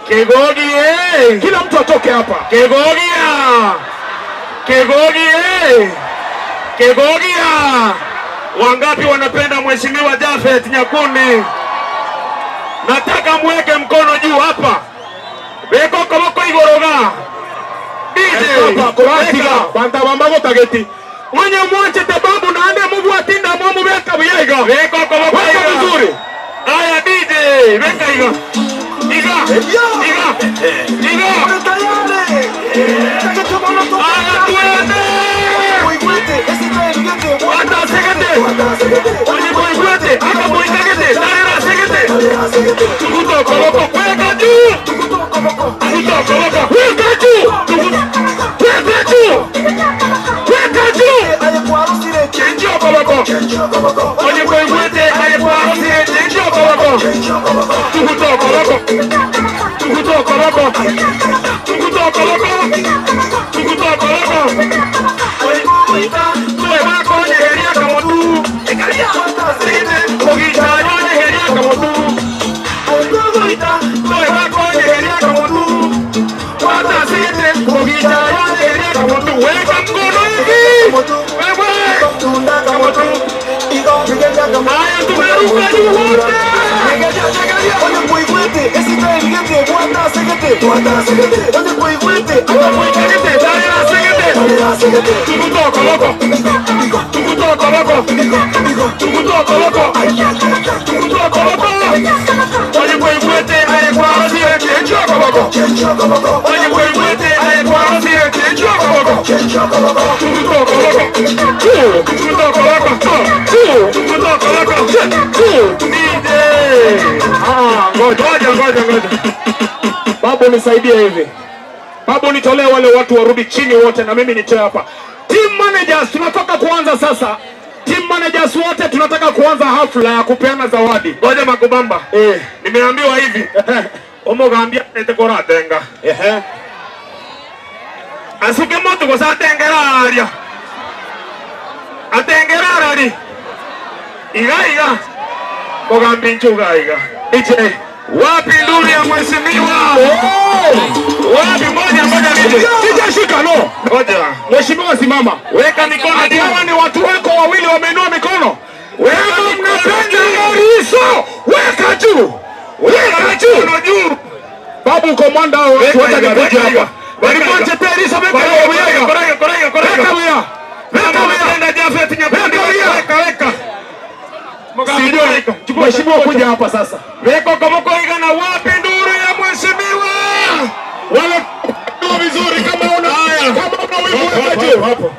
Kegogi eh! Kila mtu atoke hapa. Kegogia! Kegogi eh! Kegogia! Wangapi wanapenda Mheshimiwa Japhet Nyakundi? Nataka muweke mkono juu hapa. Beko koboko igoroga. DJ Hapa banta bambago tageti. Mwenye mwache tababu na ande mubu atinda mwamu beka biyaiga. Beko koboko Weka iga. vizuri. Aya DJ, beka iga. Iga. Iga. Iga. Aya tuende. Ata segete. Oye boigwete, aka boitagete, tarera segete. Tukuto koboko, weka juu. Tukuto koboko, Weka juu. Weka juu. Weka juu. Chenjo koboko. Oye boigwete, aye kwa chenjo koboko. Tukuto koboko. Tukuto koboko. Tukuto koboko. Tukuto koboko. Tuwe wako nyegeria kamotu. Mugichayo nyegeria kamotu. Tuwe wako nyegeria kamotu. Wata sete, mugichayo nyegeria kamotu. Weka mkono hivi. Wewe. Kamotu. Haya tumeruka juu wote. Ngoja, ngoja, ngoja. Babu nisaidie hivi. Babu nitolee wale watu warudi chini wote na mimi nitoe hapa. Team managers tunataka kuanza sasa. Team managers wote tunataka kuanza hafla ya kupeana zawadi. Ngoja Makubamba. Eh. Nimeambiwa hivi. Omogaambia ete koratenga. Ehe. Asuke moto kosa atengera aria. Atengera arari. Iga iga. Mogambi nchuga iga. DJ. Wapi nduru ya mheshimiwa? Wapi? Ngoja ngoja DJ. DJ shika no. Ngoja. Mheshimiwa simama. Weka mikono Ati juu. hawa ni watu wako wawili wameinua mikono. Weka Kama mikono mnapenda juu. Eriso, weka juu. Weka juu. Mikono juu. Babu komanda hao watu Weka wote iga, nikuja weka hapa. iga. Weka iga. Walimwache Eriso weka Korega, iga. korega, korega, korega. Weka buya. Weka Kama buya. unapenda Japhet Nyakundi, Weka buya. weka, weka. Mogambi, Sijui. weka. Chukua, Mheshimiwa chukua. kuja hapa sasa. Weka koboko iga na wapi nduru ya mheshimiwa? Wale ndio vizuri kama una Haya. kama una wivu weka juu. Hapo.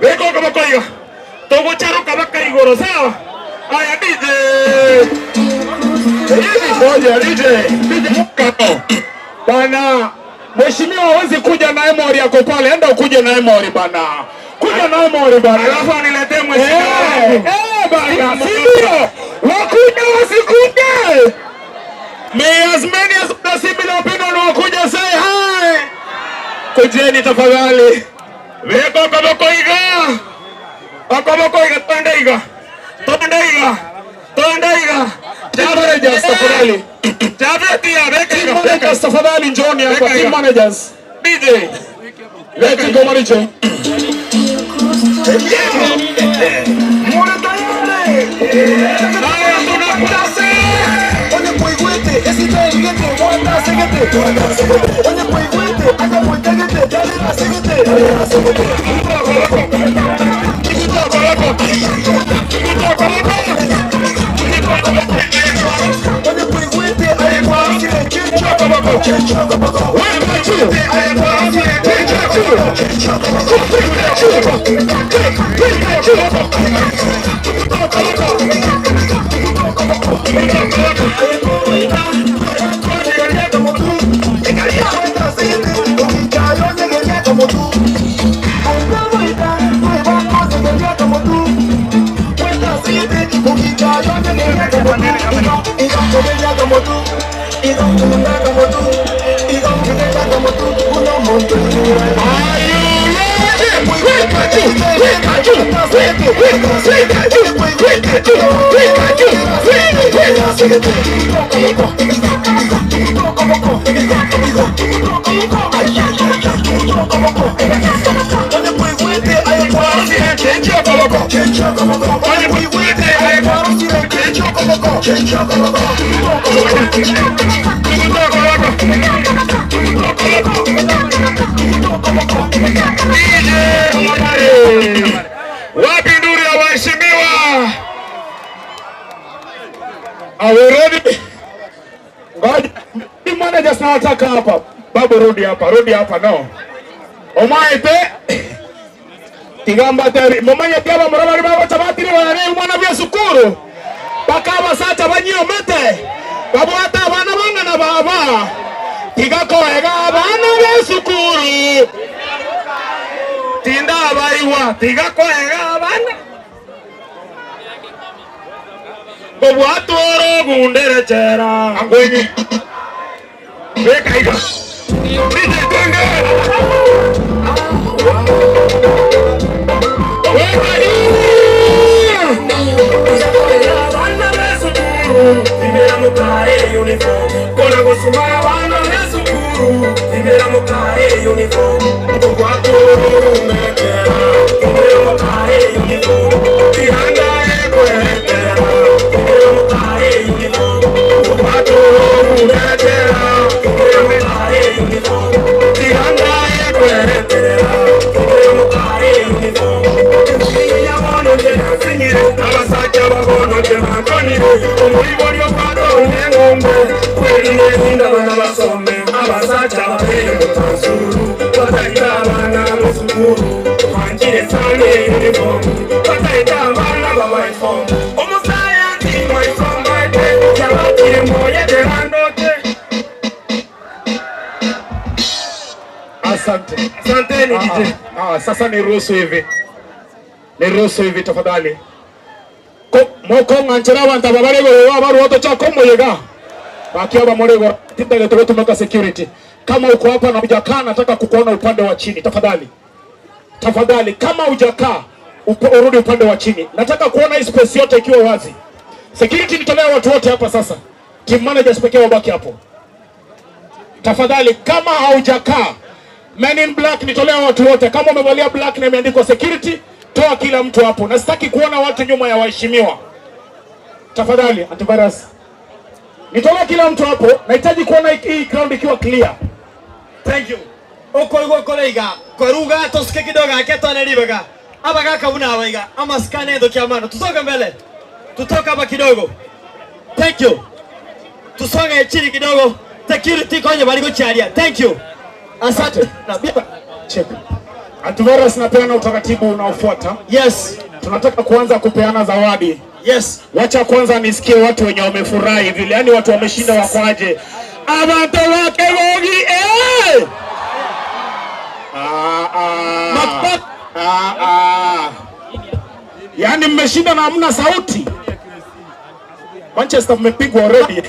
Weka koboko iga. Togocharuka baka igoro sawa? Aya DJ. Ngoja DJ. DJ. Bana, mheshimiwa hawezi kuja na Emory yako pale. Enda ukuje na Emory bana. Kuja na Emory bana. Alafu aniletee mheshimiwa Eh, wangu. eh bana, si ndio? Wakuja wasikuje. May as many as possible opinion wakuja say hi. Kujeni tafadhali. Weka koboko iga. Koboko iga twende iga. Twende iga. Twende iga. Team managers tafadhali. Japhet ya weka Team iga. managers tafadhali njooni hapa. Weka Team iga. managers. DJ. Leti ngoma DJ. Haya tunakwenda. Are you ready? Wapi nduru ya waheshimiwa? Are we ready? Ngoja. Team managers nawataka hapa. Babu rudi hapa no. Omaete tigamba teri momanya tiaba murabari babo chabatiri bare umwana bya sukuru. Bakaba sacha banyiomete. Babu ata abana bangana baba. Tigakoega abana bya sukuru. Tinda abaiwa tigakoega abana. Bobwatoro gundere chera angwenyi. Weka iga. Nije twende. Weka Asante. Asanteni DJ. Sasa niruhusu hivi. Niruhusu hivi tafadhali. Moko nganchera abantu ababarego baru chako moyega. Bakiwa morego tindage tumetumeka security. Kama uko hapa na hujakaa nataka kukuona upande wa chini tafadhali. Tafadhali kama hujakaa urudi upande wa chini. Nataka kuona hii space yote ikiwa wazi. Security nitolea watu wote hapa sasa. Team managers pekee wabaki hapo. Tafadhali kama haujakaa, Men in Black nitolea watu wote. Kama umevalia black na imeandikwa security, toa kila mtu hapo. Na sitaki kuona watu nyuma ya waheshimiwa. Tafadhali antivirus. Nitolea kila mtu hapo. Nahitaji kuona hii ground ikiwa clear. Thank you. Okoigo kolega, koruga tosuke kidogo aketone ribaga. Abagaka buna abaiga amaskane ndo kiamano. Tusoke mbele. Tutoka hapa kidogo. Thank you. Tusonge chini kidogo. Security kwenye baliko charia. Thank you. Asante. Na biba check. Antivirus napeana utaratibu unaofuata. Yes. Tunataka kuanza kupeana zawadi. Yes. Wacha kwanza nisikie watu wenye wamefurahi vile. Yaani watu wameshinda wakwaje. Abantu wake bogi eh! Yaani mmeshinda na hamna sauti. Manchester mmepigwa already.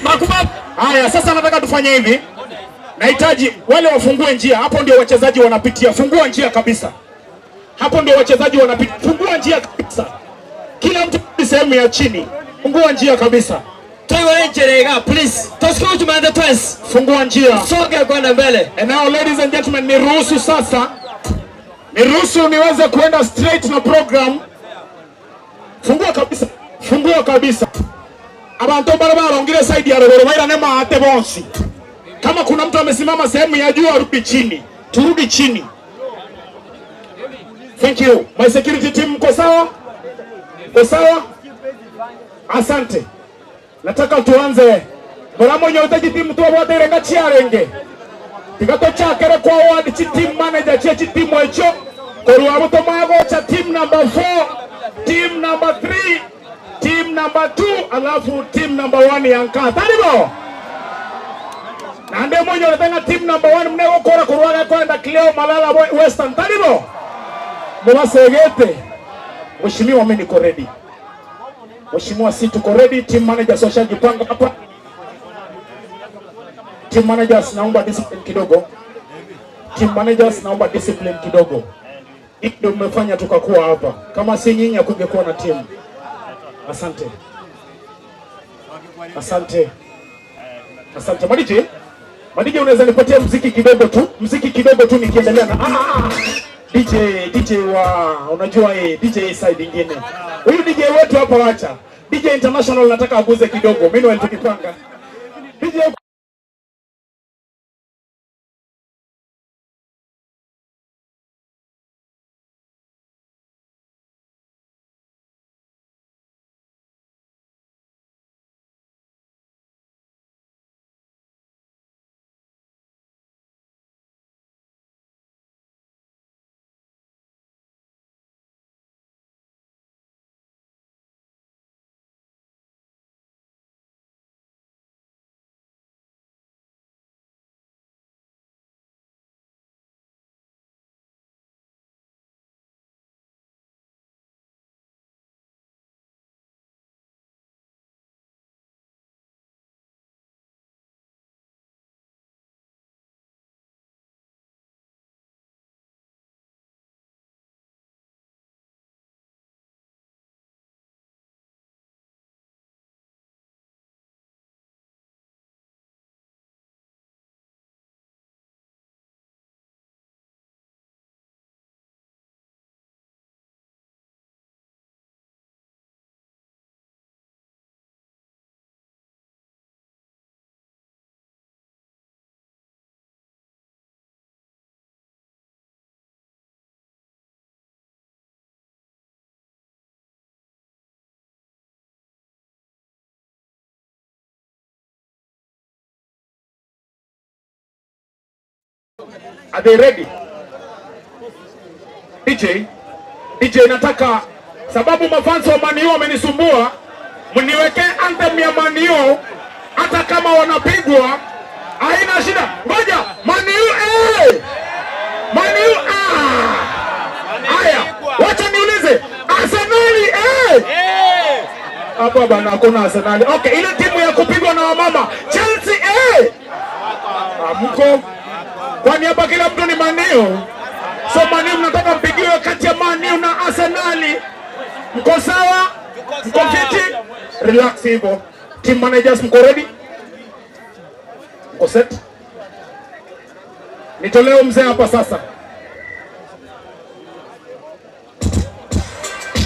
Haya, sasa nataka tufanye hivi. Nahitaji wale wafungue njia. Hapo ndio wachezaji wanapitia. Fungua njia kabisa. Hapo ndio wachezaji wanapitia. Fungua njia kabisa. Kila mtu sehemu ya chini. Fungua njia kabisa. Please. Fungua njia. Soga kwenda mbele. And now ladies and gentlemen, niruhusu sasa. Niruhusu niweze kuenda straight na program. Fungua kabisa. Fungua kabisa. Abantu barabara ongire side ya rogoro baira nema ate bonsi. Kama kuna mtu amesimama sehemu ya juu arudi chini. Turudi chini. Thank you. My security team mko sawa? Mko sawa? Asante. Nataka tuanze. Muramo nyote timu tu abote renga chiarenge. Tigato chakere kwa ward chi team manager chi team echo. Korwa buto mago cha team number 4, team number 3, team number 2, alafu team number 1 yanka. Taribo. Nande moja nataka team number 1 mnego kora kurwaga kwenda Cleo Malala Western. Taribo. Mwasegete. Mheshimiwa mimi niko ready. Mheshimiwa si tuko ready, team managers washajipanga hapa. Team managers naomba discipline kidogo. Team managers naomba discipline kidogo. Ndio mmefanya tukakuwa hapa. Kama si nyinyi hakungekuwa na timu. Asante. Asante. Asante. Madije? Madije, unaweza nipatia muziki kidogo tu? Muziki kidogo tu nikiendelea na DJ wa unajua DJ side nyingine. Huyu DJ wetu hapa wacha. DJ International nataka aguze kidogo. Mimi ndio tukipanga. DJ Are they ready? DJ nataka, sababu mafans wa Man U wamenisumbua, mniwekee anthem ya Man U hata kama wanapigwa haina shida. Ngoja, Man U eh! Man U ah! Haya, wacha niulize, Arsenal eh! Hapa bana hakuna Arsenal. Okay, ile timu ya kupigwa na wamama, Chelsea eh! Amko. Kwani hapa kila mtu ni Man U? So Man U mnataka mpigiwe kati ya Man U na Arsenal? Mko sawa? Mko fiti? Relax hivyo. Team managers mko ready? Mko set? Nitolee mzee hapa sasa.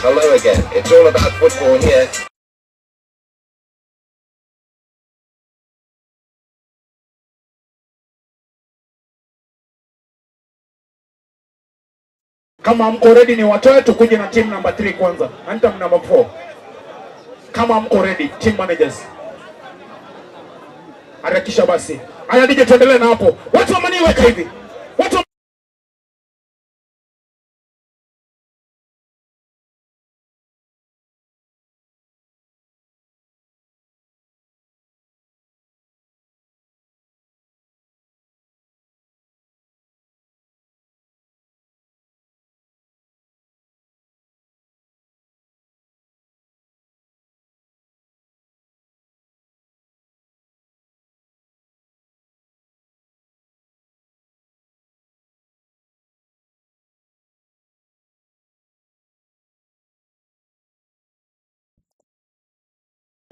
Hello again. It's all about football here. Kama mko ready ni watoe tukuje na team number 3 kwanza. Anta number 4. Kama mko ready team managers. Harakisha basi. Haya DJ tuendelee na hapo. Watu wa Man U weka hivi. Watu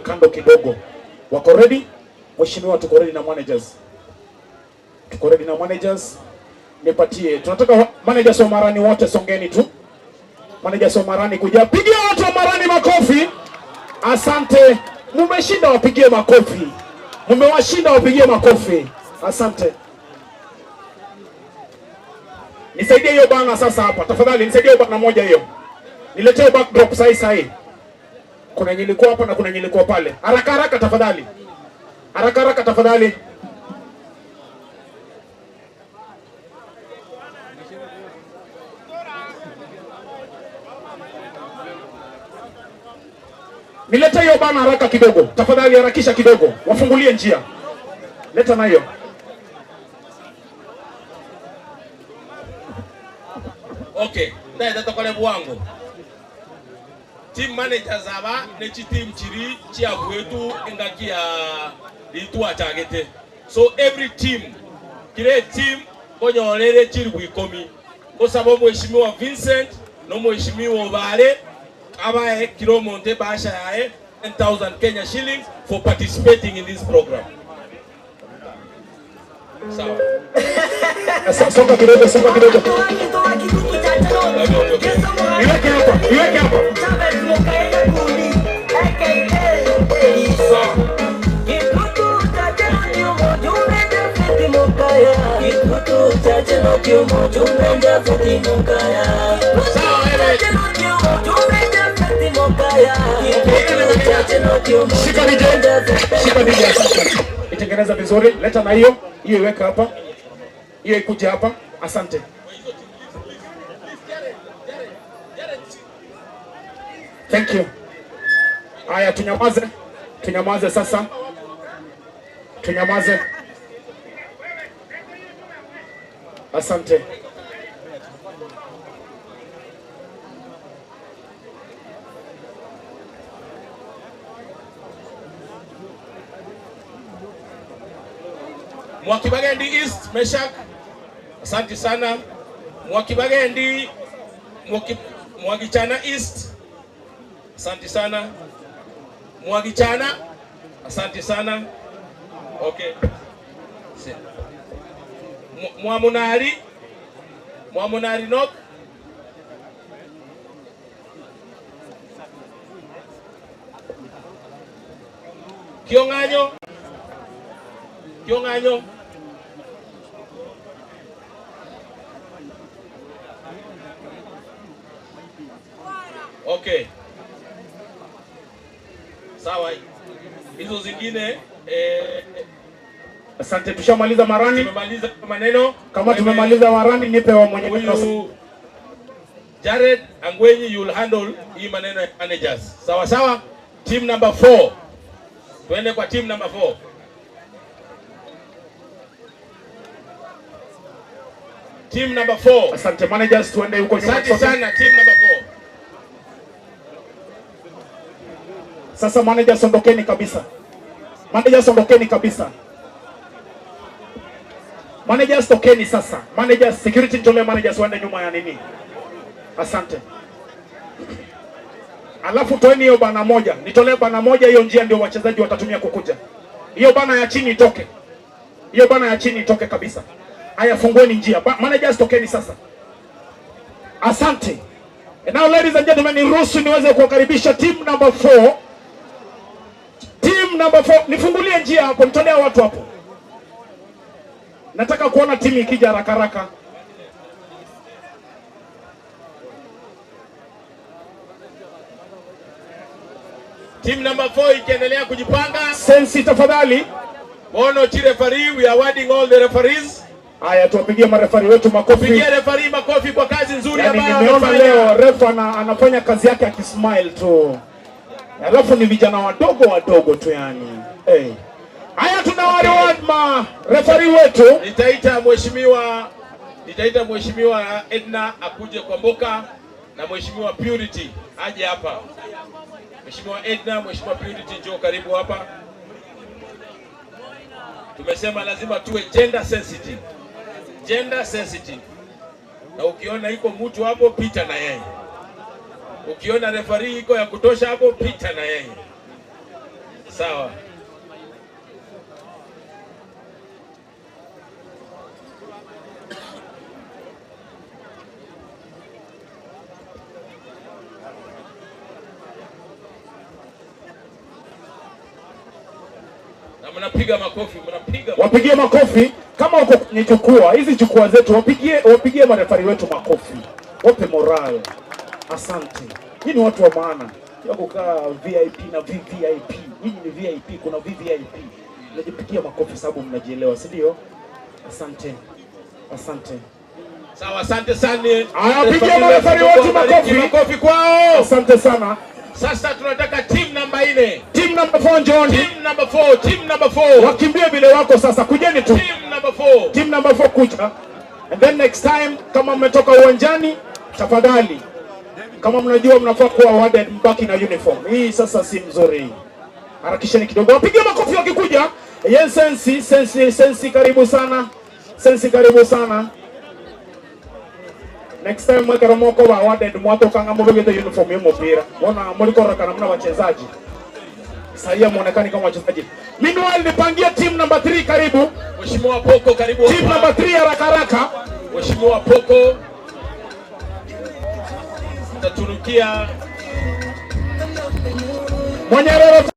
kando kidogo. Wako ready? Mheshimiwa, tuko ready na managers. Tuko ready na managers. Nipatie. Tunataka managers wa Marani wote songeni tu. Managers wa Marani kuja. Pigia watu wa Marani makofi. Asante. Mmeshinda, wapigie makofi. Mmewashinda, wapigie makofi. Asante. Nisaidie hiyo bana sasa hapa. Tafadhali nisaidie hiyo bana moja hiyo. Niletee backdrop sahi sahi. Kuna nyilikuwa hapa na kuna nyilikuwa pale. Haraka haraka tafadhali. Haraka haraka tafadhali. Nilete hiyo bana haraka kidogo. Tafadhali harakisha kidogo. Wafungulie njia. Leta na hiyo. Okay, ndaenda tokole bwangu. Team managers aba ne team chiri chia bwetu engakia litwa chagete. So every team kile team konyorere chiri bwikomi. Kosaba Mheshimiwa Vincent no Mheshimiwa Obare abaye Kiromonte basha yae 10,000 Kenya shillings for participating in this program. Sawa. Songa kidogo, songa kidogo. Iweke hapa, iweke hapa. Shika DJ, shika DJ, asante. Itengeneza vizuri, leta na hiyo, hiyo iweka hapa. Hiyo ikuje hapa. Asante. Thank you. Haya, tunyamaze. Tunyamaze sasa. Tunyamaze. Asante. Mwakibagendi East, Meshak. Asante sana. Mwakibagendi, Mwagichana East. Asante sana. Mwagichana. Asante sana. Okay. Mwamunari. Mwamunari North. Kionganyo. Kionganyo. Okay. Sawa. Hizo zingine Asante, tushamaliza marani. Tumemaliza maneno. Kama tumemaliza marani, nipe wa mwenye huyu Jared Angwenyi, you'll handle hii maneno ya managers. Sawa sawa. Team number 4. Tuende kwa team number 4. Team number 4. Asante managers, tuende huko nyuma. Asante sana team number 4. Sasa managers, ondokeni kabisa. Managers, ondokeni kabisa. Managers, tokeni sasa. Managers, security nitolee managers waende nyuma ya nini. Asante. Alafu toeni hiyo bana moja. Nitolee bana moja, hiyo njia ndio wachezaji watatumia kukuja. Hiyo bana ya chini itoke. Hiyo bana ya chini itoke kabisa. Haya, fungueni njia. Managers, tokeni sasa. Asante. And now ladies and gentlemen, niruhusu niweze kuwakaribisha team number 4. Team number 4, nifungulie njia hapo, nitolea watu hapo. Nataka kuona timu ikija haraka haraka. Team number 4 ikiendelea kujipanga. Sensi tafadhali. Bono chi referee, we are awarding all the referees. Haya, tuwapigie marefari wetu makofi. Pigie referee makofi kwa kazi nzuri ambayo ambayo nimeona leo refa anafanya kazi yake akismile tu. Alafu ni vijana wadogo wadogo tu yani. Hey. Haya, tunawaward ma referee wetu. Nitaita mheshimiwa Edna akuje kwa mboka na mheshimiwa Purity aje hapa. Mheshimiwa Edna, mheshimiwa Purity njoo karibu hapa. Tumesema lazima tuwe gender sensitive. Gender sensitive. Na ukiona iko mtu hapo pita na yeye. Ukiona referee iko ya kutosha hapo pita na yeye. Sawa. Na mnapiga makofi, mnapiga. Wapigie makofi kama uko kwenye jukwaa, hizi jukwaa zetu wapigie marefari wetu makofi. Wape morale. Asante. Nyinyi ni watu wa maana. Sio kukaa VIP na VVIP. Nyinyi ni VIP, kuna VVIP. Mnajipigia makofi sababu mnajielewa, si ndio? Asante. Asante. Sawa, asante sana. Haya, pigia marefari wetu makofi. Makofi kwao. Asante sana. Sasa tunataka team number 4. Team number 4 njooni. Team number 4, team number 4. Wakimbie vile wako sasa, kujeni tu. Team number 4. Team number 4 kuja. And then next time kama mmetoka uwanjani tafadhali, kama mnajua mnafaa kuwa awarded, mbaki na uniform. Hii sasa si mzuri. Harakisheni kidogo. Wapigie makofi wakikuja. Yes, sensi, sensi, sensi karibu sana. Sensi karibu sana. Next time mwekero moko wa awarded mwatokanga mubegete uniform ya mpira. Mbona mlikora namna wachezaji? Sasa muonekani kama wachezaji. Meanwhile nipangie team number 3 karibu. Mheshimiwa Poko karibu. Team number 3 haraka haraka. Mheshimiwa Poko tatunukia Mwenyerero.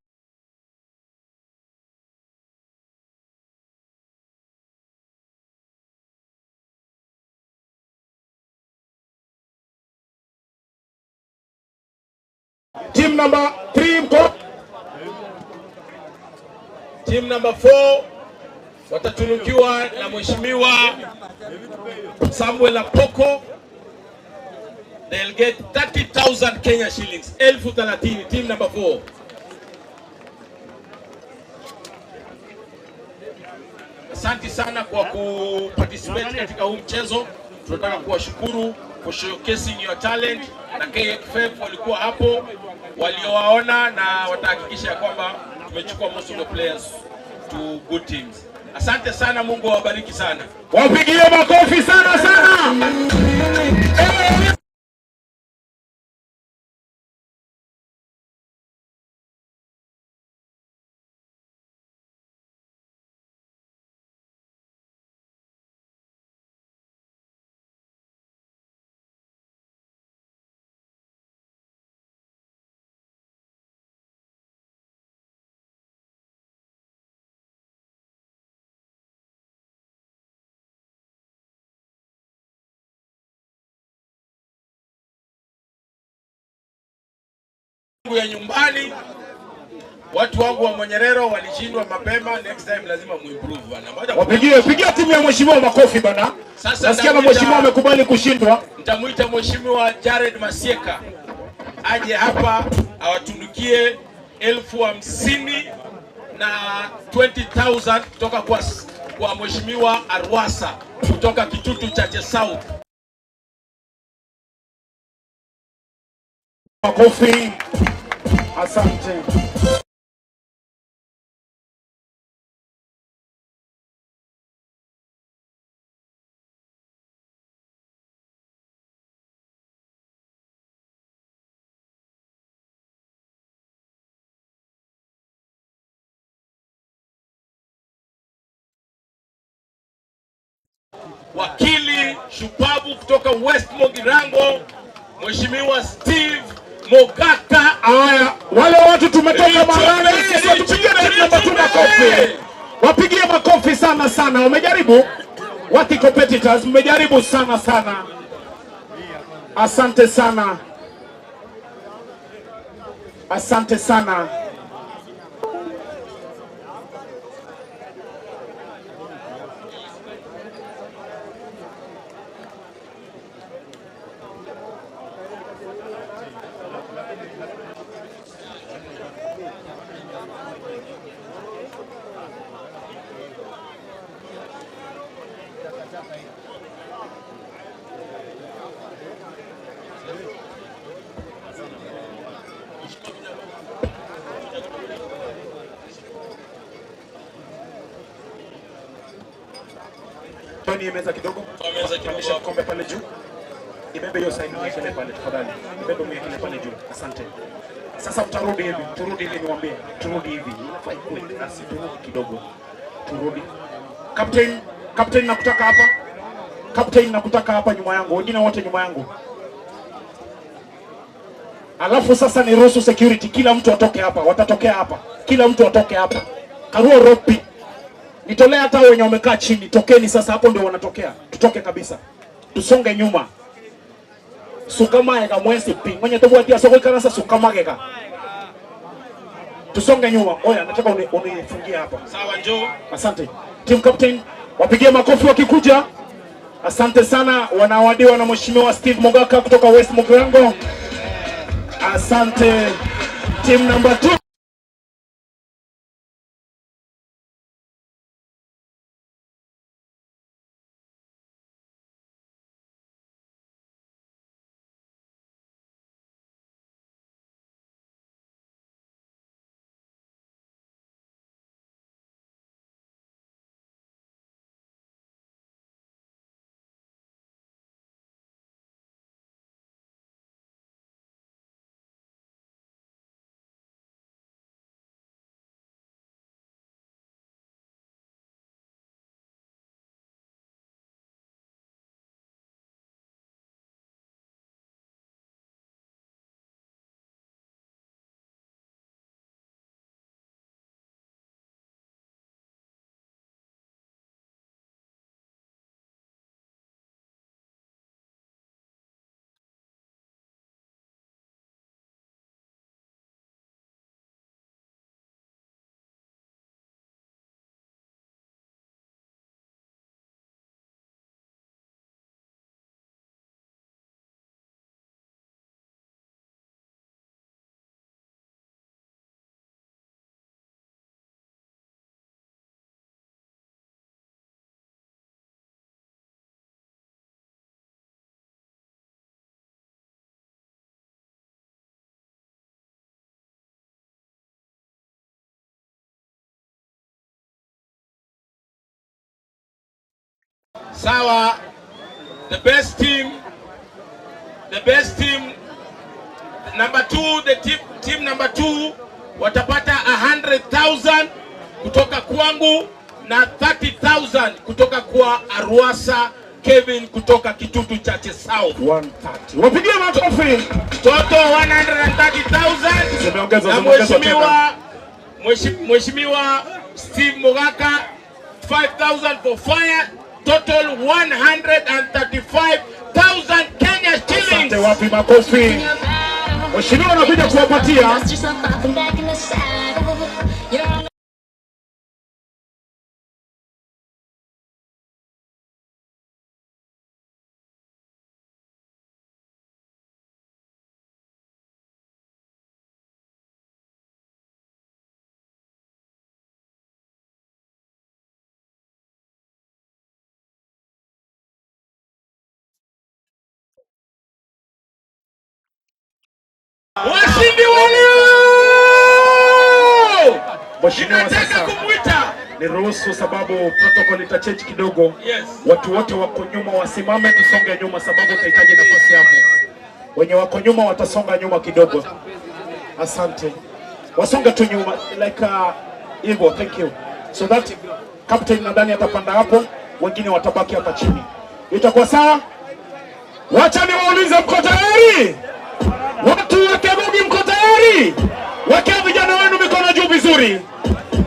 Team number 3 mko. Team number 4 watatunukiwa na Mheshimiwa Samuel Apoko. They'll get 30,000 Kenya shillings. 30,000, team number 4. Asante sana kwa kuparticipate katika huu mchezo. Tunataka kuwashukuru for showcasing your talent, na KFF walikuwa hapo waliowaona na watahakikisha kwamba tumechukua most of the players to good teams. Asante sana, Mungu awabariki sana. Wapigie makofi sana sana. Ya nyumbani, watu wangu wa Mwenyerero walishindwa mapema. Next time lazima muimprove bana. Wapigie, pigia timu ya mheshimiwa makofi bana. Sasa nasikia na mheshimiwa amekubali kushindwa. Nitamuita Mheshimiwa Jared Masieka aje hapa awatunukie 50,000 na 20,000 kutoka kwa Mheshimiwa Arwasa kutoka Kitutu Chache South. Makofi. Asante. Wakili shupavu kutoka West Mogirango, Mheshimiwa Steve Mogaka. Haya, wale watu tumetoka Marani, sisi tupigie namba tu makofi. Wapigie makofi sana sana. Wamejaribu. Wati competitors, mmejaribu sana sana. Asante sana. Asante sana. Tony, meza kidogo. Pandisha kikombe pale juu. Ibebe hiyo saini mwekele pale tafadhali. Ibebe mwekele pale juu. Asante. Sasa mtarudi hivi, turudi hivi niwaambie. Turudi hivi. Inafaa ikuwe asi, turudi kidogo. Turudi. Captain, captain nakutaka hapa. Captain nakutaka hapa nyuma yangu. Wengine wote nyuma yangu. Alafu sasa ni ruhusu security, kila mtu atoke hapa. Watatokea hapa. Kila mtu atoke hapa. Karua ropi. Nitolea hata wenye wamekaa chini, tokeni sasa, hapo ndio wanatokea. Tutoke kabisa. Tusonge nyuma. Sukama ega mwesi pi. Mwenye tobuatia soko kanasa sukama ega. Tusonge nyuma. Oya, nataka unifungie hapa. Sawa, njoo. Asante. Team captain, wapigie makofi wakikuja. Asante sana, wanawadiwa na Mheshimiwa Steve Mogaka kutoka West Mugirango. Asante. Team number 2. Sawa, the best team number two, the team, team number two watapata 100,000 kutoka kwangu na 30,000 kutoka kwa Arwasa Kevin kutoka Kitutu Chache South. 130. Wapigie makofi. Total 130,000 Zimeongezwa, na zimeongezwa. Mheshimiwa Steve Mogaka 5,000 for fire, total 135,000 Kenya shillings. Asante, wapi makofi? Mheshimiwa anakuja kuwapatia. Washindi wa leo! Mheshimiwa, Ninataka sasa kumwita niruhusu sababu protocol itachange kidogo. Yes. Watu wote wako nyuma wasimame, tusonge nyuma sababu utahitaji nafasi hapo. Wenye wako nyuma watasonga nyuma kidogo. Asante. Wasonge tu nyuma like hivyo, thank you. So that captain nadhani atapanda hapo, wengine watabaki hapa chini. Itakuwa sawa? Wacha niwaulize, mko tayari? Watu wa Kegogi mko tayari? Wekea vijana wenu mikono juu vizuri.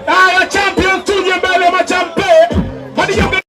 Haya, champion, tuje mbele machampe. Madija.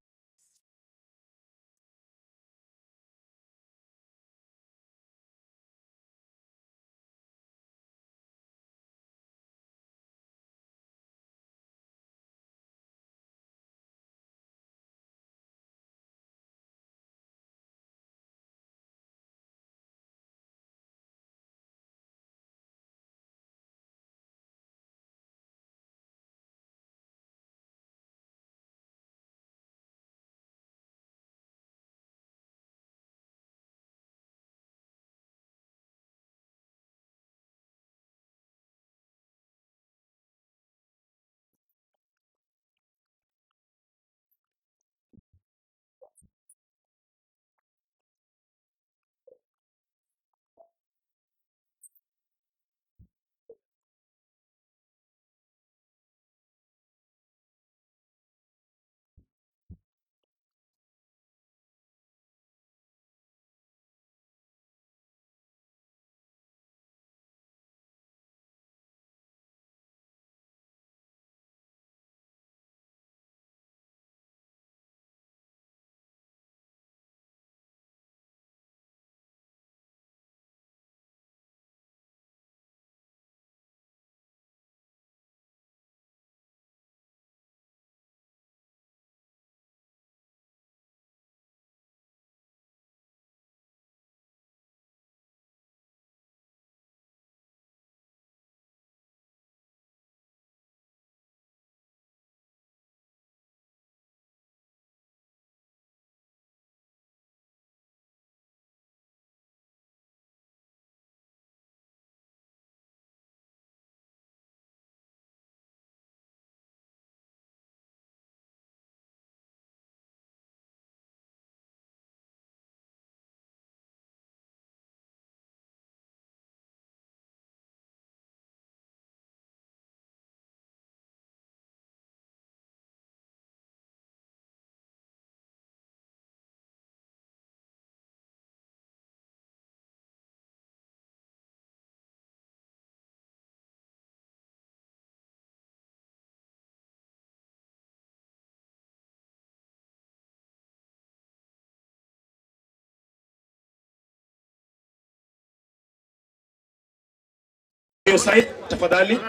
Hiyo side tafadhali,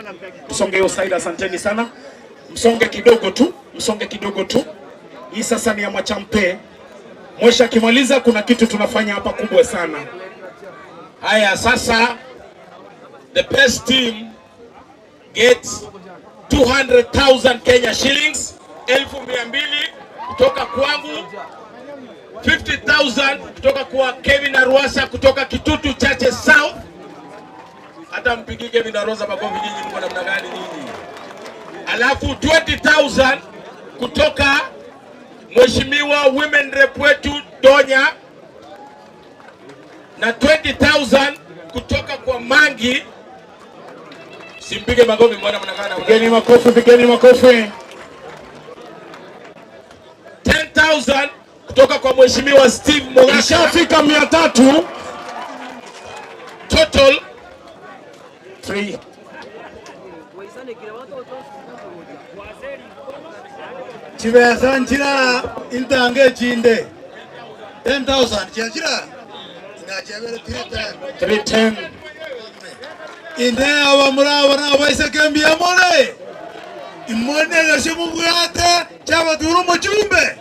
msonge hiyo side, asanteni sana. Msonge kidogo tu, msonge kidogo tu. Hii sasa ni ya machampe. Mwisho akimaliza, kuna kitu tunafanya hapa kubwa sana. Haya sasa, the best team gets 200,000 Kenya shillings, 200,000 kutoka kwangu, 50,000 kutoka kwa Kevin Arwasa kutoka Kitutu Chache South. Hata mpigie Kevin Arwasa makofi nyinyi, mko namna gani nyinyi? Alafu 20,000 kutoka Mheshimiwa Women Rep Gonya na 20,000 kutoka kwa Mangi. Simpige makofi, mbona mnakaa na Pigeni makofi, pigeni makofi. 10,000 kutoka kwa Mheshimiwa Steve Mogaka. Ishafika 300. Total 3. Chibesa nchira intange chinde 10,000 chachira inachebere 310 310. Inde abamura na abaiseke mole imonere shimubwate chabatura muchumbe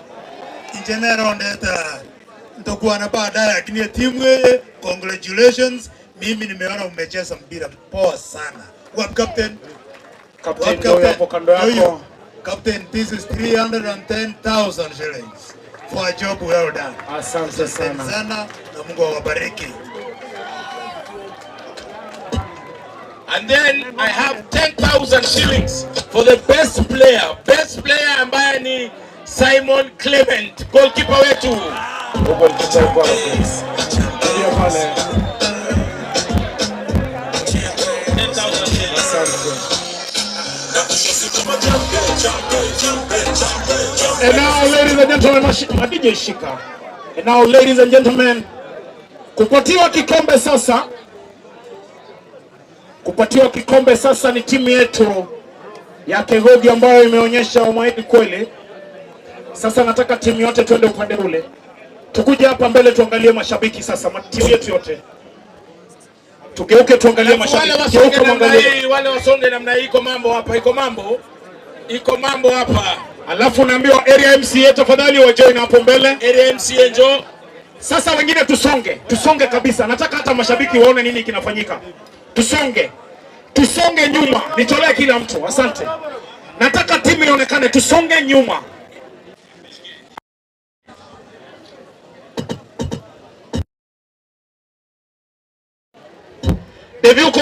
injenero ndeta nitakuwa baadaye, lakini timu yeye, congratulations. Mimi nimeona umecheza mpira poa sana. Wap captain. Captain Wap ndio hapo kando yako. Huyo. Captain, this is 310,000 shillings for a job well done. Asante sana. Sana na Mungu awabariki. And then I have 10,000 shillings for the best player. Best player ambaye ni Simon Clement, goalkeeper wetu. Goalkeeper yuko hapo. Ndio pale. 10,000 shillings. Asante. And now ladies and gentlemen, DJ shika. And now ladies and gentlemen, kupatiwa kikombe sasa. Kupatiwa kikombe sasa ni timu yetu ya Kegogi ambayo imeonyesha umahiri kweli. Sasa nataka timu yote tuende upande ule. Tukuje hapa mbele tuangalie mashabiki sasa, timu yetu yote. Tugeuke tuangalie Wale mashabiki. wasonge Geuka namna mwangalie. hii, wale wasonge namna hii, iko mambo hapa, iko mambo. Iko mambo hapa. Alafu naambiwa area MCA tafadhali wa join hapo mbele. Area MCA njoo. Sasa wengine tusonge, tusonge kabisa. Nataka hata mashabiki waone nini kinafanyika. Tusonge. Tusonge nyuma. Nitolee kila mtu. Asante. Nataka timu ionekane, tusonge nyuma. Devi uko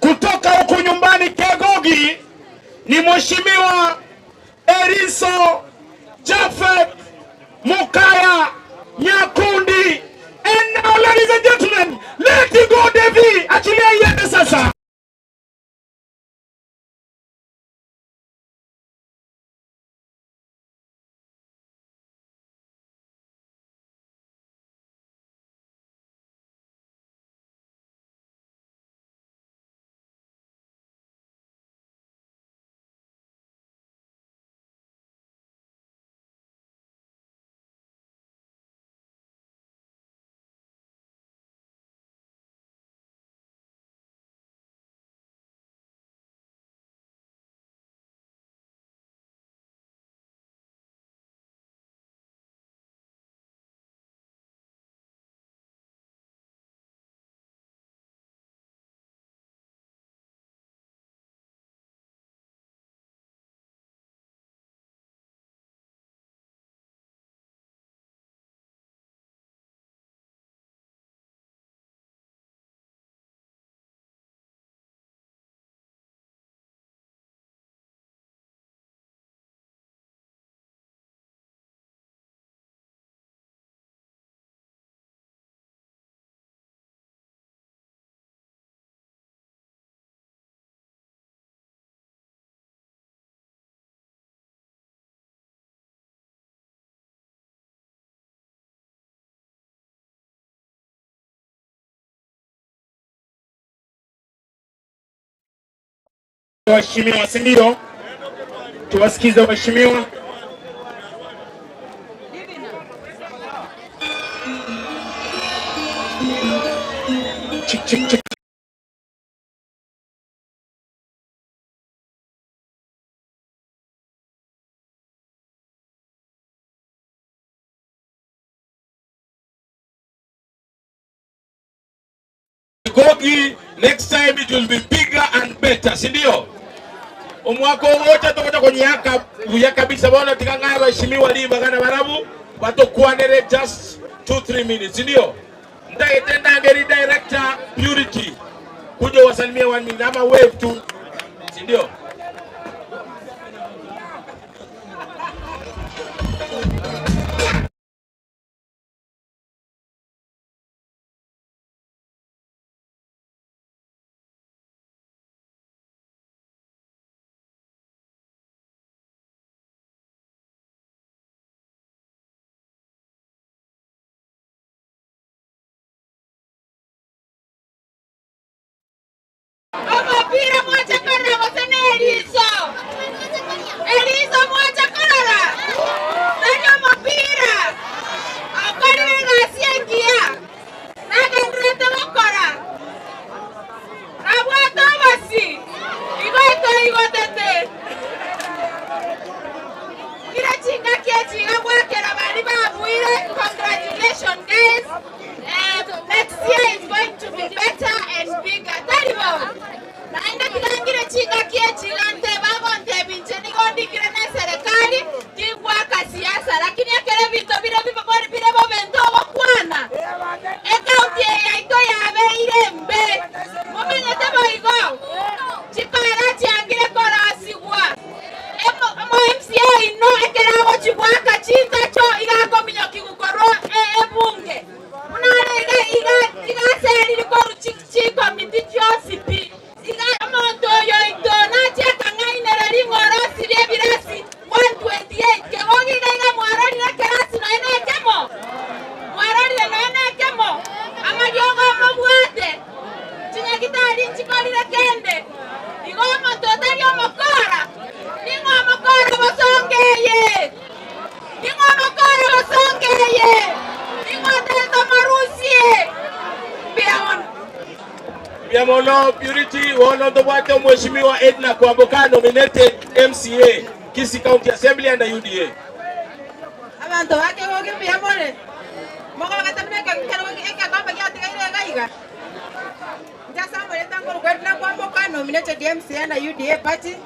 kutoka huku nyumbani Kegogi ni Mheshimiwa Eriso Jafet Mukaya Nyakundi. And now ladies and gentlemen, let it go Devi, achilia iende sasa. Waheshimiwa, si ndio? Tuwasikize waheshimiwa. Chik, chik, chik. Gogi, next time it will be bigger and better, si ndio? Omwaka owocha tokocha konyaka buya kabisa bona tikangaya waheshimiwa limba kana barabu batokwanere just 2 3 minutes, ndio? Ndagete director Purity kuja wasalimie 1 minute ama wave tu, si ndio? Omupira mwachakarara gose na eriso. Eriso mwachakarara. Nani omupira? Okorire egasi engiya. Nagenderete gokora. Nabwate obosi. Igoto igotete. Kira chingaki echiga gwakera bari babuire. Congratulations guys. Next year is going to be better and bigger. Taribo. Naenda kilangire chinga kie chilante bagonte binche nigondikire na serikali tigwaka siasa lakini akere bito bire bibori bire bobento bokwana ekaunti yaito yabeire mbe mumenyete boigo chipara chiangire korasigwa emo MCA ino ekerago chibwaka chintacho igakominyoki gukorwo ebunge munarega iga igaseriri koru chikomiti chiosi pi. Omonto oyo ito nachekang'ainere ring'orosirie ebirasi 128 kebogiga iga mwarorire kerasi noe nekemo mwarorire noe nekemo amariogo omobwate chinyagitari nchikorire kende igo omonto otari omokora ning'o omokora bosongeye ning'o omokora bosongeye ning'o oterete omorusie mbiamono. Biamono Purity wono ndobwate Mheshimiwa Edna Kwamboka nominated MCA Kisii County Assembly under UDA. Abantu bake goge biamone. Mogo bakatameka kero ekikombe giatigaire gaiga. Njasamore tango Edna Kwamboka nominated MCA under UDA party.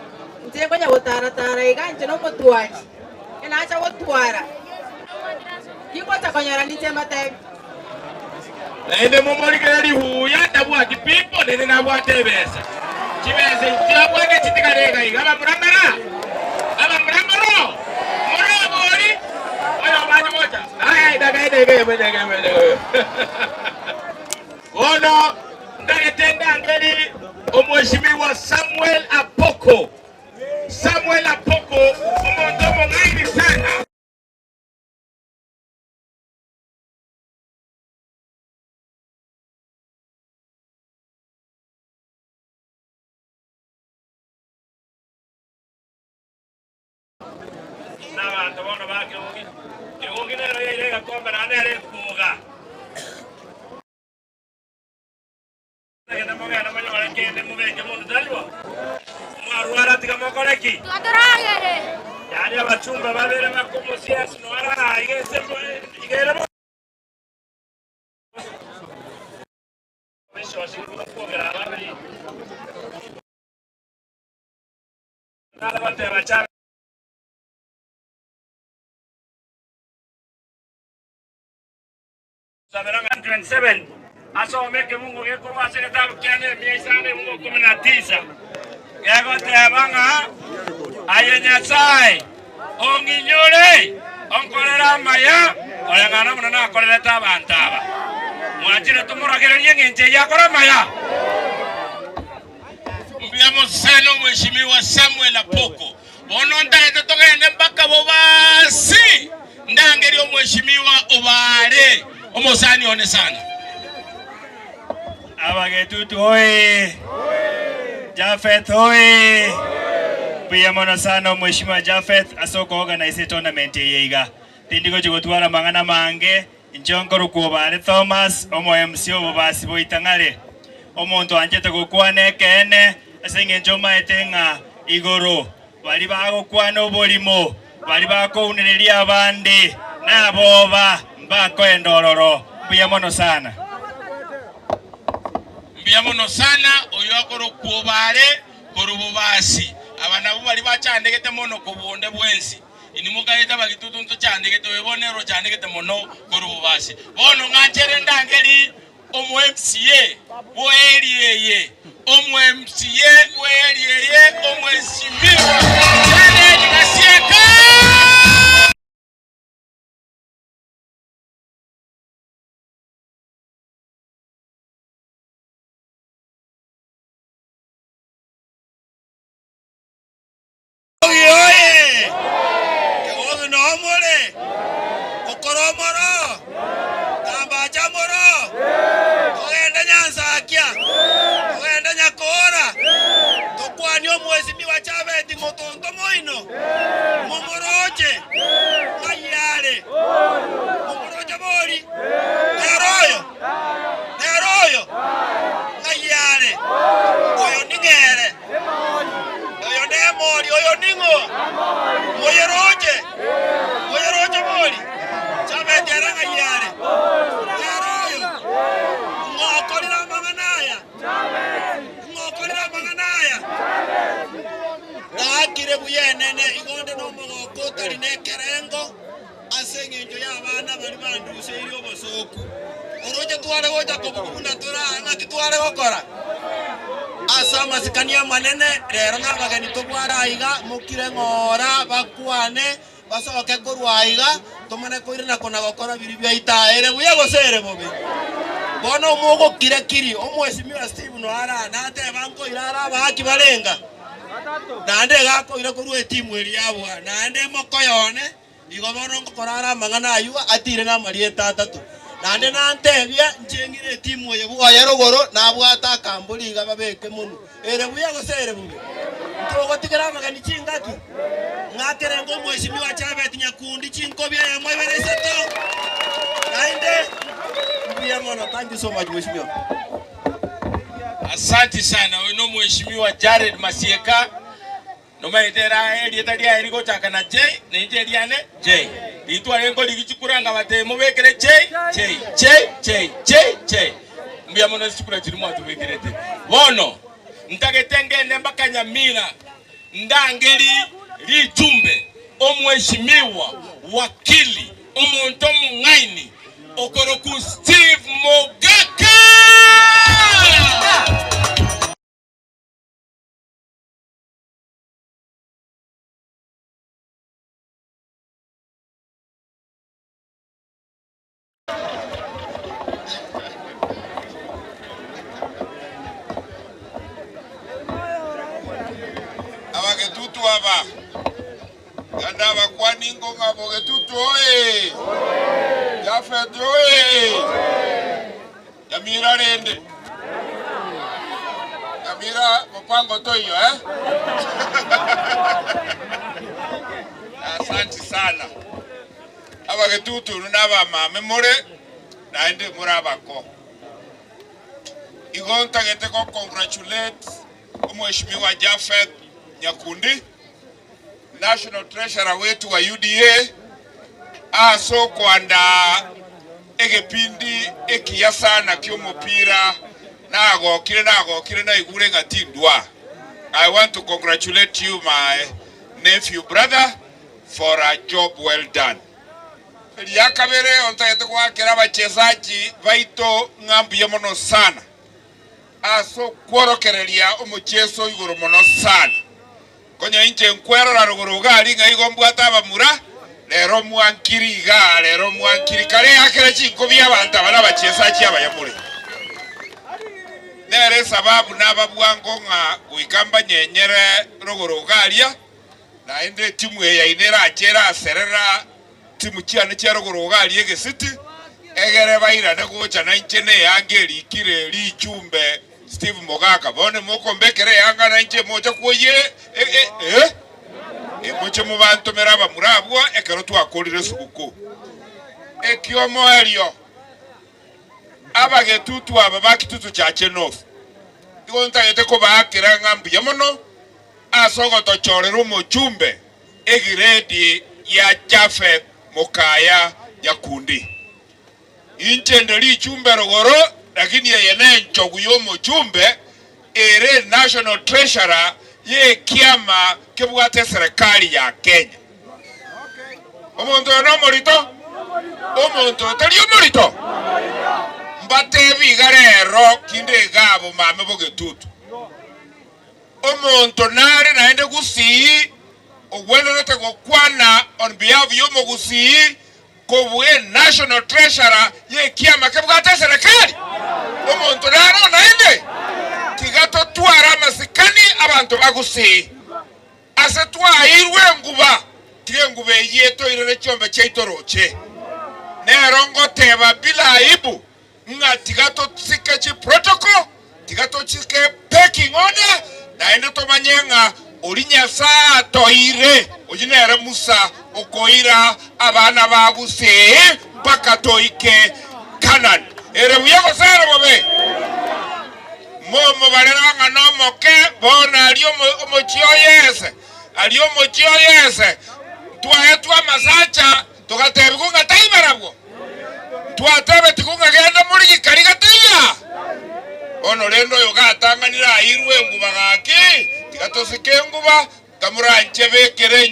Nje ngonya gutaratara iga nje no mutwari. Enaacha gutwara. Kiko konyora ninje mate. Naende mumorikere huya tabwati pipo nene nabwate besa. Chibese chirabwate chitikarega iga abamuramara. Abamuramaro. Murabori. Oyo maji moja. Ai daga daga daga daga. Ono ndagetenda ngeri omheshimiwa Samuel Apoko. Samuel Apoko omuntu omong'aini sana. N'abantu bono bakegogi kegogi nero yaire gakombe naende ere kuga genda mugenda monyore kende mubeke mundu taribo mwarwara tiga mokoreki twatoragere yani abachumba babere bakomusiasi noara igese igere bisho ashikuru kuogera babiri nalabate bacha Saberanga 27 asomeke Mungu gekorwa ase getabu kia Nehemia isano Mungu 19 gegotebang'a aye Nyasaye ong'inyore onkorera amaya oreng'ana mono nakorerete abanto aba mwachire tumuragererie eng'encho eyakora amaya. Mbiamo sana Mheshimiwa Samuel Apoko bono ntarete togende mpaka bobasi ndangerio Mheshimiwa Obare omosani one sana. Abagetutu hoye. Jafeth hoye. Mbiamono sana Mheshimiwa Jafeth asoko organize tournament yeiga tindigo chigotwara mang'ana mange nchonkoro Obare Thomas omo MC obobasi boitang'are omonto anchete gokwana ekeene ase eng'encho omaete ng'a igoro bari bagokwana oborimo bari bakounereria abande naboba mbakoenda ororo. Mbiamono sana. Mbiamono sana oyo akoro Obare korubobasi aba nabo bari bachandegete mono kobonde bwensi Inimukaeta bagitutu ntochandegete webonero chandegete mono korubasi. Bono ng'anchere ndangeri omu MCA bwerieye omu MCA bwerieye omweshimiwa Jared Masieka. Oye! Kegogi no more! Kokoromoro! Kambachamoro! Togenda Nyansakia! Togenda Nyakora! Tokwani omweshimiwa Chabeti motonto moino! Momoroche! Ng'ayare! Momoroche bori! Neroyo! Neroyo! Ng'ayare! Oyo ning'ere! Oyo nemori, oyo ning'o! Moyeroche! Moyeroche bori! Chabeti era ng'ayare! Neroyo! Ng'okorera amang'ana aya! Ng'okorera amang'ana aya! Nakire buyenene igonde n'omogoko otari n'ekerengo ase eng'encho y'abana bari banduseire obosoku. Oroche tware gocha kobukuna toraa ng'aki tware gokora. Ase amasikani amanene rero n'abageni tobware aiga mokire ng'ora bakwane basoke korwa aiga tomane koirana kona gokora biri byaitaere buya gose bobe. Bono omogokire kiri omweshimiwa Steve Noara nateba nkoira ara abaki barenga. Naende gakoira korwa etimu eri yabwa naende mokoyone igo bono ngokora ara amang'ana aywo atire n'amarieta atatu. Naende nantebia nchengire etimu eye bwoye rogoro nabwate akambori iga babeke mono. Ere buya gose ere bobe. Ntogotigera amagani chingaki ng'akerenga omweshimiwa Chabeti Nyakundi chinkobia yamo ibere isato. Naende mbuya mono. Thank you so much mheshimiwa. Asante sana uyu no mheshimiwa Jared Masieka nomaetera erieta riaye rigochaka na J nenche riane J ritware nkorigichikuranga bate mubekere J J J J J J mbuya mono chikura chiri mwatubekerete bono ntagete ngende mpaka Nyamira ndangeri richumbe omweshimiwa wakili omuntu omung'aini okoroku Steve Mogaka. Abagetutu aba ganda abakwani ngonga bogetutu oye Jafet oye Nyamira rende Nyamira mupango toyo eh. Asante sana abagetutu naba mame more naende murabako igo ntagete ko congratulate omweshimiwa Jafet Nyakundi National Treasurer wetu wa UDA aso kwanda egepindi ekiya sana ky'omupira nagokire na igure ngatindwa. I want to congratulate you my nephew brother for a job well done. Lyakabere ontagete gwakera abachezaji baito ng'ambuye mono sana aso kworokereria omucheso igoro mono sana. Konya inche nkwerora ruguru gari ngaigo mbwata abamura lero mwankiri iga lero mwankiri kare akere chinkobi abantu abana bachezaji abayamure nere sababu nababwango ng'a goikamba nyenyere ruguru garia naende timu eya inera achera aserera timu chiane chia ruguru garia egesiti egere bairane gocha na inche ne yange rikire richumbe Steve Mogaka bone mokombekere yanga na inche mocha kuoye moche mubantomera abamurabwo ekero twakorire subuku ekiomo erio abagetutu aba bakitutu chache north igo ntagete kobakera ng'ambuya mono ase ogotochorera omochumbe egiredi ya Jafet Mokaya Nyakundi inche nde richumbe rogoro lakini yeye nenchogu y'omochumbe ere National Treasurer ye kiama kebwate serikali ya Kenya. Omonto oyo nomorito, omonto otari omorito. Mbatebi iga rero kinde iga mame bogetutu. Omonto nare naende Gusii ogwenerete gokwana on behalf y'omogusii kobue national treasurer y'ekiama kebwate serikali. Omonto nare naende tiga totwara amasikani abantu bagusii. Ase twairwe enguba tiga enguba eyio etoirere chiombe chiaitoroche. Nero ngoteba bila aibu ng'a tiga tosike chi protocol, tiga tochike pecking order, naende tomanye ng'a ori Nyasaye toire oyi nere Musa okoira abana bagusii mpaka toike Canaan. Ere buya gosere bobe momo barera ng'a nomoke bona ari omochio yese ari omochio yese twaetwa masacha tugatebi ng'a taibarabwo twatebe tikunga genda muri gikari gatiya ono rendo yo gatanganira airwe enguba gaki tigatosike enguba kamuranche bekere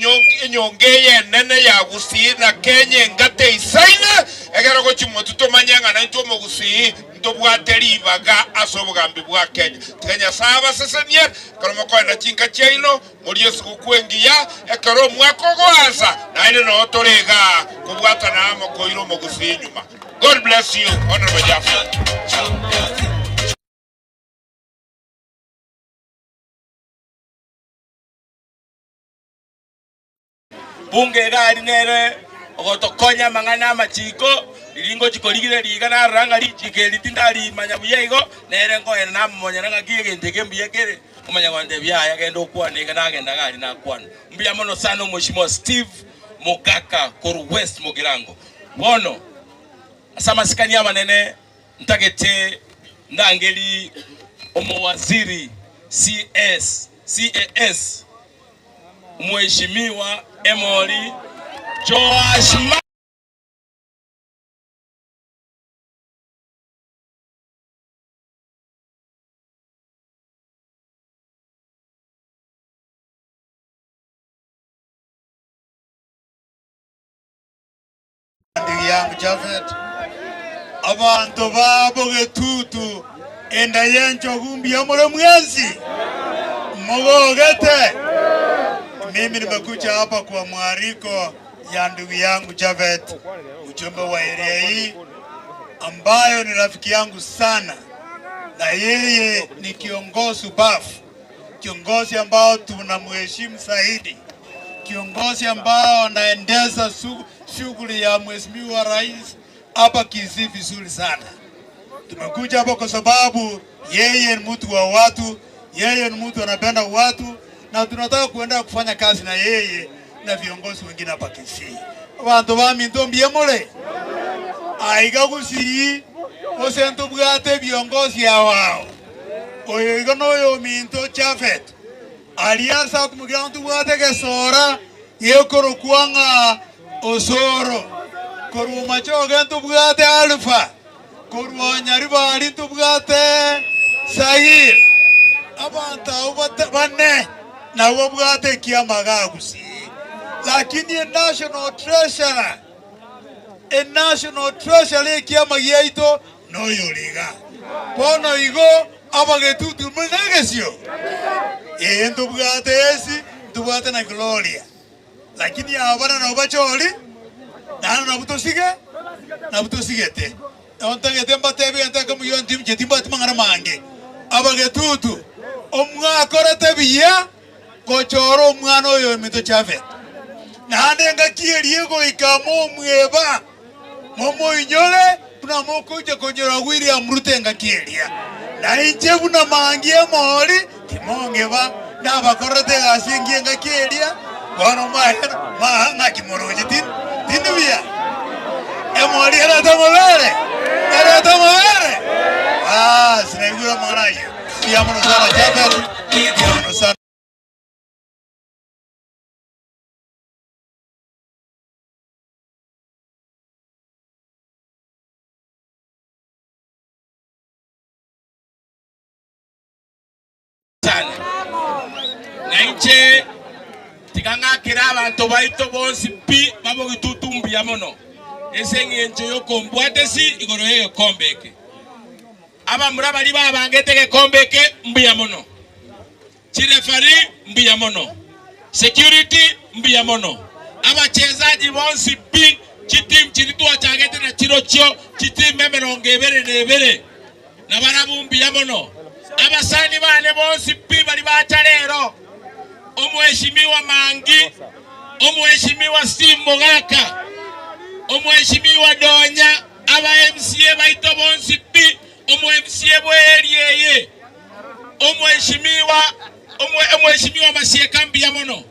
enyonge yenene ya Gusii na Kenya engate isaine egero gochimotu tomanye ng'a naintwe omogusii ntobwate ribaga ase obogambi bwa Kenya. Tiga Nyasaye abasesenie ekero mokoenda chinka chiaino morie esiguku engiya ekero omwaka ogoansa naende noo tore iga kobwatana amo koira omogusii nyuma. God bless you, Honorable Japheth. Bunge gari nere ogotokonya mang'ana amachiko riringo chikorigire riga narora richiko eri tindarimanya buya igo nere nkoena namomonyera ng'aki egento eke mbuya kere omanya gwante biaya genda okwana iga nagenda gari nakwana. Mbuya mono sana Mheshimiwa Steve Mogaka koru West Mugirango. Bono ase amasikani amanene ntagete ndangeri omowaziri CS CAS Mheshimiwa Emori Joash Ndugu yangu Japheth, abantu babo getutu enda yencho gumbia mure mwenzi mogogete. Mimi nimekuja hapa kwa mwariko ya ndugu yangu Japheth, mjumbe wa area hii ambayo ni rafiki yangu sana, na yeye ni kiongozi bafu, kiongozi ambao tunamheshimu zaidi, kiongozi ambao anaendesha shughuli ya Mheshimiwa Rais hapa Kisii vizuri sana. Tumekuja hapa kwa sababu yeye ni mtu wa watu, yeye ni mtu anapenda watu, na tunataka kuenda kufanya kazi na yeye na viongozi wengine hapa Kisii. Abantu baminto mbiemole aiga Gusii osento bwate viongozi hao. Oyo igo noyo minto Japheth alianza kumugira ntu bwate gesora yekoro kwanga osoro koru machoge ntu bwate alfa koru nyaribari ntu bwate Sahir abantu abo bane nabo bwate kiamaga Gusii. Lakini national treasurer, a national treasurer kiama giaito noyo liga bono igo abagetutu munegesio ento bwate esi tubwate na Gloria, lakini abana nabo bachori nano nabutosige nabutosigete ontagete mbatebe ntaka muyo ntim chetimba timangana mange abagetutu omwakorete biya gochoro omwana oyo emito Japheth naende ngakierie goika momweba momoinyore buna mokoja konyora William Ruto ngakieria na inche buna mangi emori timongeba nabakorete gasi engie ngakieria bono ma ng'akimoroche tindubia emori ereta mobere ereta mobere. Ah, sinaigura mang'ana ayo. Mbuya mono sana Japheth, mbuya mono sana. Sana. Na inche Tigang'akera abantu baito bonsi pi babogitutumbia mono. Ese ng'encho yokombwatesi igoro y'egekombe eke. Abamura bari babangete egekombe eke mbuya mono. Chirefari mbuya mono. Security mbuya mono. Abachezaji bonsi pi chitimu chiritwa chagete na chirochio chitimu emerongo ebere na ebere. Na barabu mbuya mono. Abasani bane bonsi pi bari bacha rero. Omheshimiwa Mangi, Omheshimiwa Steve Mogaka, Omheshimiwa Donya, aba MCA baito bonsi pi, omo MCA bwerieye, Omheshimiwa Masieka mbuya mono.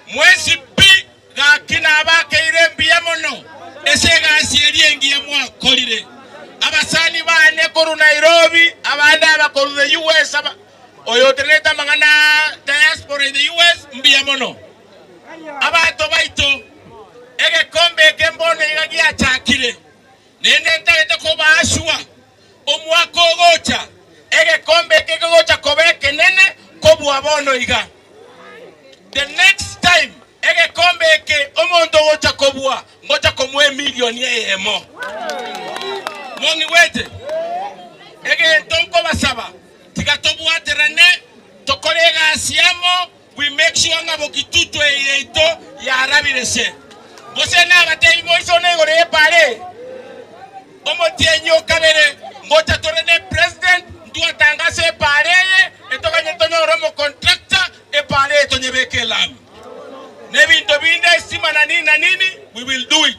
Mwezi pi gakina abakeire mbuya mono. Ese gasi eriengi ya mwakorire. Abasani bane koru Nairobi, abanda abakoru the US, oyo teneta mangana diaspora in the US mbuya mono. Abantu baito egekombe ekembone iga giachakire. Nende ntagete kobaashwa omwaka ogocha egekombe ekegocha koba ekenene kobua bono iga. The next time egekombe eke omonto ogocha kobua ngocha komwe milioni eyemo. Mongi wete egento nkobasaba tigatobwaterane tokore egasi amo, we make sure nga bokitutu eyeito yarabirese. Gose nabatebi moiso negore epare omotienyi okabere ngocha torene president ntuatangase epare eye etokanye tonyore omocontractor epare etonyebeke elami nebinto binde esima na nini na nini, we will do it.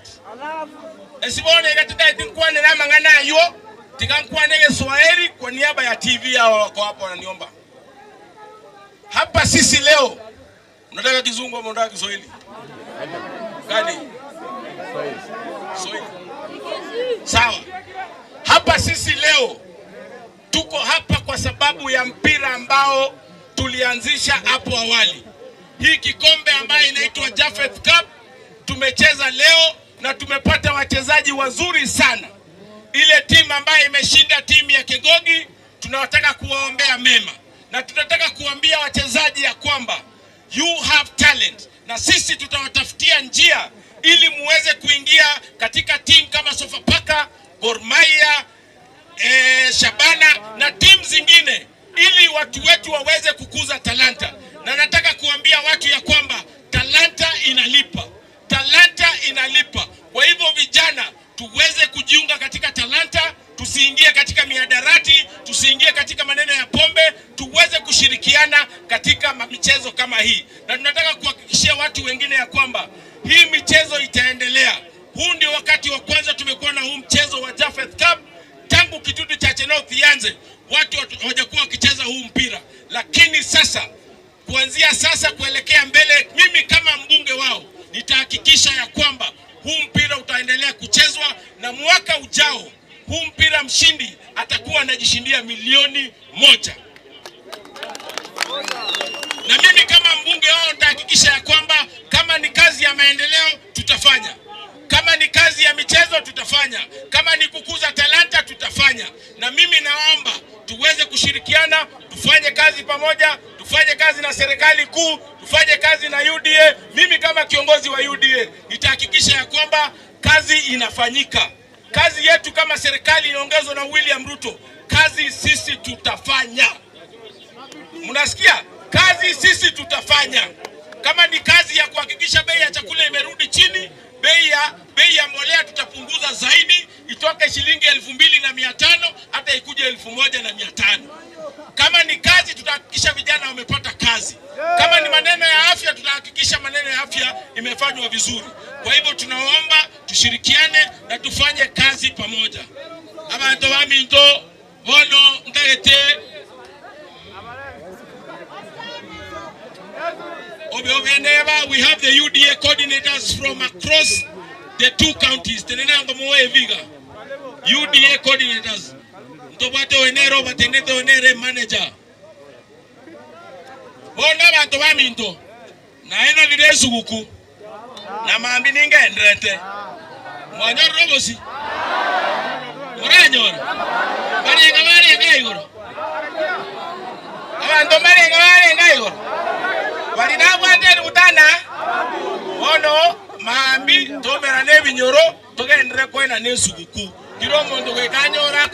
Esibone igatutaiti nkwanera amang'ana ayo tiga nkwane Kiswahili kwa niaba ya TV yao wako hapo wananiomba. Hapa sisi leo unataka kizungu ama unataka Kiswahili? Gani? Kiswahili. Sawa. Hapa sisi leo tuko hapa kwa sababu ya mpira ambao tulianzisha hapo awali. Hii kikombe ambayo inaitwa Japheth Cup tumecheza leo na tumepata wachezaji wazuri sana. Ile timu ambayo imeshinda timu ya Kegogi tunataka kuwaombea mema. Na tunataka kuambia wachezaji ya kwamba you have talent, na sisi tutawatafutia njia ili muweze kuingia katika timu kama Sofapaka, Gor Mahia, Shabana na timu zingine ili watu wetu waweze kukuza talanta. Na nataka kuambia watu ya kwamba talanta inalipa. Talanta inalipa. Kwa hivyo vijana tuweze kujiunga katika talanta, tusiingie katika mihadarati, tusiingie katika maneno ya pombe, tuweze kushirikiana katika michezo kama hii. Na tunataka kuhakikishia watu wengine ya kwamba hii michezo itaendelea. Huu ndio wakati wa kwanza tumekuwa na huu mchezo wa Japheth Cup tangu Kitutu Chache North ianze, watu hawajakuwa wakicheza huu mpira. Lakini sasa kuanzia sasa kuelekea mbele, mimi kama mbunge wao nitahakikisha ya kwamba huu mpira utaendelea kuchezwa, na mwaka ujao huu mpira mshindi atakuwa anajishindia 1,000,000. Na mimi kama mbunge wao nitahakikisha ya kwamba kama ni kazi ya maendeleo tutafanya, kama ni kazi ya michezo tutafanya, kama ni kukuza talanta tutafanya. Na mimi naomba tuweze kushirikiana, tufanye kazi pamoja, tufanye kazi na serikali kuu, tufanye kazi na UDA. Mimi kama kiongozi wa UDA nitahakikisha ya kwamba kazi inafanyika. Kazi yetu kama serikali inaongezwa na William Ruto, kazi sisi tutafanya. Mnasikia? Kazi sisi tutafanya. Kama ni kazi ya kuhakikisha bei ya chakula imerudi chini, bei ya mbolea tutapunguza zaidi, itoke shilingi 2,500 hata ikuje 1,500. Kama ni kazi tutahakikisha vijana wamepata kazi. Kama ni maneno ya afya tutahakikisha maneno ya afya imefanywa vizuri. Kwa hivyo tunaomba tushirikiane na tufanye kazi pamoja. Abantu baminto bono ntagete Obe we have the UDA coordinators from across the two counties. Tenenango moe viga. UDA coordinators. Ntobate wenero batenete wenere manager. Bona bantu baminto. Na ena lire suguku. Na mambi ninga endrete. Mwanyoro robosi. Muranyoro. Barenga barenga igoro. Abantu barenga barenga igoro. Barinabwa Tobwate butana bono mambi tomerane ebinyoro togendere kwena ne esuguku kiro omonto goikanyora.